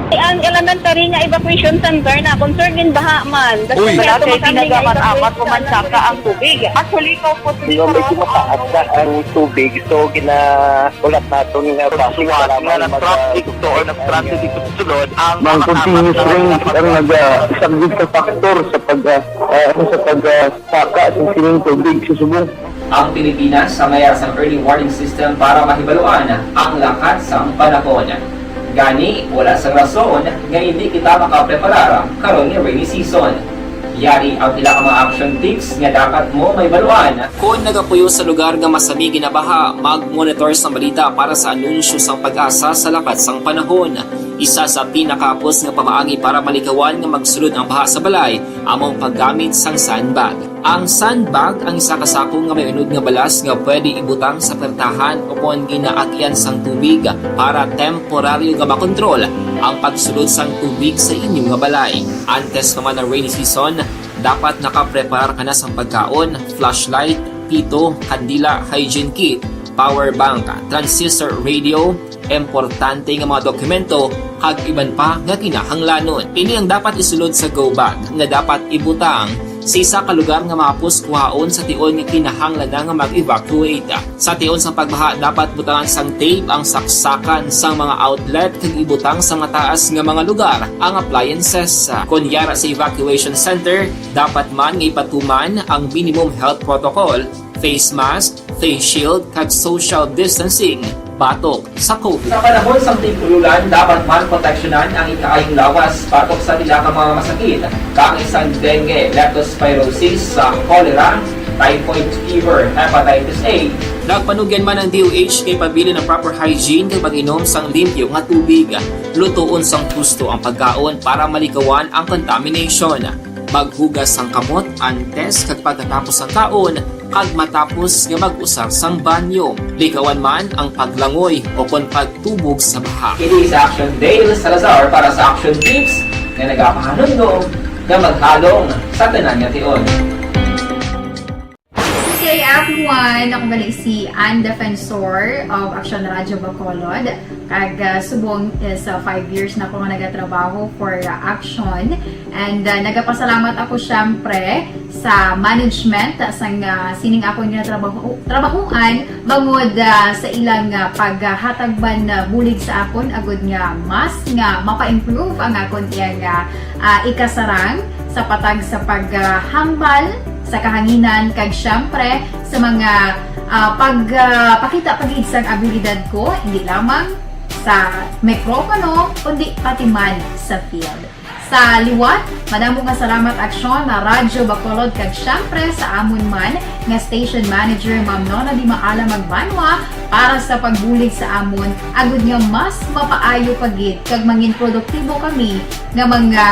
Ang elementary nga evacuation center na concern gin baha man. Uy, wala kay tinaga man apat o man saka ang tubig. Actually, ikaw po, medyo mataas na ang tubig. So, gina-, ulat naton nga basi na traffic to or nag-traffic dito sa sulod ang mga continuous rain ang nag-, ah, isang big factor sa pag, ah, ah, sa pag, ah, saka sa sining tubig sa subong. Ang Pilipinas ang may sang early warning system para mahibaluan ang lakat sang panahon. Gani, wala sang rason nga hindi kita makapreparar karon nga rainy season. Yari ang pila ka mga action tips nga dapat mo mahibaluan. Kon nagapuyo sa lugar nga masami ginabaha, mag-monitor sang balita para sa anunsyo sang PAGASA sa lakat sang panahon. Isa sa pinakahapos nga pamaagi para malikawan nga magsulod ang baha sa balay amo ang paggamit sang sandbag. Ang sandbag ang isa ka sako nga may unod nga balas nga pwede ibutang sa pertahan o kon ginaagian sang tubig para temporaryo nga makontrol ang pagsulod sang tubig sa inyo nga balay. Antes pa man ang rainy season, dapat nakapreparar ka na sang pagkaon, flashlight, pito, kandila, hygiene kit, power bank, transistor radio, importante nga mga dokumento, kag iban pa nga kinahanglanon. Ini ang dapat isulod sa go bag nga dapat ibutang sa isa ka lugar nga mahapos kuhaon sa tion nga kinahanglan na nga mag-evacuate. Sa tion sa pagbaha, dapat butangan sang tape ang saksakan sang mga outlet kag ibutang sa mataas nga mga lugar ang appliances. Kon yara sa evacuation center, dapat man nga ipatuman ang minimum health protocol, face mask, face shield, kag social distancing batok sa COVID. Sa panahon sang tig-ulan, dapat man proteksyonan ang ikaayong lawas batok sa pila ka mga masakit, kaangay sang dengue, leptospirosis, sa cholera, typhoid fever, hepatitis A. Nagpanugyan man ang D O H kay pabilin ang proper hygiene kag pag-inom sang limpyo nga tubig. Lutoon sang husto ang pagkaon para malikawan ang contamination. Maghugas sang kamot antes kag pagkatapos sang kaon, kag matapos nga mag-usar sang banyo. Likawan man ang paglangoy o kon pagtubog sa baha. Kini si Action Dale Salazar para sa Action Tips nga nagapahanumdom nga maghalong sa tanan nga tion. Good day, everyone! Ako gali si Ann Defensor of Action Radio Bacolod. Kag, ah, subong is, ah, five years na ko nga nagatrabaho for, ah, Action. And, ah, nagapasalamat ako, syempre, sa management, ah, sang, ah, sining akon nga trabaho, trabahuan, bangod, ah, sa ilang, ah, paghatag man, ah, bulig sa akon, agud nga mas nga mapa-improve ang akon iyang, ah, ah, ikasarang sa patag sa paghambal sa kahanginan, kag siyempre sa mga, ah, pag, ah, pakita pa gid sang abilidad ko, hindi lamang sa mikropono, kundi pati man sa field. Sa liwat, madamo nga salamat, Aksyon, na Radyo Bacolod, kag siyempre sa amon man nga station manager, Ma'am Nona Di Maala Magbanwa, para sa pagbulig sa amon, agud nga mas mapaayo pa gid kag mangin produktibo kami nga mga,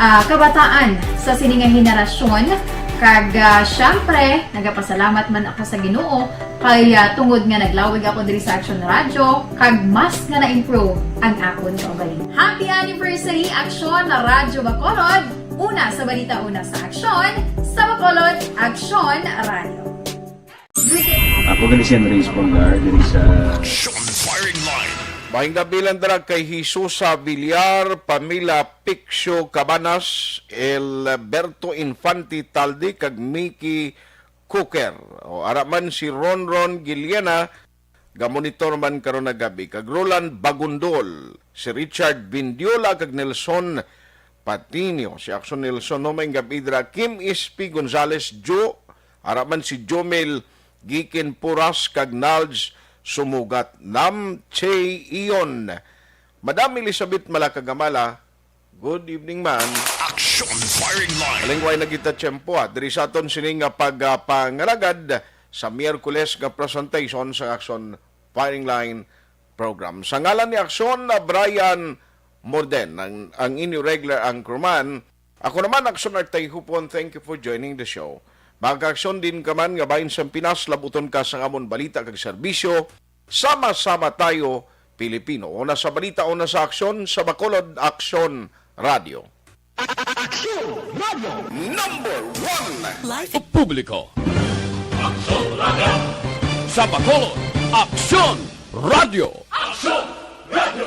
ah, kabataan sa sini nga henerasyon. Kag, ah, siyempre, nagapasalamat man ako sa Ginoo kay, ah, tungod nga naglawig ako diri sa Aksyon Radyo, kag mas nga na-improve ang akon kaugalingon. Happy anniversary, Aksyon Radyo Bacolod! Una sa balita, una sa aksyon, sa Bacolod, Aksyon Radyo. Ako gali si Andres Pongar, diri sa Action Firing Line. Maayong gabi lang dira kay Jesusa Villar, Pamela Piccio Cabanas, Elberto Infante Taldi, kag Mickey Cooker. O, ara man si Ronron Guiliana, gamonitor man karon nga gabi, kag Roland Bagundol, si Richard Bindiola, kag Nelson Patinio, si Action Nelson, no, maayong gabi dira. Kim S P Gonzales, Jo, ara man si Jomel Gikin Puras, kag Nalds Sumugat, Nam Che Ion, Madam Elizabeth Malakagamala, good evening, man. Action Firing Line. Alingway na kita tiyempo, ha. Diri sa aton sini nga pag, ah, pangalagad sa Miyerkules nga presentation sa Action Firing Line program. Sa ngalan ni Aksyon, na Brian Morden, ang, ang inyo regular anchorman. Ako naman, Aksyon Artay Hupon, thank you for joining the show. Makaaksyon din ka man nga bahin sang Pinas, labuton ka sa amon balita kag serbisyo. Sama-sama tayo, Pilipino. Una sa balita, una sa aksyon, sa Bacolod Aksyon Radio. Aksyon Radio. Number one. Live. Publiko. Aksyon Radio. Sa Bacolod, Aksyon Radio. Aksyon Radio.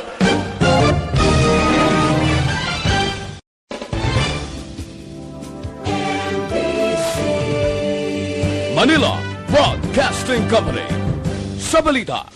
Manila Broadcasting Company. Sa balita.